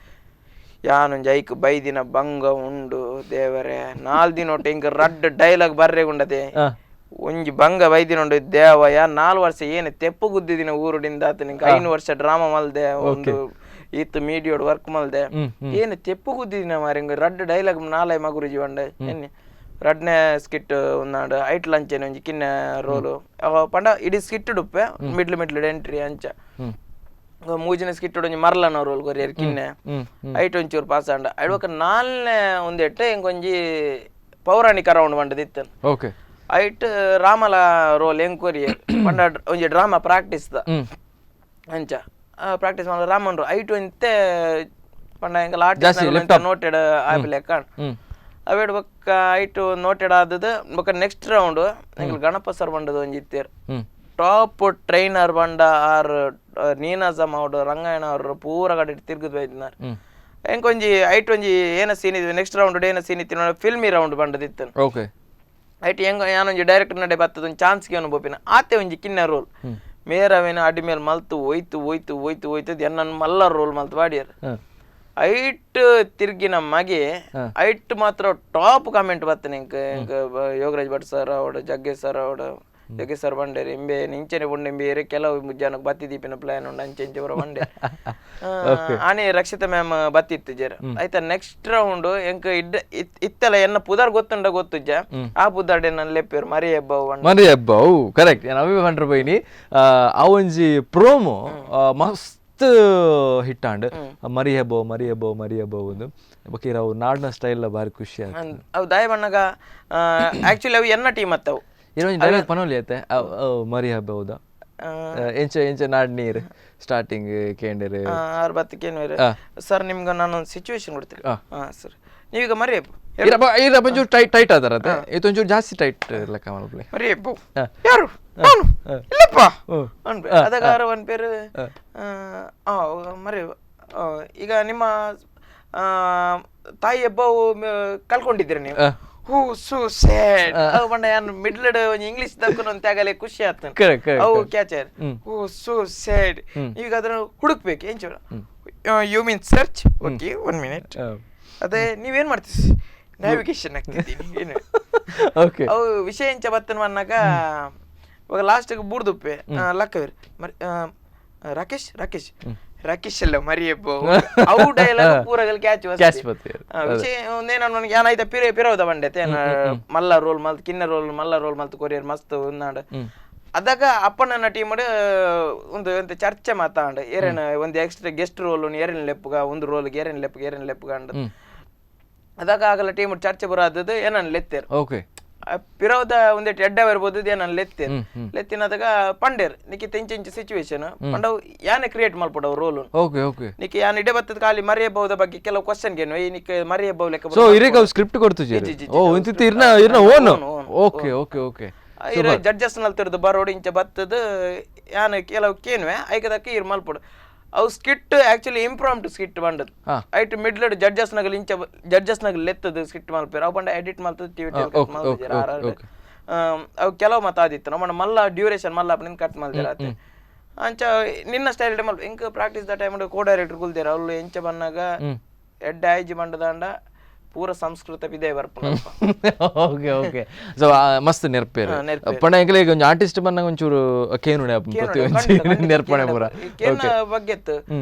ಯಾನೊಂಜಿ ಐಕ್ ಬೈದಿನ ಬಂಗ ಉಂಡು ದೇವರೇ 4 ದಿನ ಒಟ್ಟು ಹಿಂಗ ರಡ್ಡ್ ಡೈಲಾಗ್ ಬರ್ರೆ ಗುಂಡತೆ ಒಂಜಿ ಬಂಗ ಬೈದಿನ ಉಂಡು ದೇವ ಯಾ 4 ವರ್ಷ ಏನು ತೆಪ್ಪು ಗುದ್ದಿದಿನ ಊರುಡಿಂದ ಆತ ನಿಂಗೆ 5 ವರ್ಷ ಡ್ರಾಮಾ ಮಲ್ದೆ ಒಂದು ಇತ್ತು ಮೀಡಿಯೋಡ್ ವರ್ಕ್ ಮಲ್ದೆ ಏನು ತೆಪ್ಪು ಗುದ್ದಿದಿನ ಮಾರಿ ಹಿಂಗ ರಡ್ಡ್ ಡೈಲಾಗ್ ನಾಲ್ай ಮಗುರುಜಿ ಬಂಡೆ ಎನ್ನಿ ರಡ್ನೇ ಸ್ಕಿಟ್ ಒಂದಾಂಡ್ ಐಟ್ ಲಂಚೇನೆ ಒಂಜಿ ಕಿನ್ನೆ ರೋಲು ಪಂಡ ಇಡೀ ಸ್ಕಿಟ್ ಡುಪ್ಪೆ middle middle entry ಅಂಚ ಮೂಜಿನ ಸ್ಕಿಟ್ ಒಂಜಿ ಮರ್ಲನ ರೋಲ್ ಕೊರಿಯರ್ ಕಿನ್ನೆ ಐಟ್ ಒಂಚೂರು ಪಾಸ್ ಆಂಡ ಐಡ್ವಕ ನಾಲ್ನೇ ಒಂದೆಟ್ಟೆ ಇಂಕೊಂಜಿ ಪೌರಾಣಿಕ ರೌಂಡ್ ಬಂಡದಿತ್ತು. ಓಕೆ ಐಟ್ ರಾಮಲ ರೋಲ್ ಹೆಂಗ್ ಕೊರಿಯರ್ ಪಂಡ ಒಂಜಿ ಡ್ರಾಮಾ ಪ್ರಾಕ್ಟೀಸ್ the ಅಂಚ ಪ್ರಾಕ್ಟೀಸ್ ಮಾಡ ರಾಮನ್ ಐಟ್ ಒಂತೆ ಪಂಡ ಎಂಕಲ್ ಆರ್ಟಿಸ್ಟ್ ನೋಟೆಡ್ ಆಪಿಲೆ ಕಾಣ್ ಅವೇಡ್ ಬೊಕ್ಕ ಐಟ್ ನೋಟೆಡ್ ಆದದ ಬೊಕ್ಕ ನೆಕ್ಸ್ಟ್ ರೌಂಡ್ ಎಂಕಲ್ ಗಣಪ ಸರ್ ಬಂಡದ ಒಂಜಿ ಇತ್ತೇರ್ ಟಾಪ್ ಟ್ರೈನರ್ ಬಂಡ ಆರ್ ನೀನಾಸಮ್ ಅವಡು ರಂಗಾಯಣ ಅವರು ಪೂರ ಕಡೆ ತಿರ್ಗುದ್ ಬೈದಿನಾರ್. ಎಂಕೊಂಜಿ ಐಟ್ ಒಂಜಿ ಏನ ಸೀನ್ ಇದ್ವಿ ನೆಕ್ಸ್ಟ್ ರೌಂಡ್ ಏನ ಸೀನ್ ಇತ್ತು ಫಿಲ್ಮಿ ರೌಂಡ್ ಬಂಡದಿತ್ತು. ಓಕೆ ಐಟ್ ಹೆಂಗ ಯಾನೊಂಜಿ ಡೈರೆಕ್ಟರ್ ನಡೆ ಬತ್ತದ ಒಂಜಿ ಚಾನ್ಸ್ಗೆ ಅನುಭವಿನ ಬೋಪಿನ ಆತೆ ಒಂಜಿ ಕಿನ್ನ ರೋಲ್ ಮೇರವೇನ ಅಡಿ ಮೇಲೆ ಮಲ್ತು ಹೋಯ್ತು ಹೋಯ್ತು ಹೋಯ್ತು ಹೋಯ್ತು ಎನ್ನನ್ ಮಲ್ಲ ರೋಲ್ ಮಲ್ತು ಬಾಡಿಯರ್. ಐಟ್ ತಿರ್ಗಿನ ಮಗೆ ಐಟ್ ಮಾತ್ರ ಟಾಪ್ ಕಾಮೆಂಟ್ ಬತ್ತನೆ ಇಂಕ್ ಇಂಕ್ ಯೋಗರಾಜ್ ಭಟ್ ಸರ್ ಅವಡು ಜಗ್ಗೇಶ್ ಸರ್ ಅವಡು ಜಗ್ಗೇಶ್ ಸರ್ ಬಂಡೇರಿ ಇಂಬೆ ಇಂಚನೆ ಬುಂಡೆ ಇಂಬೆ ಕೆಲವು ಜನಕ್ಕೆ ಬತ್ತಿ ದೀಪಿನ ಪ್ಲಾನ್ ಉಂಡು ಅಂಚೆ ಇಂಚೆ ಬರೋ ಬಂಡೆ. ಆನೆ ರಕ್ಷಿತಾ ಮ್ಯಾಮ್ ಬತ್ತಿತ್ತು ಜರ ಆಯ್ತಾ ನೆಕ್ಸ್ಟ್ ರೌಂಡ್ ಎಂಕ್ ಇಡ್ಡ ಇತ್ತೆಲ್ಲ ಎನ್ನ ಪುದರ್ ಗೊತ್ತುಂಡ ಗೊತ್ತುಜ್ಜ ಆ ಪುದರ್ಡೆ ನನ್ನ ಲೆಪ್ಪೇರು ಮರಿ ಹಬ್ಬ ಮರಿ ಹಬ್ಬ. ಕರೆಕ್ಟ್ ಅವೇ ಬಂಡ್ರ ಬೈನಿ ಆ ಒಂಜಿ ಪ್ರೋಮೋ ಮಸ್ತ್ ಹಿಟ್ ಆಂಡ್ ಮರಿ ಹಬ್ಬ ಮರಿ ಹಬ್ಬ ಮರಿ ಹಬ್ಬ ಒಂದು ಬಕೀರ್ ಅವು ನಾಡಿನ ಸ್ಟೈಲ್ ಬಾರಿ ಖುಷಿ ಆಯ್ತು. ಅವು ದಾಯ ಬಣ್ಣಗ ಆಕ್ಚುಲಿ ಅವು ಎನ್ನ ಟೀಮ್ ಅತ್ತವು ಇರೋಂಜಿ ಡೈಲಾಗ್ ಪನೋಲಿ ಐತೆ ಮರಿ ಹಬ್ಬ ಹೌದಾ ಎಂಚ ಎಂಚ ನಾಡ್ ನೀರು ಸ್ಟಾರ್ಟಿಂಗ್ ಕೇಂಡರ್ ಆರು ಬತ್ತಕ್ಕೇನು ಸರ್ ನಿಮ್ಗೆ ನಾನೊಂದು ಸಿಚುವೇಶನ್ ಕೊಡ್ತೀನಿ. ಹಾಂ ಸರ್ ನೀವೀಗ ಮರಿ ಒಂಚೂರು ಟೈಟ್ ಟೈಟ್ ಆದಾರತ್ತೆ ಇದು ಒಂಚೂರು ಜಾಸ್ತಿ ಟೈಟ್ ಲೆಕ್ಕ ಮಲ್ಪ್ಲೆ ಮರಿ ಯಾರು ನಾನು ಇಲ್ಲಪ್ಪ ಅದಕ್ಕಾರ ಒಂದು ಪೇರು ಮರಿ ಈಗ ನಿಮ್ಮ ತಾಯಿ ಹಬ್ಬವು ಕಲ್ಕೊಂಡಿದ್ದೀರಿ ನೀವು ಹೂ ಸೋ ಸ್ಯಾಡ್ ಅವು ಪಂಡ ಯಾನ್ ಮಿಡ್ಲ್ ಒಂಜಿ ಇಂಗ್ಲಿಷ್ ದಕ್ಕುನ ಒಂತೆ ಆಗಲೆ ಖುಷಿ ಆತನ ಅವು ಕ್ಯಾಚರ್ ಹೂ ಸೋ ಸ್ಯಾಡ್ ಈಗ ಅದನ್ನ ಹುಡುಕ್ಬೇಕು ಎಂಚ you mean search okay 1 minute ಅದೇ ನೀವೇನ್ ಮಾಡ್ತೀರಿ ನ್ಯಾವಿಗೇಷನ್ ಆಗ್ತಿದ್ದೀನಿ ಏನು ಓಕೆ ಅವು ವಿಷಯ ಎಂಚ ಬತ್ತನ ಬಂದಾಗ ಇವಾಗ ಲಾಸ್ಟಿಗೆ ಬೂಡ್ದುಪ್ಪೆ ಲಕ್ಕವೇರ್ ಮರಿ ರಾಕೇಶ್ ರಾಕೇಶ್ ರಕಿಶ್ ಎಲ್ಲ ಮರಿಯಬ್ಬೋ ಅವು ಡೈಲಾಗ್ ಪೂರಗಲ್ ಕ್ಯಾಚ್. ಕ್ಯಾಚ್ ಬತ್ತೇರು. ವಿಷಯ ಒಂದೇನ, ಯಾನ್ ಐತ ಪಿರೆ ಪಿರವುದ ಬಂಡೆ ತೇನ ಮಲ್ಲ ರೋಲ್ ಮಲ್ತ್, ಕಿನ್ನ ರೋಲ್, ಮಲ್ಲ ರೋಲ್ ಮಲ್ತ್ ಕೊರಿಯರ್ ಮಸ್ತ್ ಉನ್ನಾಡು. ಅದಾಗ ಅಪ್ಪಣ್ಣನ ಟೀಮ್ ಒಂದು ಎಂತ ಚರ್ಚೆ ಮಾತಾಂಡ್, ಏರೇನ ಒಂದು extra guest roll ಏರೇನ್ ಲೆಪ್ಪುಗ, ಒಂದು ರೋಲ್ ಏರೇನ್ ಲೆಪ್ಪುಗ, ಏರೇನ್ ಲೆಪ್ಪುಗ ಅಂಡ್. ಅದಾಗ ಆಗಲ ಟೀಮ್ ಚರ್ಚೆ ಬರೋದದ್ದು ಏನನ್ ಲೆತ್ತೇರ್. ಪಿರವುದ ಒಂದೆಟ್ ಎಡ್ಡೆ ಬರ್ಬೋದು, ಏನನ್ ಲೆತ್ತೇರ್. ಲೆತ್ತಿನದಾಗ ಪಂಡೇರ್, ನಿಕ್ಕಿ ತೆಂಚ ಇಂಚ ಸಿಚುವೇಶನ್ ಪಂಡವು, ಯಾನೆ ಕ್ರಿಯೇಟ್ ಮಲ್ಪಡವು ರೋಲ್. ಓಕೆ ಓಕೆ ನಿಕ್ಕೆ ಯಾನ್ ಇಡೆ ಬತ್ತದ ಖಾಲಿ ಮರಿಯಬಹುದ ಬಗ್ಗೆ ಕೆಲವು ಕ್ವಶನ್ ಗೆ ನಿಕ್ಕೆ ಮರಿಯಬಹುದು ಲೆಕ್ಕ. ಸೊ ಇರೇಗ ಅವು ಸ್ಕ್ರಿಪ್ಟ್ ಕೊಡ್ತುಜಿ? ಓ, ಇಂತಿತ್ತ ಇರ್ನ ಇರ್ನ own. Okay okay okay ಇರ ಜಡ್ಜಸ್ ನಲ್ಲಿ ತಿರ್ದು ಬರೋಡು, ಇಂಚ ಬತ್ತದ, ಯಾನ್ ಕೆಲವು ಕೇನ್ವೆ, ಐಕದಕ್ಕೆ ಇರ್ ಮಲ್ಪಡು. ಅವು skit actually impromptu skit ಬಂಡದ್. ಐಟ್ ಮಿಡ್ಲ್ ಜಡ್ಜಸ್ ನಗಲ್ ಇಂಚ ಜಡ್ಜಸ್ ನಗಲ್ ಲೆತ್ತದ ಸ್ಕಿಟ್ ಮಲ್ಪೇರ್. ಅವು ಪಂಡ ಎಡಿಟ್ ಮಲ್ತದ, ಟಿವಿ ಮಲ್ತದ. ಅವು ಕೆಲವು ಮತ್ತ ಆದಿತ್ತು ನಮ್ಮ ಮಲ್ಲ ಡ್ಯೂರೇಷನ್ ಮಲ್ಲ ನಿನ್ ಕಟ್ ಮಲ್ದಿರ ಆತೆ. ಅಂಚ ನಿನ್ನ ಸ್ಟೈಲ್ ಮಲ್ಪ ಇಂಕ್ practice the time co director ಕುಲ್ದೇರ. ಅವ್ಲು ಎಂಚ ಬನ್ನಾಗ ಎಡ್ಡೆ ಆಯ್ಜಿ ಬಂಡದಾಂಡ ಪೂರ ಸಂಸ್ಕೃತ ಬಿದೆ ಬರ್ಪುಂಡು. Okay okay so ಮಸ್ತ್ ನೆರ್ಪೇರು ಪಂಡ ಎಂಕಲೆ ಈಗ ಒಂಜಿ ಆರ್ಟಿಸ್ಟ್ ಬನ್ನಾಗ ಒಂಚೂರು ಕೇನುಡೆ ಪ್ರತಿ ಒಂಜಿ ನೆರ್ಪಣೆ ಪೂರ. ಕೇನ ಬಗ್ಗೆತ್ತು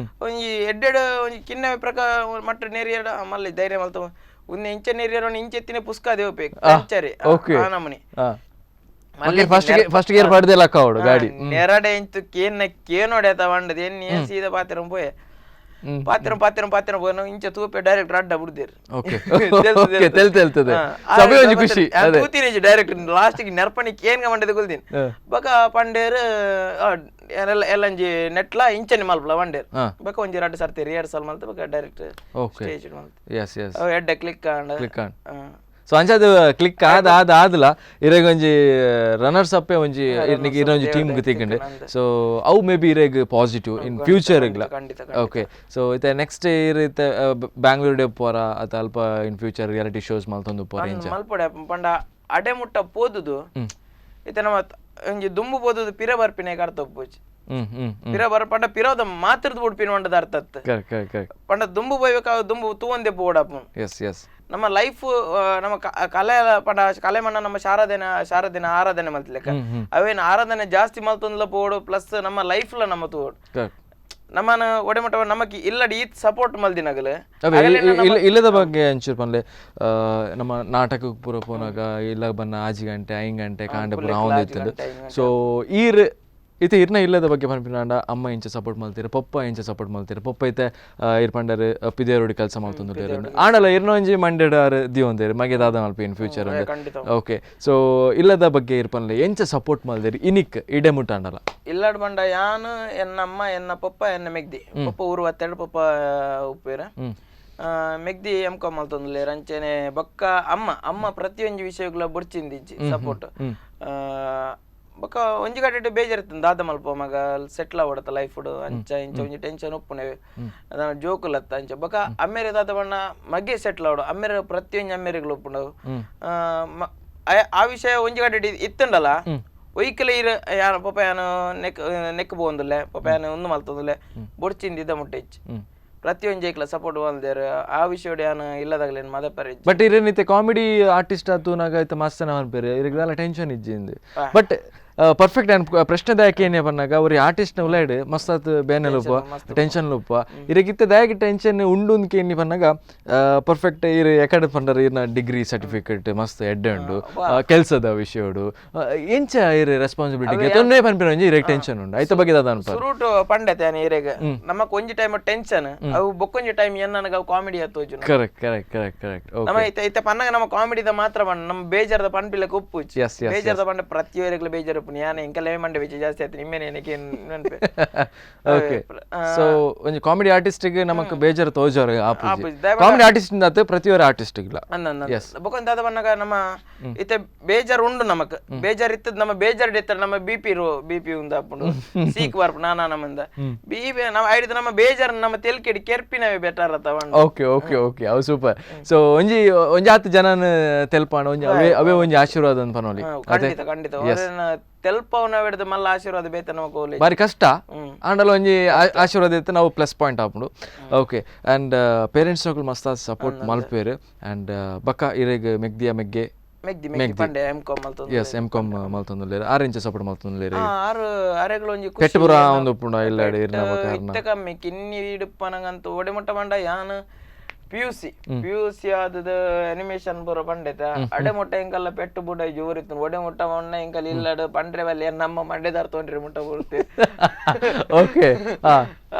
ಒಂಜಿ ಎಡ್ಡೆಡ್ ಒಂಜಿ ಕಿನ್ನ ಪ್ರಕಾರ ಮಟ್ಟ ನೇರಿಯಡ ಮಲ್ಲ ಧೈರ್ಯ ಮಲ್ತ. ಉನ್ನೆ ಇಂಚ ನೇರಿಯರ ಇಂಚೆತ್ತಿನ ಪುಸ್ಕ ದೇವಪೇಕ್ ಪಂಚರಿ. ಆ ನಮನಿ. First first gear ಪಡೆದೇ ಲಕ್ಕ ಅವಡು ಗಾಡಿ. ನೆರಡೆ ಇಂಚು ಕೇನ್ನ ಕೇನೋಡೆ ತಗೊಂಡದ ಎನ್ನಿ ಸೀದಾ ಪಾತಿರ ಪೋಯೆ. ಪಾತಿರ ಪಾತಿರ ಪಾತಿರ ಪೋಯೆ, ಇಂಚ ತೂಪೆ, ಡೈರೆಕ್ಟ್ ಅಡ್ಡ ಬಿಡ್ದೇರು. ಓಕೆ ಓಕೆ ತೆಲ್ ತೆಲ್ತದೆ ಸಭೆ ಒಂಜಿ ಖುಷಿ ಅದೇ. ತೂತಿನ ಡೈರೆಕ್ಟ್ ಲಾಸ್ಟ್ ನೆರ್ಪಣಿ ಕೇನ್ಗ ಮಂಡದ ಕುಲ್ದಿನ್. ಬಕ ಪಂಡೇರ್ ಎಲ್ಲ ಎಲ್ಲಂಜಿ ನೆಟ್ಲ ಇಂಚನೆ ಮಲ್ಪಲ ವಂಡೇರ್. ಬಕ ಒಂಜಿ ರಡ್ಡ್ ಸರ್ತಿ ರಿಹರ್ಸಲ್ ಮಲ್ತ ಬಕ ಡೈರೆಕ್ಟ್ ಸ್ಟೇಜ್ ಮಲ್ತ. ಎಸ್ ಎಸ್ ಅವು ಎಡ್ಡೆ click and. Click and. So ಅಂಚಾದ click ಆದ ಆದ ಆದಲ ಇರೆಗ್ ಒಂಜಿ ರನ್ನರ್ಸ್ ಅಪ್ಪೆ ಒಂಜಿ ಇರ್ನಿಗೆ ಇರೊಂಜಿ ಟೀಮ್ ತಿಕ್ಕಂಡು. ಸೊ ಅವು ಮೇ ಬಿ ಇರೆಗ್ ಪಾಸಿಟಿವ್ ಇನ್ ಫ್ಯೂಚರ್ ಇಗ್ಲ. ಖಂಡಿತ. ಓಕೆ, ಸೊ ಇತ್ತೆ ನೆಕ್ಸ್ಟ್ ಇರ್ ಇತ್ತೆ ಬ್ಯಾಂಗ್ಳೂರ್ ಡೇ ಪೋರ ಅತ ಅಲ್ಪ in future reality shows ಮಲ್ತೊಂದು ಪೋರ ಇಂಚ? ಮಲ್ಪಡೆ ಪಂಡ ಅಡೆ ಮುಟ್ಟ ಪೋದುದು ಇತ್ತೆ ನಮ್ಮ ಒಂಜಿ ದುಂಬು ಪೋದುದು ಪಿರ ಬರ್ಪಿನ ಅರ್ಥ ಒಪ್ಪುಜಿ. ಹ್ಮ್ ಹ್ಮ್ ಹ್ಮ್ ಪಿರ ಬರ ಪಂಡ ಪಿರೋದ ಮಾತ್ರದ್ ಬುಡ್ಪಿನ ಒಂಡದ ಅರ್ಥ ಅತ್ತು. Correct correct correct ಪಂಡ ದುಂಬು ಪೋಯ್ಬೇಕಾ, ದುಂಬು ತೂವಂದೆ ಪೋಡಪ್ಪು. ಎಸ್ ಎಸ್ ನಮ್ಮ ಲೈಫ್ ನಮ್ಮ ಕಲೆ ಪಂಡ ಕಲೆ ಮಣ್ಣ ನಮ್ಮ ಶಾರದೆನ ಶಾರದೆನ ಆರಾಧನೆ ಮಲ್ತಿಲೆಕ್ಕ. ಅವೇನು ಆರಾಧನೆ ಜಾಸ್ತಿ ಮಲ್ತೊಂದ್ಲ ಪೋಡು, ಪ್ಲಸ್ ನಮ್ಮ ಲೈಫ್ಲ ನಮ್ಮ ತೂವೋಡು. ನಮ್ಮನ ಒಡೆಮಟ ನಮಕ್ ಇಲ್ಲಡಿ ಈತ್ ಸಪೋರ್ಟ್ ಮಲ್ದಿನಗಲು. ಅವೇ ಇಲ್ಲದ ಬಗ್ಗೆ ಒಂಚೂರು ಪನ್ಲೆ. ನಮ್ಮ ನಾಟಕಕ್ಕೆ ಪೂರ ಪೋನಾಗ ಇಲ್ಲ ಬನ್ನ 5 ಗಂಟೆ 5 ಗಂಟೆ ಕಾಂಡೆ ಪೂರ ಆವೊಂದಿತ್ತುಂಡು. ಸೊ ಈರ್ ಇತ್ತೆ ಇರ್ನ ಇಲ್ಲದ ಬಗ್ಗೆ ಪನ್ಪಿನಾಂಡ ಅಮ್ಮ ಇಂಚ ಸಪೋರ್ಟ್ ಮಲ್ತೀರ, ಪಪ್ಪ ಇಂಚ ಸಪೋರ್ಟ್ ಮಲ್ತೀರ? ಪಪ್ಪ ಇತ್ತೆ ಇರ್ ಪಂಡರ್ ಪಿದೇರೋಡಿ ಕೆಲಸ ಮಲ್ತೊಂದುಲ್ಲೆರ್. ಆಂಡಲ ಇರ್ನ ಒಂಜಿ ಮಂಡೆಡ್ ಆರ್ ದಿಯೊಂದೆರ್, ಮಗೆ ದಾದ ಮಲ್ಪಿ ಇನ್ future. Okay, so ಇಲ್ಲದ ಬಗ್ಗೆ ಇರ್ ಪನ್ಲೆ, ಎಂಚ ಸಪೋರ್ಟ್ ಮಲ್ದೇರ್ ಇನಿಕ್ ಇಡೆ ಮುಟ್ಟಾಂಡಲ? ಇಲ್ಲಾಡ್ ಬಂಡ ಯಾನು, ಎನ್ನ ಅಮ್ಮ, ಎನ್ನ ಪಪ್ಪ, ಎನ್ನ ಮೆಗ್ದಿ. ಪಪ್ಪ ಊರು ಒತ್ತೆರಡು ಪಪ್ಪ ಉಪ್ಪೇರ. ಮೆಗ್ದಿ ಎಂ ಕಾಮ್ ಮಲ್ತೊಂದುಲ್ಲೆರ್. ಅಂಚೆನೆ ಬೊಕ್ಕ ಅಮ್ಮ. ಅಮ್ಮ ಪ್ರತಿಯೊಂಜಿ ವಿಷಯಗಳ ಬೊಡ್ಚಿಂದಿಜ್ಜಿ ಸಪೋರ್ಟ್. ಬೊಕ್ಕ ಒಂಜಿ ಕಡೆಟ್ ಬೇಜಾರ್ ಇತ್ತು, ದಾದ ಮಲ್ಪ ಮಗ, ಸೆಟ್ಲ್ ಆವಡತ್ತ ಲೈಫ್ ಅಂಚ ಇಂಚ ಒಂಜಿ ಟೆನ್ಷನ್ ಉಪ್ಪುನೆವೆ, ಅದನ್ನ ಜೋಕುಲತ್ತ ಅಂಚ. ಬೊಕ್ಕ ಅಮ್ಮೆರೆ ದಾದ ಬಣ್ಣ ಮಗೆ ಸೆಟ್ಲ್ ಆವಡು, ಅಮ್ಮೆರೆ ಪ್ರತಿಯೊಂಜಿ ಅಮ್ಮೆರೆಗ್ಲು ಉಪ್ಪುಂಡು. ಆ ಆ ವಿಷಯ ಒಂಜಿ ಕಡೆಟ್ ಇತ್ತುಂಡಲ ಒಯ್ಕಲ ಇರ ಯಾನ್ ಪಾಪ ಯಾನ್ ನೆಕ್ ನೆಕ್ ಪೋವೊಂದುಲ್ಲೆ, ಪಾಪ ಯಾನ್ ಉಂದು ಮಲ್ತೊಂದುಲ್ಲೆ, ಬೊಡ್ಚಿಂದ ಇದ್ದ ಮುಟ್ಟ ಇಜ್ಜಿ. ಪ್ರತಿಯೊಂಜಿ ಐಕ್ಲ ಸಪೋರ್ಟ್ ಮಲ್ದೇರ್. ಆ ವಿಷಯಡ್ ಯಾನ್ ಇಲ್ಲದಾಗಲೇನು ಮದಪರೆ ಇಜ್ಜಿ. ಬಟ್ ಇರೇನಿತ್ತೆ ಕಾಮಿಡಿ ಆರ್ಟಿಸ್ಟ್ ಆತೂನಾಗ ಇತ್ತೆ ಮಸ್ತ್ ಜನ ಪನ್ಪೆರ್ ಇರೆಗ್ ಟೆನ್ಷನ್ ಇಜ್ಜಿ. ಬಟ್ ಪರ್ಫೆಕ್ಟ್ ಆನ್ ಪ್ರಶ್ನೆ ದಾಯಕ ಏನೇ ಪನ್ನಾಗ ಒರಿ ಆರ್ಟಿಸ್ಟ್ ನ ಉಲೈಡ್ ಮಸ್ತ್ ಆತ್ ಬೇನೆ ಲುಪ್ಪ, ಟೆನ್ಷನ್ ಲುಪ್ಪ. ಇರೆಗಿತ್ತೆ ದಾಯಕ ಟೆನ್ಷನ್ ಉಂಡು ಕೇನಿ ಪನ್ನಾಗ ಪರ್ಫೆಕ್ಟ್ ಇರ್ ಎಕಡೆ ಪಂಡರ್ ಇರ್ನ ಡಿಗ್ರಿ ಸರ್ಟಿಫಿಕೇಟ್ ಮಸ್ತ್ ಎಡ್ಡೆ ಉಂಡು, ಕೆಲ್ಸದ ವಿಷಯಡು ಎಂಚ ಇರ್ ರೆಸ್ಪಾನ್ಸಿಬಿಲಿಟಿ ತೊಂದರೆ ಪನ್ಪಿನ ಒಂಜಿ ಇರೆಗ್ ಟೆನ್ಷನ್ ಉಂಡು. ಐತ ಬಗ್ಗೆ ದಾದ ಅನ್ಪ? ಸುರುಟು ಪಂಡತೆ ಯಾನ್ ಇರೆಗ್, ನಮಕ್ ಒಂಜಿ ಟೈಮ್ ಟೆನ್ಷನ್ ಅವು, ಬೊಕ್ಕೊಂಜಿ ಟೈಮ್ ಏನ್ ನನಗೆ ಅವು comedy ಆತೋಜು. Correct correct correct correct ನಮ್ಮ ಇತ್ತೆ ಇತ್ತೆ ಪನ್ನಗ ನಮ್ಮ ಕಾಮಿಡಿದ ಮಾತ್ರ ಪಂಡ ನಮ್ಮ ಬೇಜಾರದ ಪನ್ಪಿಲಕ್ಕೆ ಉಪ್ಪುಜಿ. ಎಸ್ ಎಸ್ ಬೇಜಾರದ ಪಂಡ ಪ್ರತಿಯೊರಿಗ್ಲ ಬೇಜಾರು ಉಪ್ಪು. ಯಾನ್ ಎಂಕಲೇ ಮಂಡೆ ಬೆಚ್ಚ ಜಾಸ್ತಿ ಆಯ್ತು ನಿಮ್ಮೇನೆ ಏನಕ್ಕೆ ನೆನಪೆ. ಓಕೆ, ಸೊ ಒಂಜಿ ಕಾಮಿಡಿ ಆರ್ಟಿಸ್ಟ್ ಗೆ ನಮಕ್ ಬೇಜಾರು ತೋಜಾರು ಆಪುಜಿ. ಆಪುಜಿ. ಕಾಮಿಡಿ ಆರ್ಟಿಸ್ಟ್ ಇಂದಾತ ಪ್ರತಿಯೊರ ಆರ್ಟಿಸ್ಟ್ ಇಲ್ಲ. ಅಂದ ಬೊಕೊಂದು ದಾದ ಬನ್ನಗ ನಮ್ಮ ಇತ್ತೆ ಬೇಜಾರು ಉಂಡು ನಮಕ್. ಬೇಜಾರು ಇತ್ತದ ನಮ್ಮ ಬೇಜಾರು ಇತ್ತರ ನಮ್ಮ BP rho BP ಉಂದು ಆಪುಂಡು, ಸೀಕ್ ಬರ್ಪು ನಾನಾ ನಮ್ಮಂದ ಬಿಪಿ ನಮ್ಮ ಐಡಿದ. ನಮ್ಮ ಬೇಜಾರು ನಮ್ಮ ತೆಲ್ಕೆಡಿ ಕೆರ್ಪಿನವೇ ಬೆಟರ್ ಅತ್ತ ಉಂಡು. Okay okay okay ಅವು ಸೂಪರ್. ಸೊ ಒಂಜಿ ಒಂಜಿ ಆತ್ ಜನನ್ ತೆಲ್ಪಾಂಡ ಒಂಜಿ ಅವೇ ಅವೇ ಒಂಜಿ ಆಶೀರ್ವಾದ ಅಂತ ಪನೋಲಿ. ಖಂಡಿತ ಖಂಡಿತ, ಅವ್ರನ್ನ ತೆಲ್ಪವನ ಹಿಡಿದು ಮಲ್ಲ ಆಶೀರ್ವಾದ ಬೇತ ನಮಕ್ ಓಲೆ. ಬಾರಿ ಕಷ್ಟ ಆಂಡಲ ಒಂಜಿ ಆಶೀರ್ವಾದ ಇತ್ತು ನಾವು ಪ್ಲಸ್ ಪಾಯಿಂಟ್ ಆಪುಂಡು. Okay, and parents ನಕುಲು ಮಸ್ತ್ ಸಪೋರ್ಟ್ ಮಲ್ಪೇರು. ಆ್ಯಂಡ್ ಬಕ್ಕ ಇರೆಗ್ ಮೆಗ್ದಿಯ ಮೆಗ್ಗೆ ಮೆಗ್ದಿ ಮೆಗ್ದಿ ಪಂಡೆ ಎಂ ಕಾಮ್ ಮಲ್ತೊಂದು. S, M com ಮಲ್ತೊಂದುಲ್ಲೆರ್. ಆರ್ ಎಂಚ ಸಪೋರ್ಟ್ ಮಲ್ತೊಂದುಲ್ಲೆರ್? ಆರು ಅರೆಗ್ಲ ಒಂಜಿ ಖುಷಿ. ಪೆಟ್ಟು ಪೂರ ಆವೊಂದು ಉಪ್ಪುಂಡ ಇಲ್ಲಡ್ ಇರ್ನ ಬೊಕ ಅರ್ನ? ಇತ್ತೆ ಕಮ್ಮಿ. ಕಿನ್ನಿ ಇಡುಪ್ಪನಗಂತೂ ಒಡೆ ಮುಟ್ಟ ಪಂಡ, ಯಾನ್ ಪಿಯುಸಿ ಪಿಯುಸಿ ಆದದ ಅನಿಮೇಷನ್ ಪೂರ ಪಂಡೆತ ಅಡೆ ಮುಟ್ಟ ಎಂಕಲ್ಲ ಪೆಟ್ಟು ಬುಡ ಜೋರಿತ್ತು. ಒಡೆ ಮುಟ್ಟ ಪಂಡ ಎಂಕಲ್ ಇಲ್ಲಡ್ ಪಂಡ್ರೆ ಬಲ್ಲಿ, ನಮ್ಮ ಮಂಡೆದಾರ್ ತೋಂಡ್ರೆ ಮುಟ್ಟ ಬರುತ್ತೆ. ಓಕೆ ಹಾ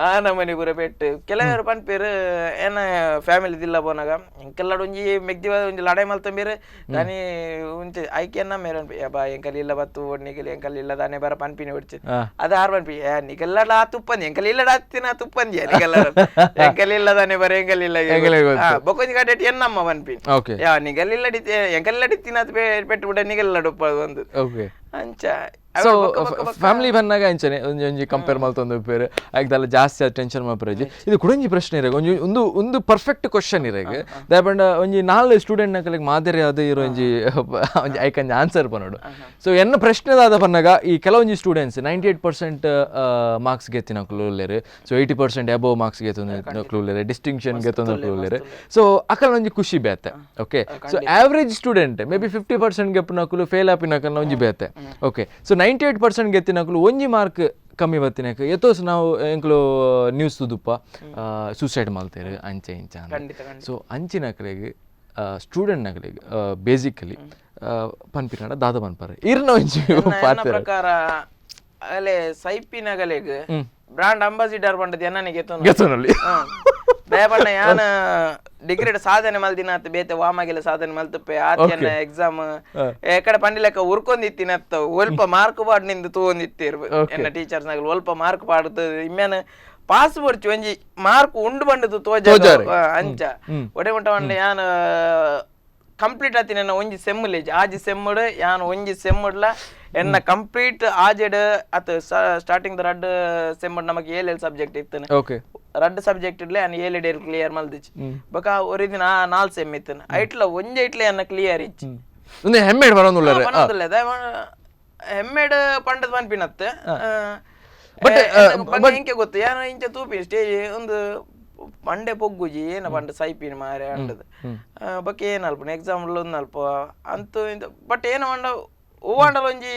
ಆ ನಮನಿ ಪೂರ ಪೆಟ್ಟು. ಕೆಲವರು ಪನ್ಪೆರ್, ಏನ ಫ್ಯಾಮಿಲಿ ದಿಲ್ಲ ಪೋನಾಗ ಎಂಕೆಲ್ಲಡ್ ಒಂಜಿ ಮೆಗ್ದಿ ಒಂಜಿ ಲಡಾಯಿ ಮಲ್ತಂಬೀರ್ ದಾನಿ ಉಂಚೆ ಐಕೆ ಎನ್ನ ಮೇರೆ ಅನ್ಪಿ ಯಬ್ಬಾ ಎಂಕಲ್ ಇಲ್ಲ ಬತ್ತು ನಿಗಲ್ ಎಂಕಲ್ ಇಲ್ಲ ದಾನೆ ಬರ ಪನ್ಪಿನಿ ಹೊಡ್ಚಿ. ಅದ ಆರ್ ಪನ್ಪಿ, ಏ ನಿಗಲ್ಲಡ ಆ ತುಪ್ಪಂದಿ ಎಂಕಲ್ ಇಲ್ಲಡ ಹತ್ತಿನ ತುಪ್ಪಂದಿ ನಿಗಲ್ಲ ಎಂಕಲ್ ಇಲ್ಲ ದಾನೆ ಬರ ಎಂಕಲ್ ಇಲ್ಲ. ಎಂಕಲ್ ಗೊತ್ತು. ಬೊಕೊಂಜಿ ಕಡೆ ಎನ್ನಮ್ಮ ಪನ್ಪಿ, ಯಾ ನಿಗಲ್ ಇಲ್ಲ ಎಂಕಲ್ ಇಲ್ಲ ತಿನ್ನ ಪೆಟ್ಟು ಬಿಡ ನಿಗಲ್ಲ ಉಪ್ಪ ಒಂದು. ಅಂಚ. ಸೊ ಫ್ಯಾಮಿಲಿ ಬಂದಾಗ ಅಂಚನೆ ಒಂಜಿ ಒಂಜಿ ಕಂಪೇರ್ ಮಲ್ತೊಂದು ಉಪ್ಪೇರು, ಐಕ್ ಜಾಸ್ತಿ ಟೆನ್ಷನ್ ಮಲ್ಪರೆಜಿ. ಇದು ಕುಡೊಂಜಿ ಪ್ರಶ್ನೆ ಇರಗ, ಒಂಜಿ ಒಂದು ಒಂದು ಪರ್ಫೆಕ್ಟ್ ಕ್ವಶನ್ ಇರಗ. ದಾಯಪಂಡ ಒಂಜಿ ನಾಲ್ ಸ್ಟೂಡೆಂಟ್ ನಕಲಿಗೆ ಮಾದರಿ ಅದು ಇರೋ ಒಂಜಿ ಒಂಜಿ ಐಕಂಜಿ ಆನ್ಸರ್ ಪನೋಡು. ಸೊ ಎನ್ನ ಪ್ರಶ್ನೆ ದಾದ ಪನ್ನಗ, ಈ ಕೆಲವೊಂಜಿ ಸ್ಟೂಡೆಂಟ್ಸ್ 98% ಮಾರ್ಕ್ಸ್ ಗೆತ್ತಿನಕುಲು ಉಲ್ಲೆರ್, ಸೊ 80% ಅಬೋವ್ ಮಾರ್ಕ್ಸ್ ಗೆತ್ತೊಂದು ಉಲ್ಲೆರ್, ಡಿಸ್ಟಿಂಕ್ಷನ್ ಗೆತ್ತೊಂದು ಉಲ್ಲೆರ್. ಸೊ ಅಕಲ್ ಒಂಜಿ ಖುಷಿ ಬೇತೆ. Okay, so average student maybe 50% ಗೆಪ್ಪುನಕುಲು, fail ಆಪಿನಕಲ್ನ ಒಂಜಿ ಬೇತೆ. ಓಕೆ, ಸೊ 98% ಗೆತ್ತಿನಕುಲು ಒಂಜಿ ಮಾರ್ಕ್ ಕಮ್ಮಿ ಬತ್ತಿನಕ ಎತ್ತೋಸ್ ನಾವು ಎಂಕ್ಲು ನ್ಯೂಸ್ ತುದುಪ್ಪ, ಸೂಸೈಡ್ ಮಲ್ತೇರು ಅಂಚೆ ಇಂಚ. ಖಂಡಿತ ಖಂಡಿತ. ಸೊ ಅಂಚಿನಕಲೆಗ್ ಸ್ಟೂಡೆಂಟ್ ನಕಲೆಗ್ ಬೇಸಿಕಲಿ ಪನ್ಪಿನಾಡ ದಾದ ಪನ್ಪಾರೆ ಇರ್ನ ಒಂಜಿ ಎನ್ನ ಪಾತೆರ? ಪ್ರಕಾರ ಅಲೆ ಸೈಪಿನಗಲೆಗ್ ಬ್ರಾಂಡ್ ಅಂಬಾಸಿಡರ್ ಪಂಡದ್ ಎನ್ನನಿಗೆ. ಗೆತ್ತೊನಲ್ಲಿ. ದಯಪಣ್ಣ, ಯಾನ್ ಡಿಗ್ರಿ ಸಾಧನೆ ಮಲ್ದಿನ ಬೇತೆ ವಾಮಾಗೆಲ್ಲ ಸಾಧನೆ ಮಲ್ತುಪ್ಪೆ ಆತಿಯನ್ನ ಎಕ್ಸಾಮ್ ಎಕಡೆ ಪಂಡಿಲೆಕ್ಕ ಉರ್ಕೊಂದಿತ್ತಿನತ್ತ ಒಲ್ಪ ಮಾರ್ಕ್ ಪಾಡ್ ನಿಂದು ತೂವೊಂದಿತ್ತೀರ್. ಎನ್ನ ಟೀಚರ್ಸ್ ನಗಲು ಒಲ್ಪ ಮಾರ್ಕ್ ಪಾಡ್ದು ಇಮ್ಯಾನ ಪಾಸ್ ಬರ್ಚು, ಒಂಜಿ ಮಾರ್ಕ್ ಉಂಡು ಬಂಡದು ತೋಜ. ತೋಜಾರೆ. ಅಂಚ ಒಡೆ ಮುಟ್ಟ ಪಂಡ, ಯಾನ್ ಕಂಪ್ಲೀಟ್ ಆತಿನ ಎನ್ನ ಒಂಜಿ ಸೆಮ್ಮುಲೇಜ್ ಆಜಿ ಸೆಮ್ಮುಡು, ಯಾನ್ ಒಂಜಿ ಸೆಮ್ಮುಡ್ಲ ಎನ್ನ ಕಂಪ್ಲೀಟ್ ಆಜೆಡ್ ಅತ್ ಸ್ಟಾರ್ಟಿಂಗ್ ರಡ್ಡ್ ಸೆಮ್ಮುಡ್ ನಮಗೆ ಏಲ್ ಏಲ್ ಸಬ್ಜೆಕ್ಟ್ ಇತ್ತು. ರಡ್ಡ್ ಸಬ್ಜೆಕ್ಟ್ ಇಡ್ಲೆ ಯಾನ್ ಏಳು ಡೇರ್ ಕ್ಲಿಯರ್ ಮಲ್ದಿಚ್. ಬೊಕ ಒರಿ ದಿನ ನಾಲ್ ಸೆಮ್ ಇತ್ತು, ಐಟ್ಲ ಒಂಜಿ ಐಟ್ಲ ಎನ್ನ ಕ್ಲಿಯರ್ ಇಚ್ಚಿ. ಒಂದೇ ಹೆಮ್ಮೆ ಬರೋನುಲ್ಲಾರೆ. ಪನೊಂದುಲ್ಲೆ, ಹೆಮ್ಮೆಡ್ ಪಂಡದ್ ಪನ್ಪಿನತ್ತೆ. But, ಎಂಕೆ ಗೊತ್ತು, ಯಾನ ಇಂಚ ತೂಪಿ ಸ್ಟೇಜ್ ಒಂದು ಮಂಡೆ ಪೊಗ್ಗುಜಿ, ಏನ ಪಂಡ ಸೈಪಿನ ಮಾರೆ ಅಂಡದು ಬೊಕ ಏನ್ ಅಲ್ಪ ಎಕ್ಸಾಮ್ ಒಂದು ಅಲ್ಪ ಅಂತು ಇಂತ. ಬಟ್ ಏನ ಪಂಡ, ಹೂವಾಂಡಲ ಒಂಜಿ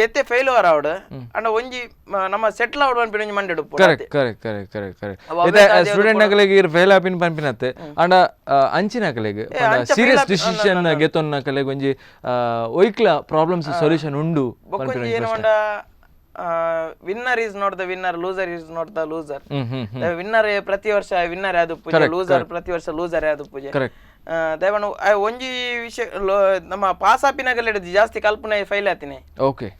ಏತೆ ಫೇಲ್ ಆವಡ್ ಅಂಡ ಒಂಜಿ ನಮ್ಮ ಸೆಟ್ಲ್ ಆವಡ್ ಪನ್ಪಿನ ಒಂಜಿ ಮಂಡೆ ಉಪ್ಪು. Correct correct correct correct correct. ಇತ್ತೆ ಸ್ಟೂಡೆಂಟ್ ನಕಲೆಗ್ ಇರ್ ಫೇಲ್ ಆಪಿನ ಪನ್ಪಿನತ್ತೆ, ಅಂಡ ಅಂಚಿನಕಲೆಗ್ ಸೀರಿಯಸ್ ಡಿಸಿಷನ್ ಗೆತ್ತೊನ್ನಕಲೆಗ್ ಒಂಜಿ ಒಯ್ಕ್ಲ ಪ್ರಾಬ್ಲಮ್ಸ್ ಸೊಲ್ಯೂಷನ್ ಉಂಡು ಬೊಕ್ಕೊಂಜಿ ಏನು ಪಂಡ, Winner is not the winner, loser is not the loser. Hmm hmm winner ಪ್ರತಿ ವರ್ಷ ವಿನ್ನರ್ ಯಾವ್ದು ಪೂಜೆ, ಲೂಸರ್ ಪ್ರತಿ ವರ್ಷ ಲೂಸರ್ ಯಾವ್ದು ಪೂಜೆ. ದಯವಣ್ಣ, ಒಂಜಿ ವಿಷಯ ನಮ್ಮ ಪಾಸ್ ಆಪಿನಾಗಲ್ಲ ಜಾಸ್ತಿ ಕಲ್ಪನೆ ಫೈಲ್ ಆತಿನಿ. ಓಕೆ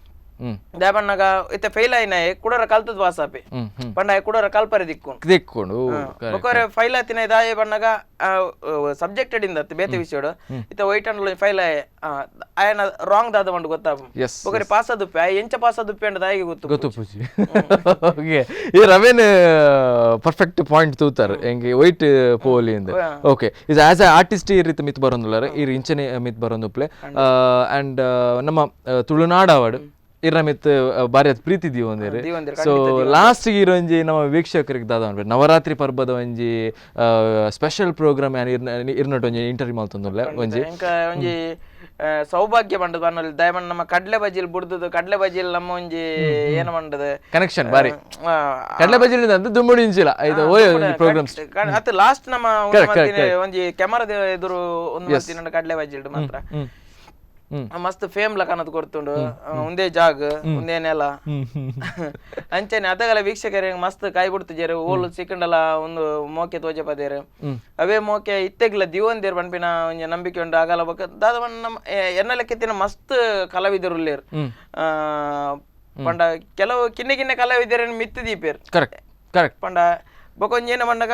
ಹ್ಮ್ ದಯಪಣ್ಣಗ ಇತ್ತೆ ಫೈಲ್ ಆಯಿನ ಕುಡರ ಕಲ್ತದ್ ಪಾಸ್ ಆಪೆ. ಹ್ಮ್ ಹ್ಮ್ ಪಂಡ ಕುಡರ ಕಲ್ಪರೆ ದಿಕ್ಕು. ದಿಕ್ಕೊಂಡು. ಬೊಕೊರೆ ಫೈಲ್ ಆತಿನ ದಾಯೆ ಬಣ್ಣಗ ಸಬ್ಜೆಕ್ಟ್ ಇಂದ ಬೇತೆ ವಿಷಯಡು. ಇತ್ತೆ white and file ಆಯೆ, ಆಯನ ರಾಂಗ್ ದಾದ ಪಂಡ ಗೊತ್ತಾಪ. ಬೊಕೊರೆ ಪಾಸ್ ಆದುಪ್ಪೆ, ಆಯೆ ಎಂಚ ಪಾಸ್ ಆದುಪ್ಪೆ ಅಂಡ ದಾಯಿಗೆ ಗೊತ್ತು. ಗೊತ್ತು ಪೂಜಿ. ಓಕೆ, ಈ ರವೇನ್ ಪರ್ಫೆಕ್ಟ್ ಪಾಯಿಂಟ್ ತೂತಾರ ಎಂಗೆ ವೈಟ್ ಪೋಲಿ ಅಂದ್. Okay, is as a artist ಈ ರೀತಿ ಮಿತ್ ಬರೋಂದುಲ್ಲಾರ, ಈ ಇಂಚನೆ ಮಿತ್ ಬರೋಂದುಪ್ಲೆ. ಅಂಡ್ ನಮ್ಮ ತುಳುನಾಡ್ ಅವಾರ್ಡ್ ಇರ್ನ ಮಿತ್ ಬಾರಿ ಅತ್ ಪ್ರೀತಿ ದೀವೊಂದಿರು. ದೀವೊಂದಿರು. ಸೊ ಲಾಸ್ಟ್ ಒಂಜಿ ನಮ್ಮ ವೀಕ್ಷಕರಿಗೆ ದಾದ ಅನ್ಬೇಕು? ನವರಾತ್ರಿ ಪರ್ಬದ ಒಂಜಿ ಸ್ಪೆಷಲ್ ಪ್ರೋಗ್ರಾಮ್ ಇರ್ನಟ್ ಒಂಜಿ ಇಂಟರ್ವ್ಯೂ ಮಲ್ತೊಂದುಲ್ಲೆ ಒಂಜಿ. ಎಂಕ ಒಂಜಿ ಸೌಭಾಗ್ಯ ಪಂಡದ್ ಪನ್ನೊಲಿ. ದಯಮಂಡ ನಮ್ಮ ಕಡ್ಲೆ ಬಜಿಲ್ ಬುಡ್ದುದು, ಕಡ್ಲೆ ಬಜಿಲ್ ನಮ್ಮ ಒಂಜಿ ಏನ ಪಂಡದು ಕನೆಕ್ಷನ್ ಬಾರಿ. ಕಡ್ಲೆ ಬಜಿಲ್ ಅಂತ ದುಮ್ಮುಡಿ ಇಂಚಿಲ ಇದು ಓಯ್ ಒಂಜಿ ಪ್ರೋಗ್ರಾಮ್ಸ್. ಅತ್ತ ಲಾಸ್ಟ್ ನಮ್ಮ ಒಂದು ಮಲ್ತಿನ ಒಂಜಿ ಕ್ಯಾಮರಾದ ಎದುರು ಒಂದು ಮಲ್ತಿನ ಕಡ್ಲೆ ಬಜಿಲ್ಡ್ ಮಾತ್ರ. ಹ್ಮ್ ಹ್ಮ್ ಮಸ್ತ್ ಫೇಮ್ ಲಕನದ್ ಕೊಡ್ತುಂಡು. ಒಂದೇ ಜಾಗ, ಒಂದೇ ನೆಲ. ಅಂಚನೆ ಅದಗಲ ವೀಕ್ಷಕರಿಗೆ ಮಸ್ತ್ ಕಾಯಿ ಬಿಡ್ತಿಜೇರು, ಓಲು ಸಿಕ್ಕಂಡಲ ಒಂದು ಮೋಕೆ ತೋಜೆ ಪದೇರು. ಅವೇ ಮೋಕೆ ಇತ್ತೆಗ್ಲ ದಿವಂದೇರ್ ಪನ್ಪಿನ ಒಂಜಿ ನಂಬಿಕೆ ಉಂಡು. ಆಗಲ ಬೊಕ ದಾದ ಪಂಡ, ನಮ್ಮ ಎನ್ನ ಲೆಕ್ಕೆತ್ತಿನ ಮಸ್ತ್ ಕಲಾವಿದರು ಉಲ್ಲೇರ್. ಪಂಡ ಕೆಲವು ಕಿನ್ನೆ ಕಿನ್ನೆ ಕಲಾವಿದರನ್ನು ಮಿತ್ತು ದೀಪೇರ್. Correct correct. ಪಂಡ ಬೊಕ ಒಂಜಿ ಏನ ಪಂಡಗ,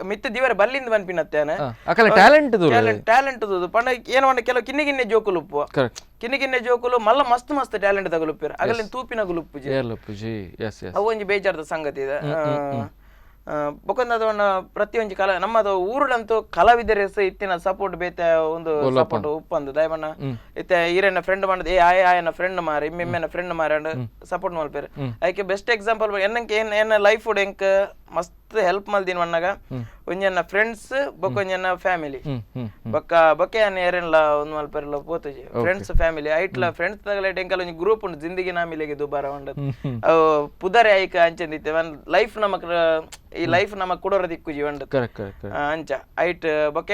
ಮಿತ್ತು ದಿವರ ಬಲ್ಲಿಂದ ಪನ್ಪಿನತ್ತೇನೆ. ಅಕಲ talent. Talent talent ಪಂಡ ಏನ ಪಂಡ, ಕೆಲವು ಕಿನ್ನೆ ಕಿನ್ನೆ ಜೋಕುಲು ಉಪ್ಪು. ಕಿನ್ನೆ ಕಿನ್ನೆ ಜೋಕುಲು ಮಲ್ಲ ಮಸ್ತ್ ಮಸ್ತ್ ಟ್ಯಾಲೆಂಟ್ ತಗಲುಪ್ಪೇರು, ಅಗಲಿನ ತೂಪಿನ ಗುಲುಪ್ಪುಜಿ. ಪೂಜಿ, ಎಸ್ ಎಸ್. ಅವು ಒಂಜಿ ಬೇಜಾರದ ಸಂಗತಿ ಇದೆ. ಬೊಕೊಂದು ಅದನ್ನ ಪ್ರತಿಯೊಂಜಿ ಕಲಾ ನಮ್ಮದು ಊರುಡಂತೂ ಕಲಾವಿದರ ಇತ್ತಿನ ಸಪೋರ್ಟ್ ಬೇತೆ ಒಂದು ಸಪೋರ್ಟ್ ಉಪ್ಪಂದು. ದಯಮಣ್ಣ ಇತ್ತೆ ಈರೆನ ಫ್ರೆಂಡ್ ಮಾಡದ್, ಏ ಆಯ ಆಯನ ಫ್ರೆಂಡ್ ಮಾರಿ ಇಮ್ಮೆನ ಫ್ರೆಂಡ್ ಮಾರಿ ಸಪೋರ್ಟ್ ಮಲ್ಪೇರು. ಅದಕ್ಕೆ ಬೆಸ್ಟ್ ಎಕ್ಸಾಂಪಲ್ ಎನ್ನಂಕೆ ಎನ್ನ ಲೈಫ್ ಎಂಕ್ ಮಸ್ತ್ ಮಸ್ತ್ ಹೆಲ್ಪ್ ಮಲ್ದಿನ ಮಣ್ಣಗ ಒಂಜನ್ನ ಫ್ರೆಂಡ್ಸ್ ಬೊಕ್ಕ ಒಂಜನ್ನ ಫ್ಯಾಮಿಲಿ. ಹ್ಮ್ ಹ್ಮ್ ಬೊಕ್ಕ ಬೊಕ್ಕ ಯಾನ್ ಏರೆನ್ಲ ಒಂದು ಮಲ್ಪೆರ್ಲ ಪೋತುಜಿ. ಫ್ರೆಂಡ್ಸ್ ಫ್ಯಾಮಿಲಿ ಐಟ್ಲ ಫ್ರೆಂಡ್ಸ್ ತಗಲೇಟ್ ಎಂಕಲ್ ಒಂಜಿ ಗ್ರೂಪ್ ಉಂಡು, ಜಿಂದಗಿ ನಾ ಮಿಲೇಗಿ ದುಬಾರ ಉಂಡು. ಅವು ಪುದರೆ ಐಕ ಅಂಚೆಂದಿತ್ತೆ ಲೈಫ್ ನಮಕ್ ಈ ಲೈಫ್ ನಮಕ್ ಕುಡೋರ ದಿಕ್ಕುಜಿ ಉಂಡು. Correct correct correct ಅಂಚ ಐಟ್ ಬೊಕ್ಕ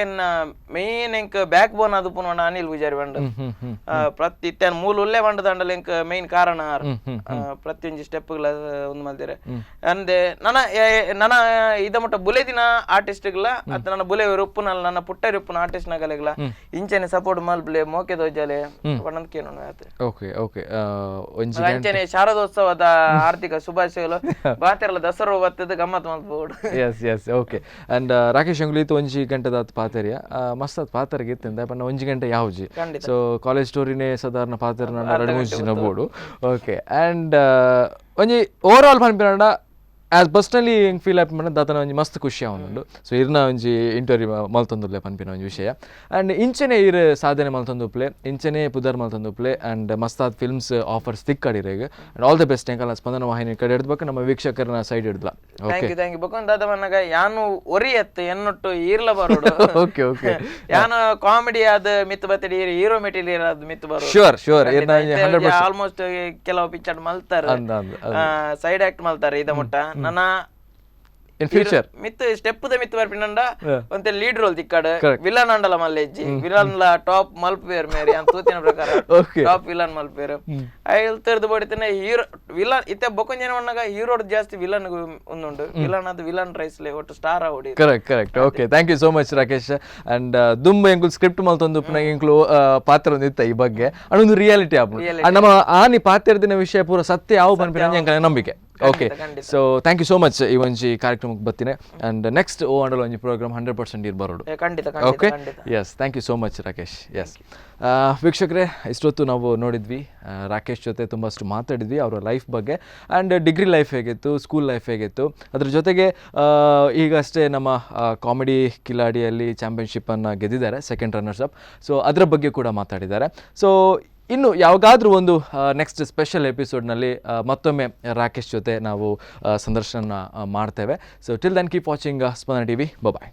ಮೇನ್ ಎಂಕ್ ಬ್ಯಾಕ್ ಬೋನ್ ಅದು ಪುನವಣ ಅನಿಲ್ ಪೂಜಾರಿ ಬಂಡ. ಹ್ಮ್ ಹ್ಮ್ ಹ್ಮ್ ಪ್ರತಿ ಇತ್ತೆ ಮೂಲ ಉಲ್ಲೆ ಬಂಡದಂಡಲ ಎಂಕ್ ಮೇನ್ ಕಾರಣ ಆರ್. ಹ್ಮ್ ಹ್ಮ್ ಪ್ರತಿಯೊಂಜಿ ಸ್ಟೆಪ್ಗಳ ಒಂದು ಮಲ್ದಿರೆ ಅಂದೆ ನನ ನನ ಇದ ಮುಟ್ಟ ಬುಲೆದಿನ ಆರ್ಟಿಸ್ಟ್ಗಳ ಅತ್ತ ನನ್ನ ಬುಲೆ ಉಪ್ಪುನಲ್ಲ ನನ್ನ ಪುಟ್ಟ ಉಪ್ಪುನ ಆರ್ಟಿಸ್ಟ್ ನಗಲೆಗ್ಲ ಇಂಚನೆ ಸಪೋರ್ಟ್ ಮಲ್ಪ್ಲೆ ಮೋಕೆ ದೋಜಾಲೆ ಪಂಡಂದ್ ಕೇನೋಣ ಆತೆ. ಓಕೆ ಓಕೆ ಒಂಜಿ ಅಂಚನೆ ಶಾರದೋತ್ಸವದ ಆರ್ಥಿಕ ಶುಭಾಶಯಗಳು ಬಾತೆರ್ಲ ದಸರಾ ಬತ್ತದ ಗಮ್ಮತ್ ಮಲ್ಪೋಡು. Yes yes okay and Rakesh ಅಂಗುಲಿ ಒಂಜಿ ಗಂಟೆದಾತ್ ಪಾತೆರಿಯ ಮಸ್ತ್ ಪಾತೆರಿಗೆ ಇತ್ತಿಂದ ಪಂಡ ಒಂಜಿ ಗಂಟೆ ಯಾವ್ಜಿ. ಖಂಡಿತ. ಸೊ ಕಾಲೇಜ್ ಸ್ಟೋರಿನೇ ಸಾಧಾರಣ ಪಾತೆರ ಎರಡು ಮೂಜಿ ದಿನ ಬೋಡು. ಓಕೆ ಆ್ಯಂಡ್ ಒಂಜಿ ಓವರ್ ಆಲ್ ಪನ್ಪಿನಂಡ ಆಸ್ ಪರ್ಸ್ನಲಿ ಹೆಂಗೆ ಫೀಲ್ ಆಪಿ ದಾತನ ಒಂಜಿ ಮಸ್ತ್ ಖುಷಿ ಆವೊಂದುಂಡು. ಸೊ ಇರ್ನ ಒಂಜಿ ಇಂಟರ್ವ್ಯೂ ಮಲ್ತೊಂದುಲ್ಲೆ ಪನ್ಪಿನ ಒಂಜಿ ವಿಷಯ. ಆ್ಯಂಡ್ ಇಂಚನೆ ಇರ್ ಸಾಧನೆ ಮಲ್ತೊಂದುಪ್ಲೆ, ಇಂಚನೆ ಪುದರ್ ಮಲ್ತೊಂದುಪ್ಲೆ ಆ್ಯಂಡ್ ಮಸ್ತಾದ್ ಫಿಲ್ಮ್ಸ್ ಆಫರ್ಸ್ ತಿಕ್ಕಡಿರೇಗ್ and all the best. ಎಂಕಲ್ನ ಸ್ಪಂದನ ವಾಹಿನಿ ಕಡೆ ಹಿಡ್ದು ನಮ್ಮ ವೀಕ್ಷಕರನ್ನ ಸೈಡ್ ಹಿಡ್ದಲ. Thank you thank you. ಬೊಕೊಂದು ದಾದ ಮನ್ನಗ ಯಾನು ಒರಿ ಎತ್ತು ಎನ್ನೊಟ್ಟು ಈರ್ಲ ಬರೋಡು. ಓಕೆ ಓಕೆ ಯಾನು ಕಾಮಿಡಿ ಆದ ಮಿತ್ ಬತ್ತಡಿ ಹೀರೋ ಮೆಟೀರಿಯಲ್ ಆದ ಮಿತ್ ಬರೋಡು. Sure sure 100% almost ಕೆಲವು ಪಿಕ್ಚರ್ ಮಲ್ತಾರೆ, ಅಂದ ಅಂದ ಸೈಡ್ ಆಕ್ಟ್ ಮಲ್ತಾರೆ ಇದ ಮುಟ್ಟ. ನನ್ನ ಇನ್ ಫ್ಯೂಚರ್ ಮಿತ್ ಸ್ಟೆಪ್ ದ ಮಿತ್ ಬರ್ಪಿನಂಡ ಒಂತೆ ಲೀಡ್ ರೋಲ್ ತಿಕ್ಕಾಡು ವಿಲನ್ ಅಂಡಲ ಮಲ್ಲೆಜ್ಜಿ ವಿಲನ್ ಲ ಟಾಪ್ ಮಲ್ಪೇರ್ ಮೇರಿ ಅಂತ ತೂತಿನ ಪ್ರಕಾರ ಟಾಪ್ ವಿಲನ್ ಮಲ್ಪೇರ್ ಐಲ್ತರ್ದು ಬಡಿತನೆ ಹೀರೋ ವಿಲನ್ ಇತ್ತೆ ಬೊಕೊಂಜನ ಮಣ್ಣಗ ಹೀರೋ ಜಾಸ್ತಿ ವಿಲನ್ ಒಂದುಂಡು ವಿಲನ್ ಅದು ವಿಲನ್ ರೈಸ್ಲೆ ಒಟ್ಟು star ಆವಡಿ. Correct correct okay thank you so much Rakesh. And ದುಂಬು ಎಂಕುಲು ಸ್ಕ್ರಿಪ್ಟ್ ಮಲ್ತೊಂದು ಎಂಕುಲು ಪಾತ್ರ ಒಂದಿತ್ತ ಈ ಬಗ್ಗೆ ಅಂಡ್ ಒಂದು ರಿಯಾಲಿಟಿ ಆಪುಂಡು. ಅಂಡ್ ನಮ್ಮ ಆನಿ ಪಾತ್ರದಿನ ವಿಷಯ ಪೂರ ಸತ್ಯ ಯಾವ ಪನ್ಪಿನ ಎಂಕಲ್ನ ನಂಬಿಕೆ. Okay so thank you so much ಈ ಒಂಜಿ ಕಾರ್ಯಕ್ರಮಕ್ಕೆ ಬತ್ತಿನ. ಅಂಡ್ ನೆಕ್ಸ್ಟ್ ಓ ಅಂಡಲ್ ಒಂಜಿ ಪ್ರೋಗ್ರಾಮ್ 100% ಇರ್ ಬರೋಡು. ಖಂಡಿತ ಓಕೆ ಖಂಡಿತ. Yes thank you so much Rakesh. Yes ವೀಕ್ಷಕರೇ, ಇಷ್ಟೊತ್ತು ನಾವು ನೋಡಿದ್ವಿ ರಾಕೇಶ್ ಜೊತೆ ತುಂಬಷ್ಟು ಮಾತಾಡಿದ್ವಿ ಅವರ ಲೈಫ್ ಬಗ್ಗೆ and degree life ಹೇಗಿತ್ತು, ಸ್ಕೂಲ್ ಲೈಫ್ ಹೇಗಿತ್ತು, ಅದ್ರ ಜೊತೆಗೆ ಈಗಷ್ಟೇ ನಮ್ಮ ಕಾಮಿಡಿ ಕಿಲಾಡಿಯಲ್ಲಿ ಚಾಂಪಿಯನ್ಶಿಪ್ಪನ್ನು ಗೆದ್ದಿದ್ದಾರೆ, second runners up. So ಅದರ ಬಗ್ಗೆ ಕೂಡ ಮಾತಾಡಿದ್ದಾರೆ. ಸೊ ಇನ್ನು ಯಾವಾಗಾದರೂ ಒಂದು ನೆಕ್ಸ್ಟ್ ಸ್ಪೆಷಲ್ ಎಪಿಸೋಡ್ನಲ್ಲಿ ಮತ್ತೊಮ್ಮೆ ರಾಕೇಶ್ ಜೊತೆ ನಾವು ಸಂದರ್ಶನ ಮಾಡ್ತೇವೆ. So till then keep watching Spandana TV. Bye.